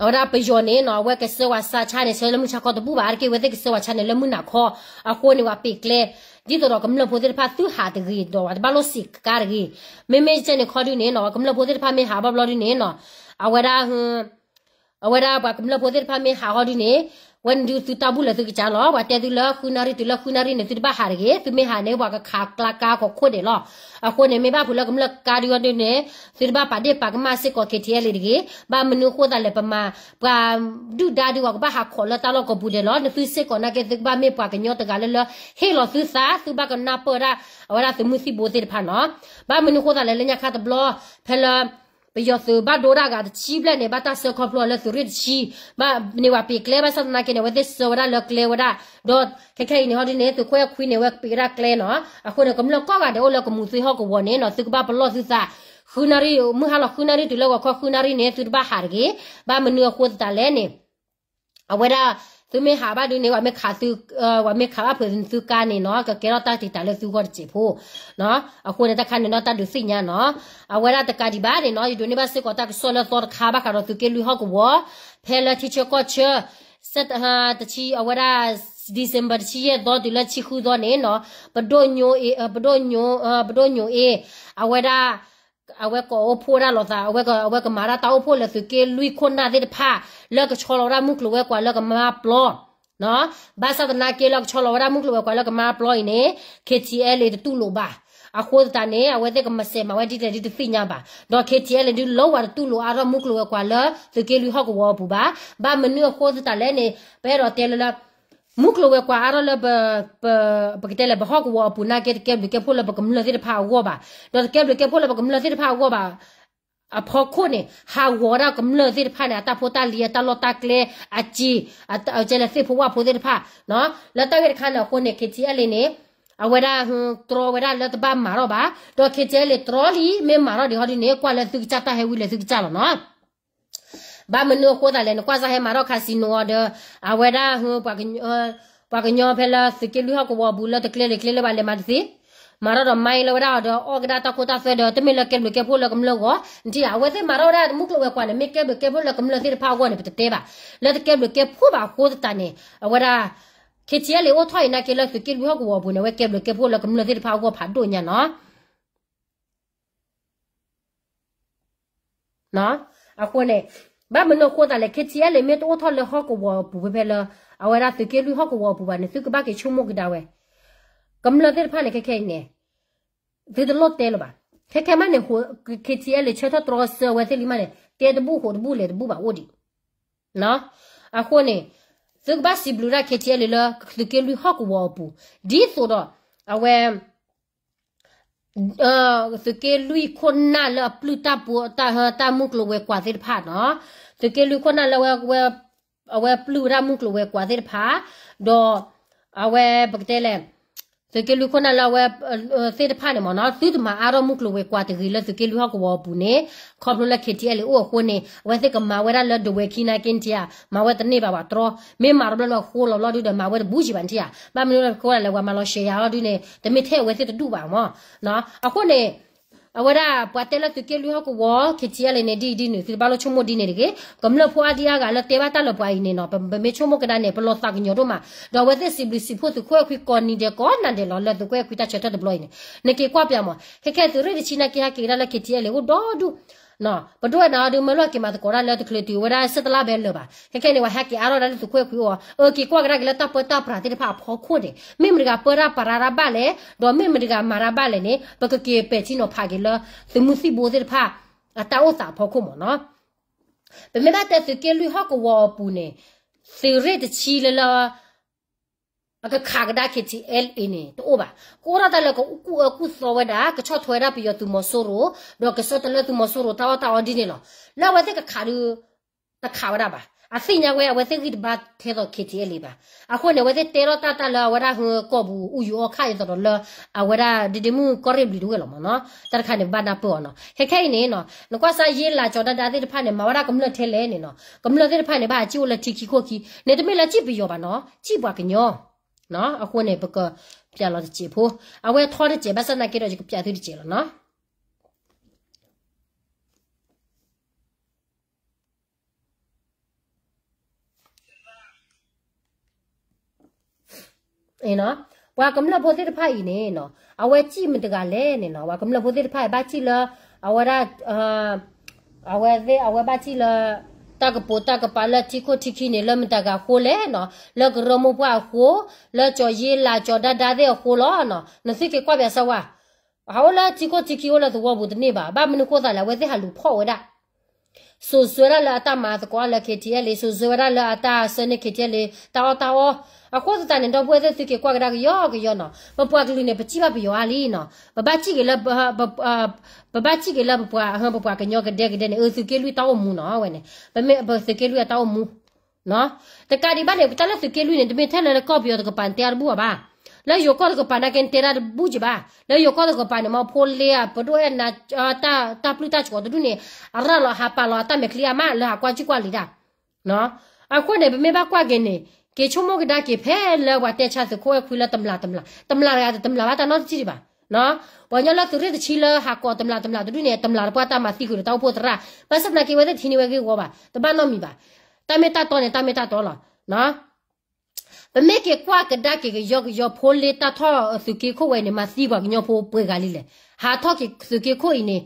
အဝဲဒၣ်ပယီၤန့ၣ်နီၤ အဝဲကဆှၢဝဲဆါဆါန့ၣ် ဆှၢလၢမုၢ်ဆါခီတဘူၣ်ဘၣ် အါတက့ၢ် အဝဲသ့ၣ်ကဆှၢဝဲဆါန့ၣ်လၢမုၢ်နၤခီ, အဃိန့ၣ် ပှၤပ့းကျဲ, ဒ်သိးဒီးကမျၢၢ်ဖိသ့ၣ်တဖၣ်သုဟးတဂ့ၤဒီး ပှၤတဘၣ်လိၣ်စံးကါတဂ့ၤ, မ့မ့ၢ်ကဲန့ၣ်ခီဒုန့ၣ်နီၤ ကမျၢၢ်ဖိသ့ၣ်တဖၣ်မ့ၢ်ဟးဘၣ်ဘျီဒုန့ၣ်နီၤ အဝဲဒၣ် အဝဲဒၣ်ပှၤကမျၢၢ်ဖိသ့ၣ်တဖၣ်မ့ၢ်ဟးဟီဒုန့ၣ်, ဝဲန့ၣ်ဒုသုတၢ်ဘူၣ်လၢသုကစၢ်လီၤ. ပှၤတဲသုလၢဃုနၣ်ရံၣ်တုၤလၢဃုနၣ်ရံၣ်န့ၣ် သုတဘၣ်ဟးတဂ့ၤ, သုမ့ၢ်ဟးန့ၣ် ပှၤကခးကျါကါခိးခိၣ်ဒဲးလီၤ. အဃိန့ၣ် မ့ၢ်ဘၣ်ဖုးလၢကမျၢၢ်ကါဒုအီၤဒုန့ၣ်, သုတဘၣ်ပာ်ဒ့ၣ်ပာ်ကမၣ်စ့ၢ်ကီး KTLA တဂ့ၤ. ဘၣ်မနုၤအဃိသတးလဲၣ် ပမၤ, ပှၤဒုၣ်ဒါဒု ပှၤကဘၣ်ဟးခိးလၢတၢ်လီၢ်ကိးပူၤဒဲးလီၤ. နသုစ့ၢ်ကီးနာ်က့ သုကဘၣ်မ့ၢ်ပှၤကညီတဂၤလၢလၢ ဟ့ၣ်လီၤသုသး, သုဘၣ်ကနၢ်ပၢၢ်ဒၣ် အဝဲဒၣ်သုးမုၢ်သံၣ်ဘိသ့ၣ်တဖၣ်နီၤ. ဘၣ်မနုၤအဃိသတးလဲၣ် လၢညါခါတဘျီ, ဖဲလၢ ပယီၤသုးဘၣ်ဒိဒၣ်ဂၤတဆံဘျဲၣ်န့ၣ် ဘၣ်တၢ်ဆှၢခီဖျိလၢသုးရ့ၣ်တဆံ, ဘၣ်န့ၢ်ပှၤပ့းကျဲ ဘၣ်ဆၣ်သနာ်က့န့ၣ် အဝဲသ့ၣ်ဆှၢဝဲဒၣ်လၢကျဲဝဲဒၣ်, ဒီးခဲခဲအံၤန့ၣ်ဟီဒုန့ၣ် သုးခိၣ်အဲၣ်ခွံန့ၣ် အဝဲပ့းဝဲဒၣ်ကျဲနီၤ. အဃိန့ၣ် ကမျၢၢ်ကိးဂၤဒဲးအိၣ်လၢကမူၤသ့ဟီၣ်ကဝီၤန့ၣ်နီၤ သုကဘၣ်ပလီၢ်သုသး, ဃုနၣ်ရံၣ်, မုၢ်ဟါလီၤဃုနၣ်ရံၣ်တုၤလၢဂီၤခီဃုနၣ်ရံၣ်န့ၣ် သုတဘၣ်ဟးတဂ့ၤ. ဘၣ်မနုၤအဃိသတးလဲၣ်န့ၣ် အဝဲဒၣ် သုမ့ၢ်ဟးဘၣ်ဒုန့ၣ် ပှၤမ့ၢ်ခးသု, ပှၤမ့ၢ်ခးဘၣ်ဖုးသုကါန့ၣ်နီၤ ကကဲထီၣ်တၢ်တံာ်တာ်လၢသုဂီၢ်တစဲးဖိ, အဃိန့ၣ် တၢ်ခါန့ၣ်နီၤ တၢ်ဒုးသ့ၣ်ညါနီၤ, အဝဲဒၣ်တကးဒံးဘၣ်န့ၣ်နီၤ ယဒိးန့ၢ်ဘၣ်စ့ၢ်ကီးတၢ်ကစီၣ်လၢသီတခါဘၣ်ဃးဒီးသုးက့လွံၢ်ဟီၣ်ကဝီၤ, ဖဲလၢထံဆၢကီၢ်ဆၢ တဆံ အဝဲဒၣ် December တဆံယဲၢ်သီတုၤလၢဆံဃုသီန့ၣ်နီၤ, ပဒိၣ်ညိ, ပဒိၣ်ညိ, ပဒိၣ်ညိအ့, အဝဲဒၣ် အဝဲကိးအိၣ်ဖှိၣ်ဝဲဒၣ်လိာ်သး, အဝဲကမၤဒၣ်တၢ်အိၣ်ဖှိၣ်လၢသုးက့လွံၢ်ခိၣ်နၢ်သ့ၣ်တဖၣ် လၢကဆီလီၤဝဲဒၣ်မုၢ်ကျိၤဝဲၤကွာ်လၢကမါပျီ, ဘၣ်ဆၣ်သနာ်က့လၢကဆီလီၤဝဲဒၣ်မုၢ်ကျိၤဝဲၤကွာ်လၢကမါပျီအံၤန့ၣ် KTLA တတူၢ်လိာ်ဘၣ်. အဃိသတးန့ၣ် အဝဲသ့ၣ်ကမၤစဲးမၤဝဲဒ်လဲၣ်ဒ်တသ့ၣ်ညါဘၣ်. ဒီး KTLA ဒုးလီဝဲတတူၢ်လိာ်အါထီၣ်မုၢ်ကျိၤဝဲၤကွာ်လၢသုးက့လွံၢ်ဟီၣ်ကဝီၤအပူၤဘၣ်. ဘၣ်မနုၤအဃိသတးလဲၣ်န့ၣ် ပအဲၣ်ဒိးတဲလၢလၢ မုၢ်ကျိၤဝဲၤကွာ်အါထီၣ်လၢပ, ပ, ပကတဲလဲၣ် ပဟီၣ်ကဝီၤအပူၤနာ်က့ တကဲဘျုးကဲဖှိၣ်လၢပကမျၢၢ်သ့ၣ်တဖၣ်အဂီၢ်ဘၣ်. ဒီးတကဲဘျုးကဲဖှိၣ်လၢပကမျၢၢ်သ့ၣ်တဖၣ်အဂီၢ်ဘၣ်. အဖီခိၣ်န့ၣ် ဟးဂီၤဝဲဒၣ်ကမျၢၢ်သ့ၣ်တဖၣ်န့ၣ် အတၢ်ဖိတၢ်လံၤ အတၢ်လီၢ်တၢ်ကျဲ အစ့, အကဲလဲၣ်သ့ၣ်ဖိဝၣ်ဖိသ့ၣ်တဖၣ်, လၢတၢ်ဂ့ၢ်တခါန့ၣ်အဃိန့ၣ် KTLA န့ၣ် အဝဲဒၣ်တြီဝဲဒၣ်လၢတဘၣ်မၤထီၣ်ဘၣ်. ဒီး KTLA တြီလံ မ့ၢ်မၤထီၣ်ဒံးဟီဒ်န့ၣ် ကွၢ်လၢသုကစၢ်တၢ်ဟဲဝံၤလၢသုကစၢ်လီၤနီၤ. ဘၣ်မနုၤအဃိသတးလဲၣ် နကွၢ်စၢ်ဟဲမၤထီၣ် casino အီၤဒီး အဝဲဒၣ် ပှၤကညီဖဲလၢသုးက့လွံၢ်ဟီၣ်ကဝီၤအပူၤလၢတကျဲလၢၤကျဲလၢၤဘၣ် လဲၤမၤတသ့, မၤထီၣ်ဒီး မၤလၢဝဲဒၣ်အီၤဒီး အီၣ်ကဒါတၢ်ခိတၢ်သွဲဒီး တမ့ၢ်လၢကဲဘျုးကဲဖှိၣ်လၢကမျၢၢ်ဂီၢ်, နထံၣ်ဧါ, အဝဲသ့ၣ်မၤထီၣ်ဝဲဒၣ်မုၢ်ကျိၤဝဲၤကွာ်န့ၣ် မ့ၢ်ကဲဘျုးကဲဖှိၣ်လၢကမျၢၢ်သ့ၣ်တဖၣ်အဂီၢ်န့ၣ် ပတတဲဘၣ်. လၢတကဲဘျုးကဲဖှိၣ်ဘၣ်အဃိသတးန့ၣ် အဝဲဒၣ် KTLA အိၣ်ထီၣ်အံၤနာ်က့လၢသုးက့လွံၢ်ဟီၣ်ကဝီၤအပူၤန့ၣ် အဝဲကဲဘျုးကဲဖှိၣ်လၢကမျၢၢ်သ့ၣ်တဖၣ်အဂီၢ်ဖးဒိၣ်ညါနီၤ. အဃိန့ၣ် ဘၣ်မနုၤအဃိသတးလဲၣ် KTLA မ့ၢ်တအိၣ်ထီၣ်လၢဟီၣ်ကဝီၤအပူၤဖဲဖဲလၢ အဝဲဒၣ်သုးက့လွံၢ်ဟီၣ်ကဝီၤအပူၤဘၣ်န့ၣ် သုကဘၣ်က့ၤဆိကမိၣ်ကဒါဝဲ ကမျၢၢ်သ့ၣ်တဖၣ်န့ၣ် ခဲခဲအံၤန့ၣ် သုတလိၣ်တဲလၢၤဘၣ်. ခဲခဲမးန့ၣ် KTLA ဆၢထၢၣ်တြီဆၢဝဲသ့ၣ်လံမးန့ၣ် တဲတဘူၣ်ဃိးတဘူၣ်လဲၤတဘူၣ်ဘၣ်အိၣ်ဒံး. အဃိန့ၣ် သုကဘၣ်စံးဘျုးဒၣ် KTLA လၢသုးက့လွံၢ်ဟီၣ်ကဝီၤအပူၤ ဒ်သိးဒီး အဝဲ သုးက့လွံၢ်ခိၣ်နၢ်လၢအပျုၢ်တၢ်ပူၤ တၢ်မုၢ်ကျိၤဝဲၤကွာ်သ့ၣ်တဖၣ်နီၤ, သုးက့လွံၢ်ခိၣ်နၢ်လၢ အဝဲပျုၢ်ဝဲဒၣ်မုၢ်ကျိၤဝဲၤကွာ်သ့ၣ်တဖၣ်, ဒီး အဝဲပကတဲလဲၣ် သုးက့လွံၢ်ခိၣ်နၢ်လၢအဝဲ သ့ၣ်တဖၣ်န့ၣ်မ့ၢ်နီၤ သုတမၤအါထီၣ်မုၢ်ကျိၤဝဲၤကွာ်တဂ့ၤလၢသုးက့လွံၢ်ဟီၣ်ကဝီၤအပူၤန့ၣ် ခီဖျိလၢ KTLA အိၣ်အဃိန့ၣ် အဝဲသ့ၣ်ကမၤဝဲဒၣ်လၢဒဝဲၤခံနာ်က့နထံၣ်ဧါ မၤဝဲတန့ၢ်ဘၣ်ဘၣ်တြီ, မ့ၢ်မၤတဘျီလၢအဃိလီၤဘျီဒုဒီး မၤဝဲတဘူၣ်ယံၤဘၣ်နထံၣ်ဧါ, ဘၣ်မနုၤလၢပခိၣ်ဒၣ်လဲၣ် ပှၤမၤလီၤရှဲယၤလီၤဒုန့ၣ် တမ့ၢ်ထဲအဝဲသ့ၣ်တဒူၣ်ဘၣ်မ့ၢ်နီၤ. အဃိန့ၣ် အဝဲဒၣ်ပှၤတဲလၢသုးက့လွံၢ်ဟီၣ်ကဝီၤ KTLA န့ၣ် ဒ်အံၤဒ်နုၤ သုတဘၣ်လိၣ်ဆိကမိၣ်ဒ်န့ၣ်တဂ့ၤ. ကမျၢၢ်ဖိအါဒံအါဂၤလၢတဲဘၣ်တၢ်လၢပှၤအံၤန့ၣ်နီၤ ပမ့ၢ်ဆိကမိၣ်ကဒါန့ၣ် ပလီၤသးကညီၤဒိၣ်မး, ဒီးအဝဲသ့ၣ်စံးဘျုးစံးဖှိၣ်သုးခိၣ်အဲၣ်ခွံကိးနံၤဒဲးကိးနၤဒဲးလီၤ လၢသုးခိၣ်အဲၣ်ခွံတၢ်ဆၢထၢၣ်တဘျီအံၤန့ၣ် နက့ၤကွၢ်ပျးမး ခဲခဲသုးရ့ၣ်တဆံနာ်က့ဟဲက့ၤကဒါလၢ KTLA အိၣ်ဒီဒူၣ် ပဒိၣ်ဝဲနၤအီၤဒု မၢလိာ်က့ၤမၤသကိးတၢ်လၢတချုးတုၤဝဲဒၣ် ဆဲးတလါဘဲလၢာ်ဘၣ် ခဲခဲန့ၣ် ပှၤဟဲက့ၤအါထီၣ်ဒၣ်လၢသုးခိၣ်အဲၣ်ခွံအီၤ အက့ၤကွၢ်ကဒါက့ၤလၢတၢ်ပၢတၢ်ပြးသ့ၣ်တဖၣ်အဖီခိၣ်န့ၣ် မ့ၢ်မတၤတဂၤပၢတၢ်ပြးတၢ်ဘၣ်လဲၣ် ဒီးမ့ၢ်မတၤတဂၤမၤတၢ်ဘၣ်လဲၣ်န့ၣ် ပကက့ၤပဲာ်ထံနီၤဖးက့ၤလၢ သုးမုၢ်သံၣ်ဘိသ့ၣ်တဖၣ် အတၢ်အိၣ်သးအဖီခိၣ်မ့ၢ်နီၤ. ပမ့ၢ်ဘၣ်တဲသုးက့လွံၢ်ဟီၣ်ကဝီၤအပူၤန့ၣ် သုးရ့ၣ်တဆံလၢလၢ အကခးကဒါ KTLA န့ၣ် တအိၣ်ဘၣ်. ကအိၣ်ထီၣ်တၢ်လၢကကူၣ်အၢကူၣ်သီဝဲဒၣ် ကဆီၣ်ထွဲဝဲဒၣ်ပယီၤသုးမီၤစိရိၤ ဒီးကဆၢထၢၣ်လၢသုးမီၤစိရိၤတၢ်အီၣ်တၢ်အီဒ်န့ၣ်လီၤ. လၢအဝဲသ့ၣ်ကခးဒုး တခးဝဲဒၣ်ဘၣ်. အသ့ၣ်ညါဝဲ အဝဲသ့ၣ်ဂံၢ်တဘါထဲသိး KTLA ဘၣ်. အဃိန့ၣ် အဝဲသ့ၣ်တဲထီၣ်တၢ်တၢ်လၢအဝဲဒၣ်ဟူကီၢ်ပူၤ အူယူၤအီခါအသိးဒီးလၢ အဝဲဒၣ်ဒ့ဒ့မုၣ်ကီၢ်ရ့ၣ်ဘျံၤတဝဲၢ်လီၤမ့ၢ်နီၤ. တၢ်တခါန့ၣ် ပဘၣ်နၢ်ပၢၢ်အီၤနီၤ. ခဲခဲအံၤန့ၣ်နီၤ နကွၢ်စၢ် ယ့လးကၠီၤဒါဒါသ့ၣ်တဖၣ်န့ၣ် မၤဝဲဒၣ်ကမျၢၢ်ထဲလဲၣ်န့ၣ်နီၤ. ကမျၢၢ်သ့ၣ်တဖၣ်န့ၣ် ဘၣ်ဟးစံၣ်အိၣ်လၢထံခံခိၣ်ခံန့ၣ် တမ့ၢ်လၢစံၣ်ပယီၤဘၣ်နီၤ စံၣ်ပှၤကညီ. အဃိန့ၣ် ပကပျးလီၤတစဲးဖိ အဝဲထီတစဲး ဘၣ်ဆၣ်သနာ်က့ဒီး ယကပျးသုတစဲးလီၤနီၤ. ပှၤကမျၢၢ်ဖိသ့ၣ်တဖၣ်အံၤန့ၣ်နီၤ အဝဲစံၣ်မတၤတဂၤလဲၣ်န့ၣ်နီၤ ပှၤကမျၢၢ်ဖိသ့ၣ်တဖၣ်အံၤ ဘၣ်စံၣ်လၢ အဝဲဒၣ် အဝဲသ့ၣ် အဝဲဘၣ်စံၣ်လၢ တၢ်ကပိာ်တၢ်ကပၤလၢထံခိၣ်ထံခံန့ၣ် လၢမတၤတဂၤအဃိလဲၣ်နီၤ လၢကရၢမိၢ်ပှၢ်အဃိ လၢကၠီၤယ့လးကၠီၤဒါဒါသ့ၣ်အဃိလီၤနီၤ နသုက့ၤကွၢ်ပၠးစၢ်ဝဲ ဟးအိၣ်လၢထံခိၣ်ထံခံအိၣ်လၢသဝီပူၤတန့ၢ်ဘၣ် ဘၣ်မနုၤဃိသးလဲၣ် အဝဲသ့ၣ်ဟးလူၤဖီၣ်ဝဲဒၣ် စိာ်ဆှၢဝဲဒၣ်လၢအတၢ်မၤသကိးလၢ KTLA စိာ်ဆှၢဝဲဒၣ်လၢအတၢ်ဆှၢန့ၢ် KTLA တၢ်အီၣ်တၢ်အီ အဃိသတးန့ၣ် ဒီပုၢ်ဝဲၢ်သ့ၣ် သုက့ၤကွၢ်ကဒါကယီကယီနီၤ ပပှၤကလုာ်န့ၣ် ပစံၣ်ဘၣ်ပယီၤအါလံနီၤ ပဘၣ်စံၣ်က့ၤလၢ ပဘၣ်စံၣ်က့ၤလၢပပှၤ ပပှၤကညီကဒဲကဒဲန့ၣ် အသုးက့လွံၢ်တၢ်အိၣ်မူနီၤ အဝဲန့ၣ် ပမ့ၢ်ပသုးက့လွံၢ်အတၢ်အိၣ်မူ တကးဒံးဘၣ်န့ၣ် တၢ်လၢသုးက့လွံၢ်န့ၣ် တမ့ၢ်ထဲလၢကီၢ်ပယီၤတကပၤ နတဲအါတဘူၣ်အီၤဘၣ်. လၢယိၤကီၢ်တကပၤနာ်က့ နတဲတၢ်တဘူၣ်က့ၤဘၣ်. လၢယိၤကီၢ်တကပၤန့ၣ် မ့ၢ်ဖိလ့ဧါ ပဒိၣ်အဲၣ်နၤ တၢ်ပျုၢ်တၢ်ဆိးတဒူၣ်န့ၣ် အရၣ်လီၤဟးပာ်လီၤအတၢ်မဲာ်ချံအါမး လၢဟးကွၢ်စံၣ်ကွၢ်လံၤတၢ် အဃိန့ၣ် ပမ့ၢ်ဘၣ်ကွၢ်က့ၤန့ၣ် က့ၤဆိကမိၣ်ကဒါက့ၤဖဲလၢပှၤတဲဆါသုးခိၣ်အဲၣ်ခွံလၢတမျၢ်တမျၢ်, တမျၢ်တဂၤတမျၢ်ဘၣ်တၢ်နီတထံၣ်ဒံးဘၣ်. ပှၤကညီလၢသုးရ့ၣ်တဆံလၢဟးကိးတမျၢ်တမျၢ်တဒူၣ်န့ၣ် တမျၢ်တပှၢ်တၢ်မၤသံဃုာ်ဒီးတၢ်အိၣ်ဖှိၣ်သရၣ်, ဘၣ်ဆၣ်သနာ်က့ဝဲသ့ၣ်တထံၣ်န့ၢ်ဝဲဂ့ၢ်ဝီဘၣ်, တဘၣ်နီတမံၤဘၣ်. တၢ်မ့ၢ်တၢ်တီန့ၣ် တၢ်မ့ၢ်တၢ်တီလီၤ. ပမ့ၢ်က့ၤကွၢ်ကဒါက့ၤကယီကယီဖိလ့တၢ်ထီၣ်သုးက့ခိၣ်ဝဲန့ၣ် မၤသံပှၤကညီဖိပှဲၤဂၤလံလဲၣ်. ဟးထီၣ်က့ၤသုးက့ခိၣ်အံၤန့ၣ်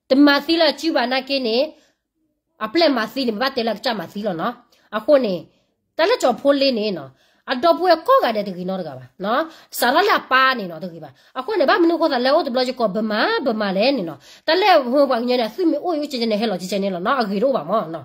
တမၤသံလၢအစုဘၣ်နာ်က့န့ၣ် အပျဲၢ်မၤသံန့ၣ် ပဘၣ်တဲလၢအကစၢ်မၤသံလီၤနီၤ. အဃိန့ၣ် တၢ်လၢကၠီၤဖိလ့န့ၣ်နီၤ အဒီပုၢ်ဝဲၢ်ကိးဂၤဒဲးတဂ့ၤနီတဂၤဘၣ်. စးထီၣ်လၢအပၢ်န့ၣ်နီၤတဂ့ၤဘၣ်. အဃိန့ၣ် ဘၣ်မနုၤအဃိသးလၢအိၣ်တဘျီယကိး ဗမာ ဗမာ လဲၣ်န့ၣ်နီၤ တၢ်လၢပှၤကညီန့ၣ် အသုးမ့ၢ်အိၣ်ယအိၣ်ကဲကဲန့ၣ် ဟဲလီၤကဲကဲန့ၣ်လီၤနီၤ အဂ့ၤတအိၣ်ဘၣ်မးနီၤ.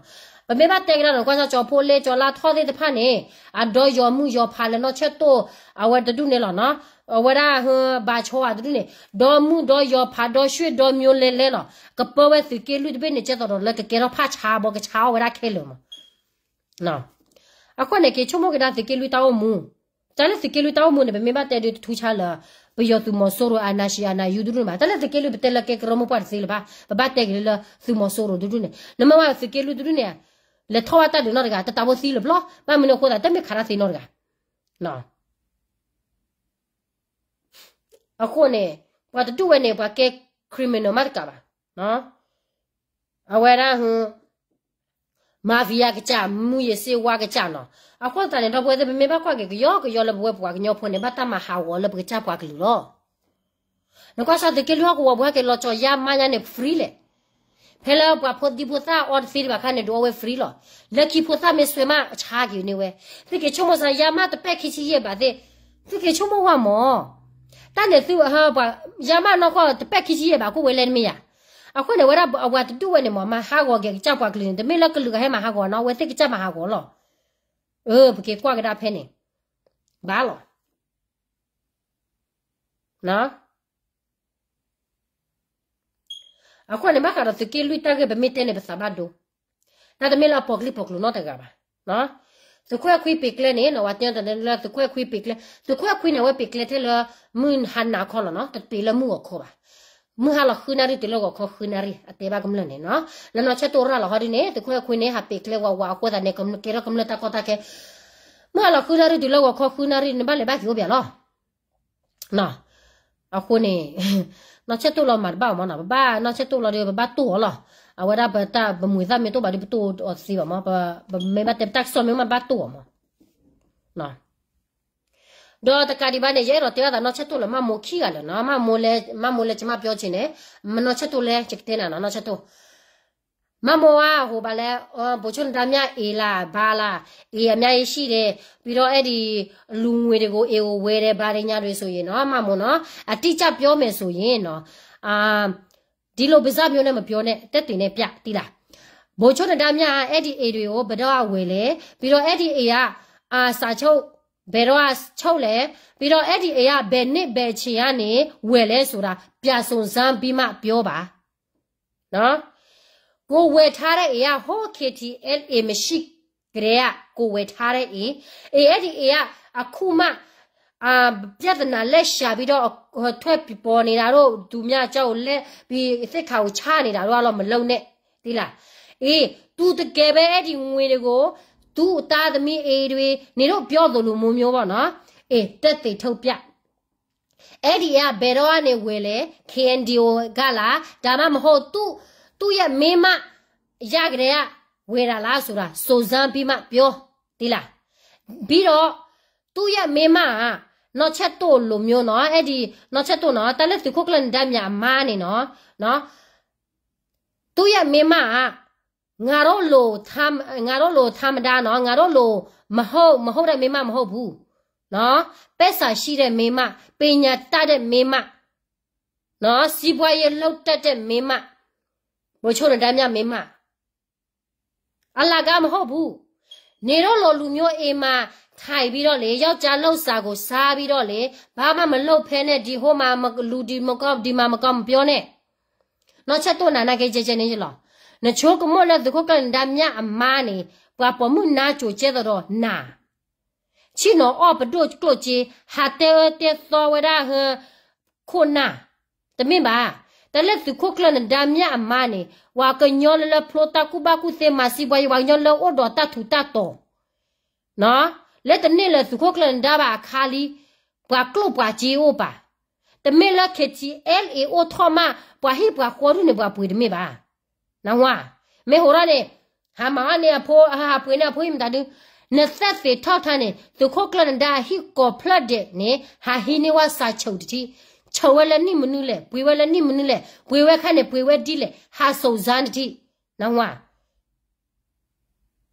ပမ့ၢ်ဘၣ်တဲကဒါနီၤ ကွၢ်စၢ်ကၠီၤဖိလ့ ကၠီၤလါထီၣ်သ့ၣ်တဖၣ်န့ၣ် အဒီယီၤမုၣ်ယီၤဖးလၢနီၢ်ဆဲၣ်တိၣ် အဝဲတဒူၣ်န့ၣ်လီၤနီၤ. အဝဲဒၣ် ဘၣ်ဆီအတဒူၣ်န့ၣ် ဒီမုၣ်ဒီယီၤဖးဒီဆွ့ၣ်ဒီမျိုးလဲလဲလီၤ. ကပၢဝဲသုးက့လွံၢ်တဘ့ၣ်န့ၣ် ကဲသိးဒီးလၢကကဲထီၣ်ဖးဆါဘီကဆါအီၣ်ဝဲဒၣ်ခဲလၢာ်မး. အဃိန့ၣ် က့ၤဆိကမိၣ်ကဒါသုးက့လွံၢ်တၢ်အိၣ်မူ, တၢ်လၢသုးက့လွံၢ်တၢ်အိၣ်မူန့ၣ် ပမ့ၢ်ဘၣ်တဲဒုးတထူဆါလၢ ပယီၤသုးမီၤစိရိၤ အာဏာရှင် အာဏာယူ တဒူၣ်န့ၣ်ဘၣ်. တၢ်လၢသုးက့လွံၢ်ပတဲလၢကဲကရၢမိၢ်ပှၢ်တသ့လၢၤဘၣ်. ပဘၣ်တဲက့ၤလၢသုးမီၤစိရိၤတဒူၣ်န့ၣ် နမ့ၢ်ဝဲသုးက့လွံၢ်တဒူၣ်န့ၣ် လဲၤထီၣ်ဝဲတၢ်ဒုးနီတဂၤ တတၢ်ဖိသံလၢၤဘျီ ဘၣ်မနုၤအဃိသး တမ့ၢ်ခးတၢ်သ့နီတဂၤ အဃိန့ၣ် ပှၤတဒူၣ်ဝဲန့ၣ် ပှၤကဲ criminal မးတကးဘၣ်. အဝဲဒၣ် mafia ကစၢ် မူးယစ်ဆေးဝါးကစၢ်နီၤ. အဃိသတးန့ၣ် ဒီပုၢ်ဝဲၢ်သ့ၣ် ပမ့ၢ်ဘၣ်ကွၢ်က့ၤကယီကယီလၢပဝဲပှၤကညီဖိန့ၣ် ဘၣ်တၢ်မၤဟးဂီၤလၢပကစၢ်ပှၤကလုာ်လီၤ. နကွၢ်စၢ်သုးက့လွံၢ်ဟီၣ်ကဝီၤပူၤဟဲက့ၤလီၤကၠီၤယါမါညါန့ၣ် free လဲၣ်. ဖဲလၢပှၤဖိဒံဖိသၣ်အီတသ့ဒံးဘၣ်အခါန့ၣ် ဒုးအီဝဲ free လီၤ. လၢခံဖိသၣ်မ့ၢ်ဆွဲမးဆါက့ၤန့ၢ်ဝဲ. သုက့ၤဆိကမိၣ်စၢ်ယါမါတပဲၣ်ခံဆံယဲၢ်ဘးသ့ၣ်, သုက့ၤဆိကမိၣ်ဝဲမး. တၢ်န့ၣ်သု ပှၤယါမါနီၢ်ကီၢ်တပဲၣ်ခံဆံယဲၢ်ဘး ကအိၣ်ဝဲလဲၣ်တမ့ၢ်ယၤ. အဃိန့ၣ် ဝဲဒၣ်အဝဲတဒူၣ်ဝဲန့ၣ်မး မၤဟးဂီၤက့ၤကစၢ်ပှၤကလုာ်န့ၣ် တမ့ၢ်လၢကလုာ်ဂၤဟဲမၤဟးဂီၤနီၤ အဝဲသ့ၣ်ကစၢ်မၤဟးဂီၤလီၤ. အၢ ပက့ၤကွၢ်ကဒါဖဲန့ၣ် ဘၣ်လီၤ. အဃိန့ၣ် ဘၣ်ဃးဒီးသုးက့လွံၢ်တၢ်ဂ့ၢ် ပမ့ၢ်တဲန့ၣ် ပသးဘၣ်ဒိ, တၢ်တမ့ၢ်လၢအပိာ်ကလုၢ်ပိာ်ကျိၤနီတဂၤဘၣ်. သုးခိၣ်အဲၣ်ခွံပ့ၤကျဲန့ၣ် ဝဲတဲတၢ်လၢသုးခိၣ်အဲၣ်ခွံပ့ၤကျဲ, သုးခိၣ်အဲၣ်ခွံန့ၣ် အဝဲပ့ၤကျဲထဲလၢ မုၢ်ဟါနၤခီလီၤနီၤ, တပ့ၤလၢမုၢ်ဂီၤခီဘၣ်. မုၢ်ဟါလီၤဃုနၣ်ရံၣ်တုၤလၢဂီၤခီဃုနၣ်ရံၣ် အတဲဘၣ်ကမျၢၢ်န့ၣ်နီၤ. လၢနီၢ်ဆဲၣ်တိၣ်ရၤလီၤဟီဒ်န့ၣ် သုးခိၣ်အဲၣ်ခွံန့ၣ် ဟးပ့ၤကျဲဝးဝးအဃိသတးန့ၣ် ကဲထီၣ်ကမျၢၢ်တၢ်ကီတၢ်ခဲ မုၢ်ဟါလီၤဃုနၣ်ရံၣ်တုၤလၢဂီၤခီဃုနၣ်ရံၣ် နဘၣ်လဲၤဘၣ်က့ၤအိၣ်ပၠးလီၤ. အဃိန့ၣ် နီၢ်ဆဲၣ်တိၣ်လီၤမၤတဘၣ်အီၤမးနီၤ, ပဘၣ်နီၢ်ဆဲၣ်တိၣ်လီၤဒီး ပဘၣ်တိၢ်အီၤလီၤ. အဝဲဒၣ်ပတၢ်ပမုာ်သၣ်မ့ၢ်တအိၣ်ဘၣ်ဒီး ပတိၢ်အီၤတသ့ဘၣ်မး, ပမ့ၢ်ဘၣ်တဲပတၢ်ကစီၣ်မ့ၢ်မးဘၣ်တိၢ်အီၤမး. ဒီးတကးဒံးဘၣ်န့ၣ် ယအဲၣ်ဒိးတဲဘၣ်သးနီၢ်ဆဲၣ်တိၣ်လၢမးမိၢ်ခံဂၤလၢာ်နီၤ, မးမိၢ်လဲ မးမိၢ်လဲ ကမၣ်ပျီဆ့န့ၣ်, နီၢ်ဆဲၣ်တိၣ်လဲ ယကတဲနၤနီၤ နီၢ်ဆဲၣ်တိၣ် မးမိၢ်ဝဲအဟိၣ်ဘၣ်လဲၣ်, ဗိုလ်ချုပ်နဒါမြတ် အ့ၣ်လၢဘါလၢ, အ့ၣ်အများကြီးရှိတယ်, ပြီးတော့ အဲ့ဒီ လူငွေတွေကို အ့ၣ်ကိုဝယ်တယ် ဘာညာတွေဆိုရင်နော် မးမိၢ်နော် အတိအကျပြောမယ်ဆိုရင်နော် ဒီလိုပါးစပ်မျိုးနဲ့မပြောနဲ့ သက်သေနဲ့ပြ သိလား, ဗိုလ်ချုပ်နဒါမြတ်က အဲ့ဒီအိမ်တွေကို ဘယ်တော့ကဝယ်လဲ, ပြီးတော့ အဲ့ဒီအိမ်က စာချုပ် ဘယ်တော့ကချုပ်လဲ, ပြီးတော့ အဲ့ဒီအိမ်က ဘယ်နှစ်ဘယ်အချိန်ကနေ ဝယ်လဲဆိုတာ ပြန်စုံစမ်းပြီးမှပြောပါ. နော်, ကိုယ်ဝယ်ထားတဲ့အိမ်က ဟိုး KTLA မရှိကတည်းက ကိုယ်ဝယ်ထားတဲ့အိမ်, အိမ် အဲ့ဒီအိမ်က အခုမှ ပြဿနာလက်ရှာပြီးတော့ ထွက်ပေါ်နေတာတို့ သူများအကြောင်းကို လက်ပြီး သိက္ခာကိုချနေတာတို့ကတော့ မလုပ်နဲ့ သိလား. အေး, သူတကယ်ပဲ အဲ့ဒီငွေတွေကို သူ့သားသမီးအိမ်တွေ နေတို့ပြောသလိုမျိုးမျိုးပေါ့နော်. အေး, သက်သေထုတ်ပြ. အဲ့ဒီက ဘယ်တော့ကနေဝယ်လဲ, KNDO ကလား, ဒါမှမဟုတ် သူ့, သူ့ရဲ့မိန်းမရကတည်းက ဝယ်တာလားဆိုတာ စုံစမ်းပြီးမှပြော, သိလား. ပြီးတော့ သူ့ရဲ့မိန်းမက နီၢ်ဆဲၣ်တိၣ်လိုမျိုးနော်, အဲ့ဒီ နီၢ်ဆဲၣ်တိၣ်နော်, တၢ်လၢသုးခိၣ်ကျၢၢ်နဒါမြတ်အမါန့ၣ်နော်, နော်, သူ့ရဲ့မိန်းမက ငါတို့လို ငါတို့လို ထမ်းဒါနော်, ငါတို့လို မဟုတ်, မဟုတ်တဲ့မိန်းမ မဟုတ်ဘူးနော်, ပဲစာရှိတဲ့မိန်းမ, ပညာတတ်တဲ့မိန်းမနော်, စီးပွားရေးလုပ်တတ်တဲ့မိန်းမ, ဗိုလ်ချုပ်နဒါမြတ်မိန်းမ အလကားမဟုတ်ဘူး. နေတို့လိုလူမျိုးအိမ်မှာထိုင်ပြီးတော့လေ, ယောက်ျားလုပ်စားကိုစားပြီးတော့လေ, ဘာမှမလုပ်ဖဲနဲ့ ဒီဟိုမှာလူဒီမကောင်း ဒီမှာမကောင်းမပြောနဲ့. နီၢ်ဆဲၣ်တိၣ်နၤနာ်က့ ကျဲကျဲန့ၣ်လီၤ. နဆိကမိၣ်လၢသုးခိၣ်ကျၢၢ်နဒါမြတ်အမါန့ၣ် ပှၤပိာ်မုၣ်နါစိၤကဲသိးဒီးနၤ ဆ့ၣ်နီၤအီၣ်ပဒိၣ်ကျိၣ်စ့ ဟးတဲအၢတဲသီဝဲဒၣ် ခိၣ်နၢ်, တမ့ၢ်ဘၣ်. တၢ်လၢသုးခိၣ်ကျၢၢ်နဒါမြတ်အမါန့ၣ် ပှၤကညီလၢလၢဖျိတၢ်ကူၣ်ဘၣ်ကူၣ်သ့ မၤစံးပှၤယံၤ ပှၤကညီလၢအိၣ်ဒီးတၢ်ထူးတၢ်တီၤ, လၢတန့ၢ်လၢသုးခိၣ်ကျၢၢ်နဒါဘၣ်အခါလံ, ပှၤကျိၣ်ပှၤစ့အိၣ်ပာ်, တမ့ၢ်လၢ K T L A အိၣ်ထီၣ်မး ပှၤဟံၣ်ပှၤဃီဒုန့ၣ် ပှၤပှ့ၤတမ့ၢ်ဘၣ်. နဝၤ, မ့ၢ်ဟိးထီၣ်န့ၣ်, ဟးမၤအီၣ်န့ၢ်အဖိ, ဟးပှ့ၤန့ၢ်အဖိဟံၣ်မတၤဒု, နသက်သေထီၣ်ထါန့ၣ် သုးခိၣ်ကျၢၢ်နဒါအဟံၣ်ကိးဖျၢၣ်ဒဲးန့ၣ် ဟးဟံးန့ၢ်ဝဲစးဆူးတထံၣ်, ဆူးဝဲလၢနံၣ်မနုၤလဲၣ်, ပှ့ၤဝဲလၢနံၣ်မနုၤလဲၣ်, ပှ့ၤဝဲခါန့ၣ် ပှ့ၤဝဲဒ်လဲၣ်, ဟးစိာ်စါနထံၣ်, နဝၤ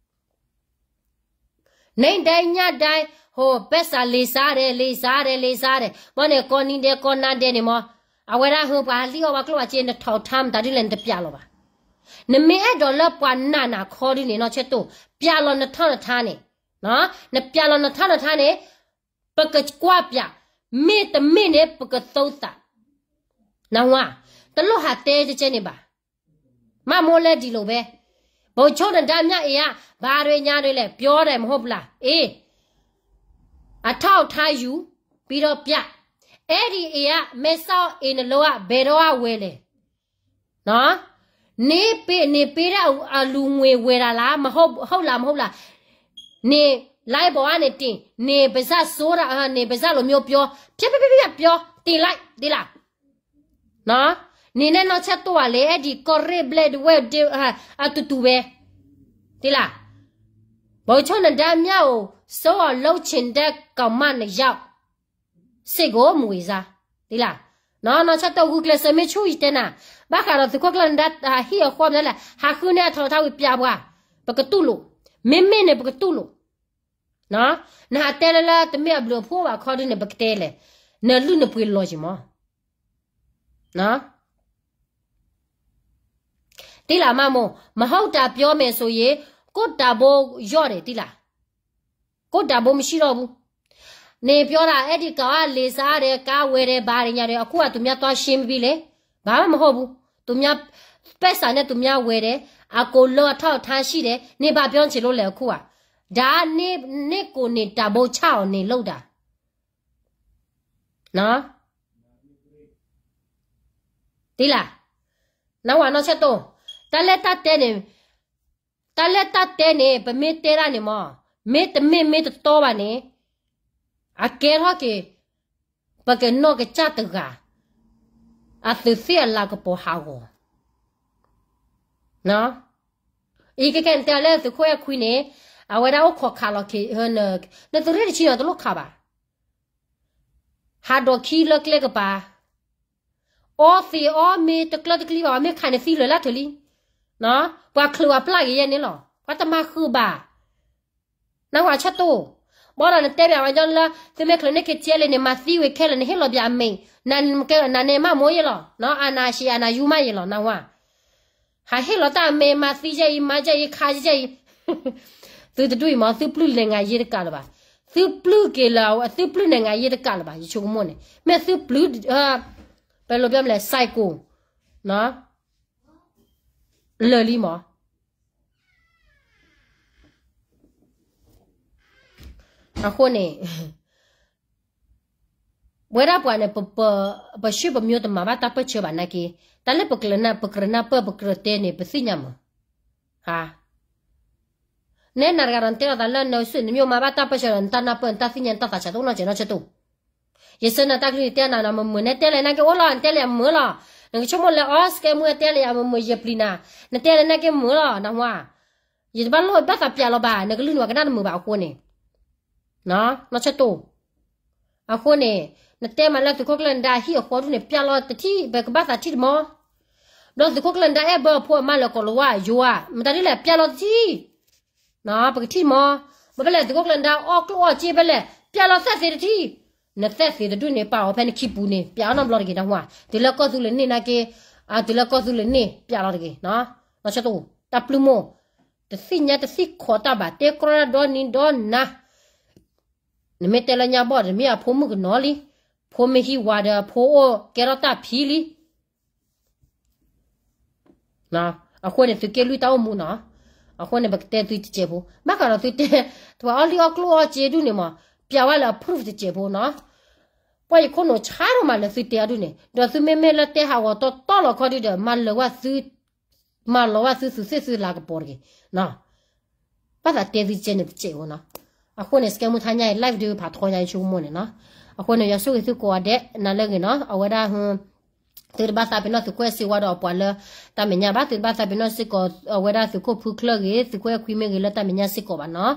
နဒဲညၣ်ဒဲ, ဟိ ပဲစးလ့ၤစါဒဲး လ့ၤစါဒဲး လ့ၤစါဒဲး, ဘီန့ၣ် ကိးနံၤဒဲး ကိးနၤဒဲးန့ၣ်မး, အဝဲဒၣ်ဟၢ ပှၤဟးလံၣ်အီၣ်ပှၤကျိၣ်ပှၤစ့ နထီၣ်ထါမတၤဒုလဲၣ် နတပျးလီၤဘၣ်. နမ့ၢ်အဲၣ်ဒိးလၢပှၤနာ်နၤခီဒုန့ၣ် နီၢ်ဆၢတိၢ်, ပျးလီၤနထီၣ်နထါန့ၣ်, နပျးလီၤနထီၣ်နထါန့ၣ်, ပကကွၢ်ပျး, မ့တမ့ၢ်န့ၣ် ပကသူသး, နဝၤ, တလိၣ်ဟးတဲကဲန့ၣ်ဘၣ်. မ့ၢ်မိၢ်လဲၤဒ်လဲၣ်ဘဲ, ဗိုလ်ချုပ်နဒါမြတ်အင်အား, ဘာတွေညာတွေလဲ, ပြောတယ်မဟုတ်ဘူးလား, အေး, အထောက်အထားယူ, ပြီးတော့ပြ, အဲဒီအိမ်က မဲဆောက်အိမ်နှစ်လုံးက ဘယ်တော့ကဝယ်လဲ, နပေး, နပေးတဲ့အလူငွေဝယ်တာလား, မဟုတ်, ဟုတ်လား, မဟုတ်လား, န live ပေါ်ကနေတင်, နပါးစပ်စိုးတာ, နပါးစပ်လိုမျိုးပြော, ဖြတ်ဖြတ်ဖြတ်ဖြတ်ပြော, တင်လိုက်, တင်လိုက်. နန့ၣ်နီၢ်ဆၢတိၢ်ဝဲလဲၣ်, အဲၣ်ဒိးကီၢ်ရ့ၣ်ဘျဲၣ်ဒဝဲၢ်, အတူတူပဲ, သိလား, ဗိုလ်ချုပ်နဒါမြတ်ကို စိမ်းအောင်လုပ်ချင်တဲ့ကောင်မနှစ်ယောက် စစ်ကိုမဝင်စား, သိလား, နီၢ်ဆၢတိၢ်ဂုာ်ကျဲးစၢးမ့ၢ်ဆူၣ်ယတဲနၤ, ဘၣ်ဃးဒီးသုးခိၣ်ကျၢၢ်နဒါ ဟံၣ်အဃီမနုၤလဲၣ်, ဟးဃုန့ၢ်အထီၣ်ထါဝံၤပျးပှၤ, ပကတူၢ်လိာ်, မ့မ့ၢ်န့ၣ် ပကတူၢ်လိာ် နဟးတဲလၢလၢတမ့ၢ်အဘျုးအဖှိၣ်ဘၣ်ခီဒုန့ၣ် ပကတဲလဲၣ်, နလုၢ်နပှ့ၤလီၤက့ၤမး, သိလားမ့ၢ်မိၢ်, မဟုတ်တာပြောမယ်ဆိုရင် ကိုယ့်တန်ဖိုးလျော့တယ် သိလား, ကိုယ့်တန်ဖိုးမရှိတော့ဘူး. နပြောတာ အဲဒိးကီးလ့ၤစါဒဲး ကါဝဲဒဲး ဘာဒဲး ညာဒဲး, အခုကသူများသွားရှင်းပြီးလေ, ဘာမှမဟုတ်ဘူး, သူများပိုက်ဆံနဲ့သူများဝယ်တယ်, အကုန်လုံးအထောက်အထားရှိတယ်, နင်ဘာပြောချင်လို့လဲအခုက, ဒါကနင့်ကိုယ်နတန်ဖိုးချအောင်နင်လုပ်တာ သိလား, နဝၤနီၢ်ဆၢတိၢ်, တၢ်လၢတၢ်တဲန့ၣ်, တၢ်လၢတၢ်တဲန့ၣ် ပမ့ၢ်တဲဒၣ်န့ၣ်မး, မ့ၢ်တမ့ၢ်မ့ၢ်တတီဘၣ်န့ၣ်, အကဲထီၣ်က့ၤ ပကနီၢ်ကစၢ်တဂၤ အသုးသ့ၣ်အလၤကပီၤဟးဂီၤ အံၤကဲကဲနတဲလၢသုးခိၣ်အဲၣ်ခွံန့ၣ်, အဝဲဒၣ်အိၣ်ခိးခးလီၤက့ၤ, နသုးရ့ၣ်တဆံနီၤတလိၣ်ခးဘၣ်, ဟးဒိးခံလၢကျဲကပၤ, အီသံးအီမ့ၤတကျၢတကျံဘၣ်, မ့ၢ်ခးန့ၣ်သံလၢာ်လၢထၢၣ်လံ, ပှၤချုးပှၤပျၢ်က့ၤယဲန့ၣ်လီၤ, ပှၤတမၤဃုာ်ဘၣ် နဝၤဆၢတိၢ်, ဘၣ်ဒီးနတဲဘၣ်ဝဲညီလၢ သုမ့ၢ်ချုးန့ၢ် K T L A န့ၣ် မၤသံဝံၤခဲလၢာ် နဟ့ၣ်လီၤဘၣ်အမ့ၢ်, နန့ၣ်မ့ၢ်မ့ၢ်ယဲလီၤ, အနၢ်ရှံးအနၢ်ယူမးယဲလီၤ နဝၤ, ဟးဟ့ၣ်လီၤတၢ်အမ့ၢ် မၤသံယဲအံၤ မၤယဲအံၤ ခးယဲအံၤ, သုတဒူၣ်အံၤမး သုပျုၢ်လဲၤငါယဲတကးလၢၤဘၣ်, သုပျုၢ်က့ၤလၢ သုပျုၢ်နဲၣ်ငါယဲတကးလၢၤဘၣ် ယဆိကမိၣ်န့ၣ် မ့ၢ်သုပျုၢ်, ပလိပျီမလဲၣ် psycho လၢာ်လံမး အဃိန့ၣ်, ဝဲဒၣ်ပှၤန့ၣ်, ပ, ပ, ပဆူၣ်ပမျိုးတမၤဘၣ်တၢ်ပၢၢ်ဆၢဘၣ်နာ်က့, တၢ်လၢပကြၢးနၢ်, ပကြၢးနၢ်ပၢၢ်ပကြၢးတဲန့ၣ် ပသ့ၣ်ညါမး, ဟါ, နဲနၤတဂၤဒီးနတဲလီၤသးလၢနစုနမျိုးမၤဘၣ်တၢ်ပၢၢ်ဆၢဒီး နတၢ်နၢ်ပၢၢ်နတၢ်သ့ၣ်ညါနတၢ်သးဆးတအိၣ်နီတစဲးနီတစဲးတအိၣ် ယဆၢနၤတၢ်ကလုၢ်နတဲနၤနီၤ မုာ်မုာ် နတဲလဲၣ်နာ်က့အိၣ်လီၤ နတဲလဲၣ်မုာ်လီၤ, နကဆိကမိၣ်လၢအီစကဲမုၢ်တဲလဲၣ်ယၤမုာ်မုာ် ယပျံၤနၤ, နတဲလဲၣ်နာ်က့မုာ်လီၤ နဝၤ, ယတဘၣ်လိၣ်ဘၣ်သးပျးလီၤဘၣ် နကလုၢ်နဝၤကနၣ်တမုာ်ဘၣ်အဃိန့ၣ်, နီၢ်ဆၢတိၢ်, အဃိန့ၣ်, နတဲမးလၢသုးခိၣ်ကျၢၢ်နဒါဟံၣ်အဃီဒုန့ၣ် ပျၢ်လီၤတထံၣ် ပကဘၣ်သးထံၣ်တမီၤ, ဒီးသုးခိၣ်ကျၢၢ်နဒါအဲၣ်ဘၢအဖိအမါလၢၤကိးလၤဝါယိၤဧါ မတၤဒ်လဲၣ် ပျၢ်လီၤတထံၣ် ပကထံၣ်မီၤ, ဘၣ်ဖဲလဲၣ် သုးခိၣ်ကျၢၢ်နဒါအီၣ်ကျိၣ်အီၣ်စ့ဖဲလဲၣ် ပျၢ်လီၤသဲၣ်သ့တထံၣ်, နသဲၣ်သ့တဒူၣ်န့ၣ် ပာ်အီၤဖဲနခံပူၤန့ၣ် ပျၢ်အီၤနီတဘျီတဂ့ၤ နဝၤ, တုၤလၢကီၢ်သူလ့ၤန့ၣ်နာ်က့, တုၤလၢကီၢ်သူလ့ၤန့ၣ် ပျၢ်လီၤတဂ့ၤ, နီၢ်ဆၢတိၢ်, တၢ်ပျုၢ်မိၢ်, တသ့ၣ်ညါတသ့ၣ်ခိးတၢ်ဘၣ် တဲကြီဒီနံၤဒီနၤ နမ့ၢ်တဲလၢညါဘီၣ်ဒီး မ့ၢ်အဖိမုၣ်ကနီၤလံ, ဖိမ့ၢ်ဟံးဝၤဒီး ဖိအိၣ်ကဲထီၣ်တၢ်ဖံလံ. အဃိန့ၣ် သုးက့လွံၢ်တၢ်အိၣ်မူနီၤ, အဃိန့ၣ် ပကတဲသုတစဲးဖိ, ဘၣ်ဃးဒီးသုတဲ, တပှၤအီၣ်လံၣ်အီၣ်ကျိၣ်အီၣ်စ့ဒူၣ်န့ၣ်မး, ပျးဝဲလၢအ proof တစဲးဖိနီၤ, ပှၤယခိၣ်နူာ်ဆါဒိၣ်မးလၢသုတဲအဒူၣ်န့ၣ်, ဒီးသုမ့မ့ၢ်လၢတဲဟးဂီၤတီတီလီၤခီဒုဒီး မၤလၢာ်ဝဲသု, မၤလီၤဝဲသုသုးသ့ၣ်သုလၤကပီၤတဂ့ၤ ဘၣ်သးတဲသုကဲန့ၣ်တစဲးဖိနီၤ, အဃိန့ၣ် စကဲမူထါညါအံၤ live ဒုးဖးထီညါအံၤ ဆိကမိၣ်န့ၣ်နီၤ. အဃိန့ၣ် ယွၤဆိၣ်ဂ့ၤသုကိးဂၤဒဲး နၤလၢအဂ့ၤနီၤ. အဝဲဒၣ် သုတဘၣ်သးပ့ၤနီၣ်သုးကွဲးစ့ဝါဒီးအပှၤလၢတၢ်မဲာ်ညါဘၣ်, သုတဘၣ်သးပ့ၤနီၣ်စ့ၢ်ကီး အဝဲဒၣ်သုးခိၣ်ဖုချၢၣ်ဂ့ၤ သုးခိၣ်အဲၣ်ခွံမ့ၢ်ဂ့ၤ လၢတၢ်မဲာ်ညါစ့ၢ်ကီးဘၣ်နီၤ.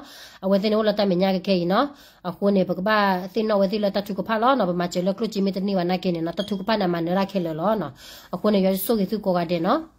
အဝဲသ့ၣ်န့ၣ်အိၣ်လၢတၢ်မဲာ်ညါကခဲအံၤနီၤ. အဃိန့ၣ် ပကဘၣ်သ့ၣ်နီၣ်ဝဲသ့ၣ်လၢတၢ်ထုကဖၣ်လီၤနီၤ. ပမၤစၢၤလၢကျိၣ်စ့မ့ၢ်တန့ၢ်ဘၣ်နာ်က့န့ၣ်နီၤ, တၢ်ထုကဖၣ်န့ၣ် အမၤနၢၤတၢ်ခဲလၢာ်လီၤနီၤ. အဃိန့ၣ် ယွၤဆိၣ်ဂ့ၤသုကိးဂၤဒဲးနီၤ.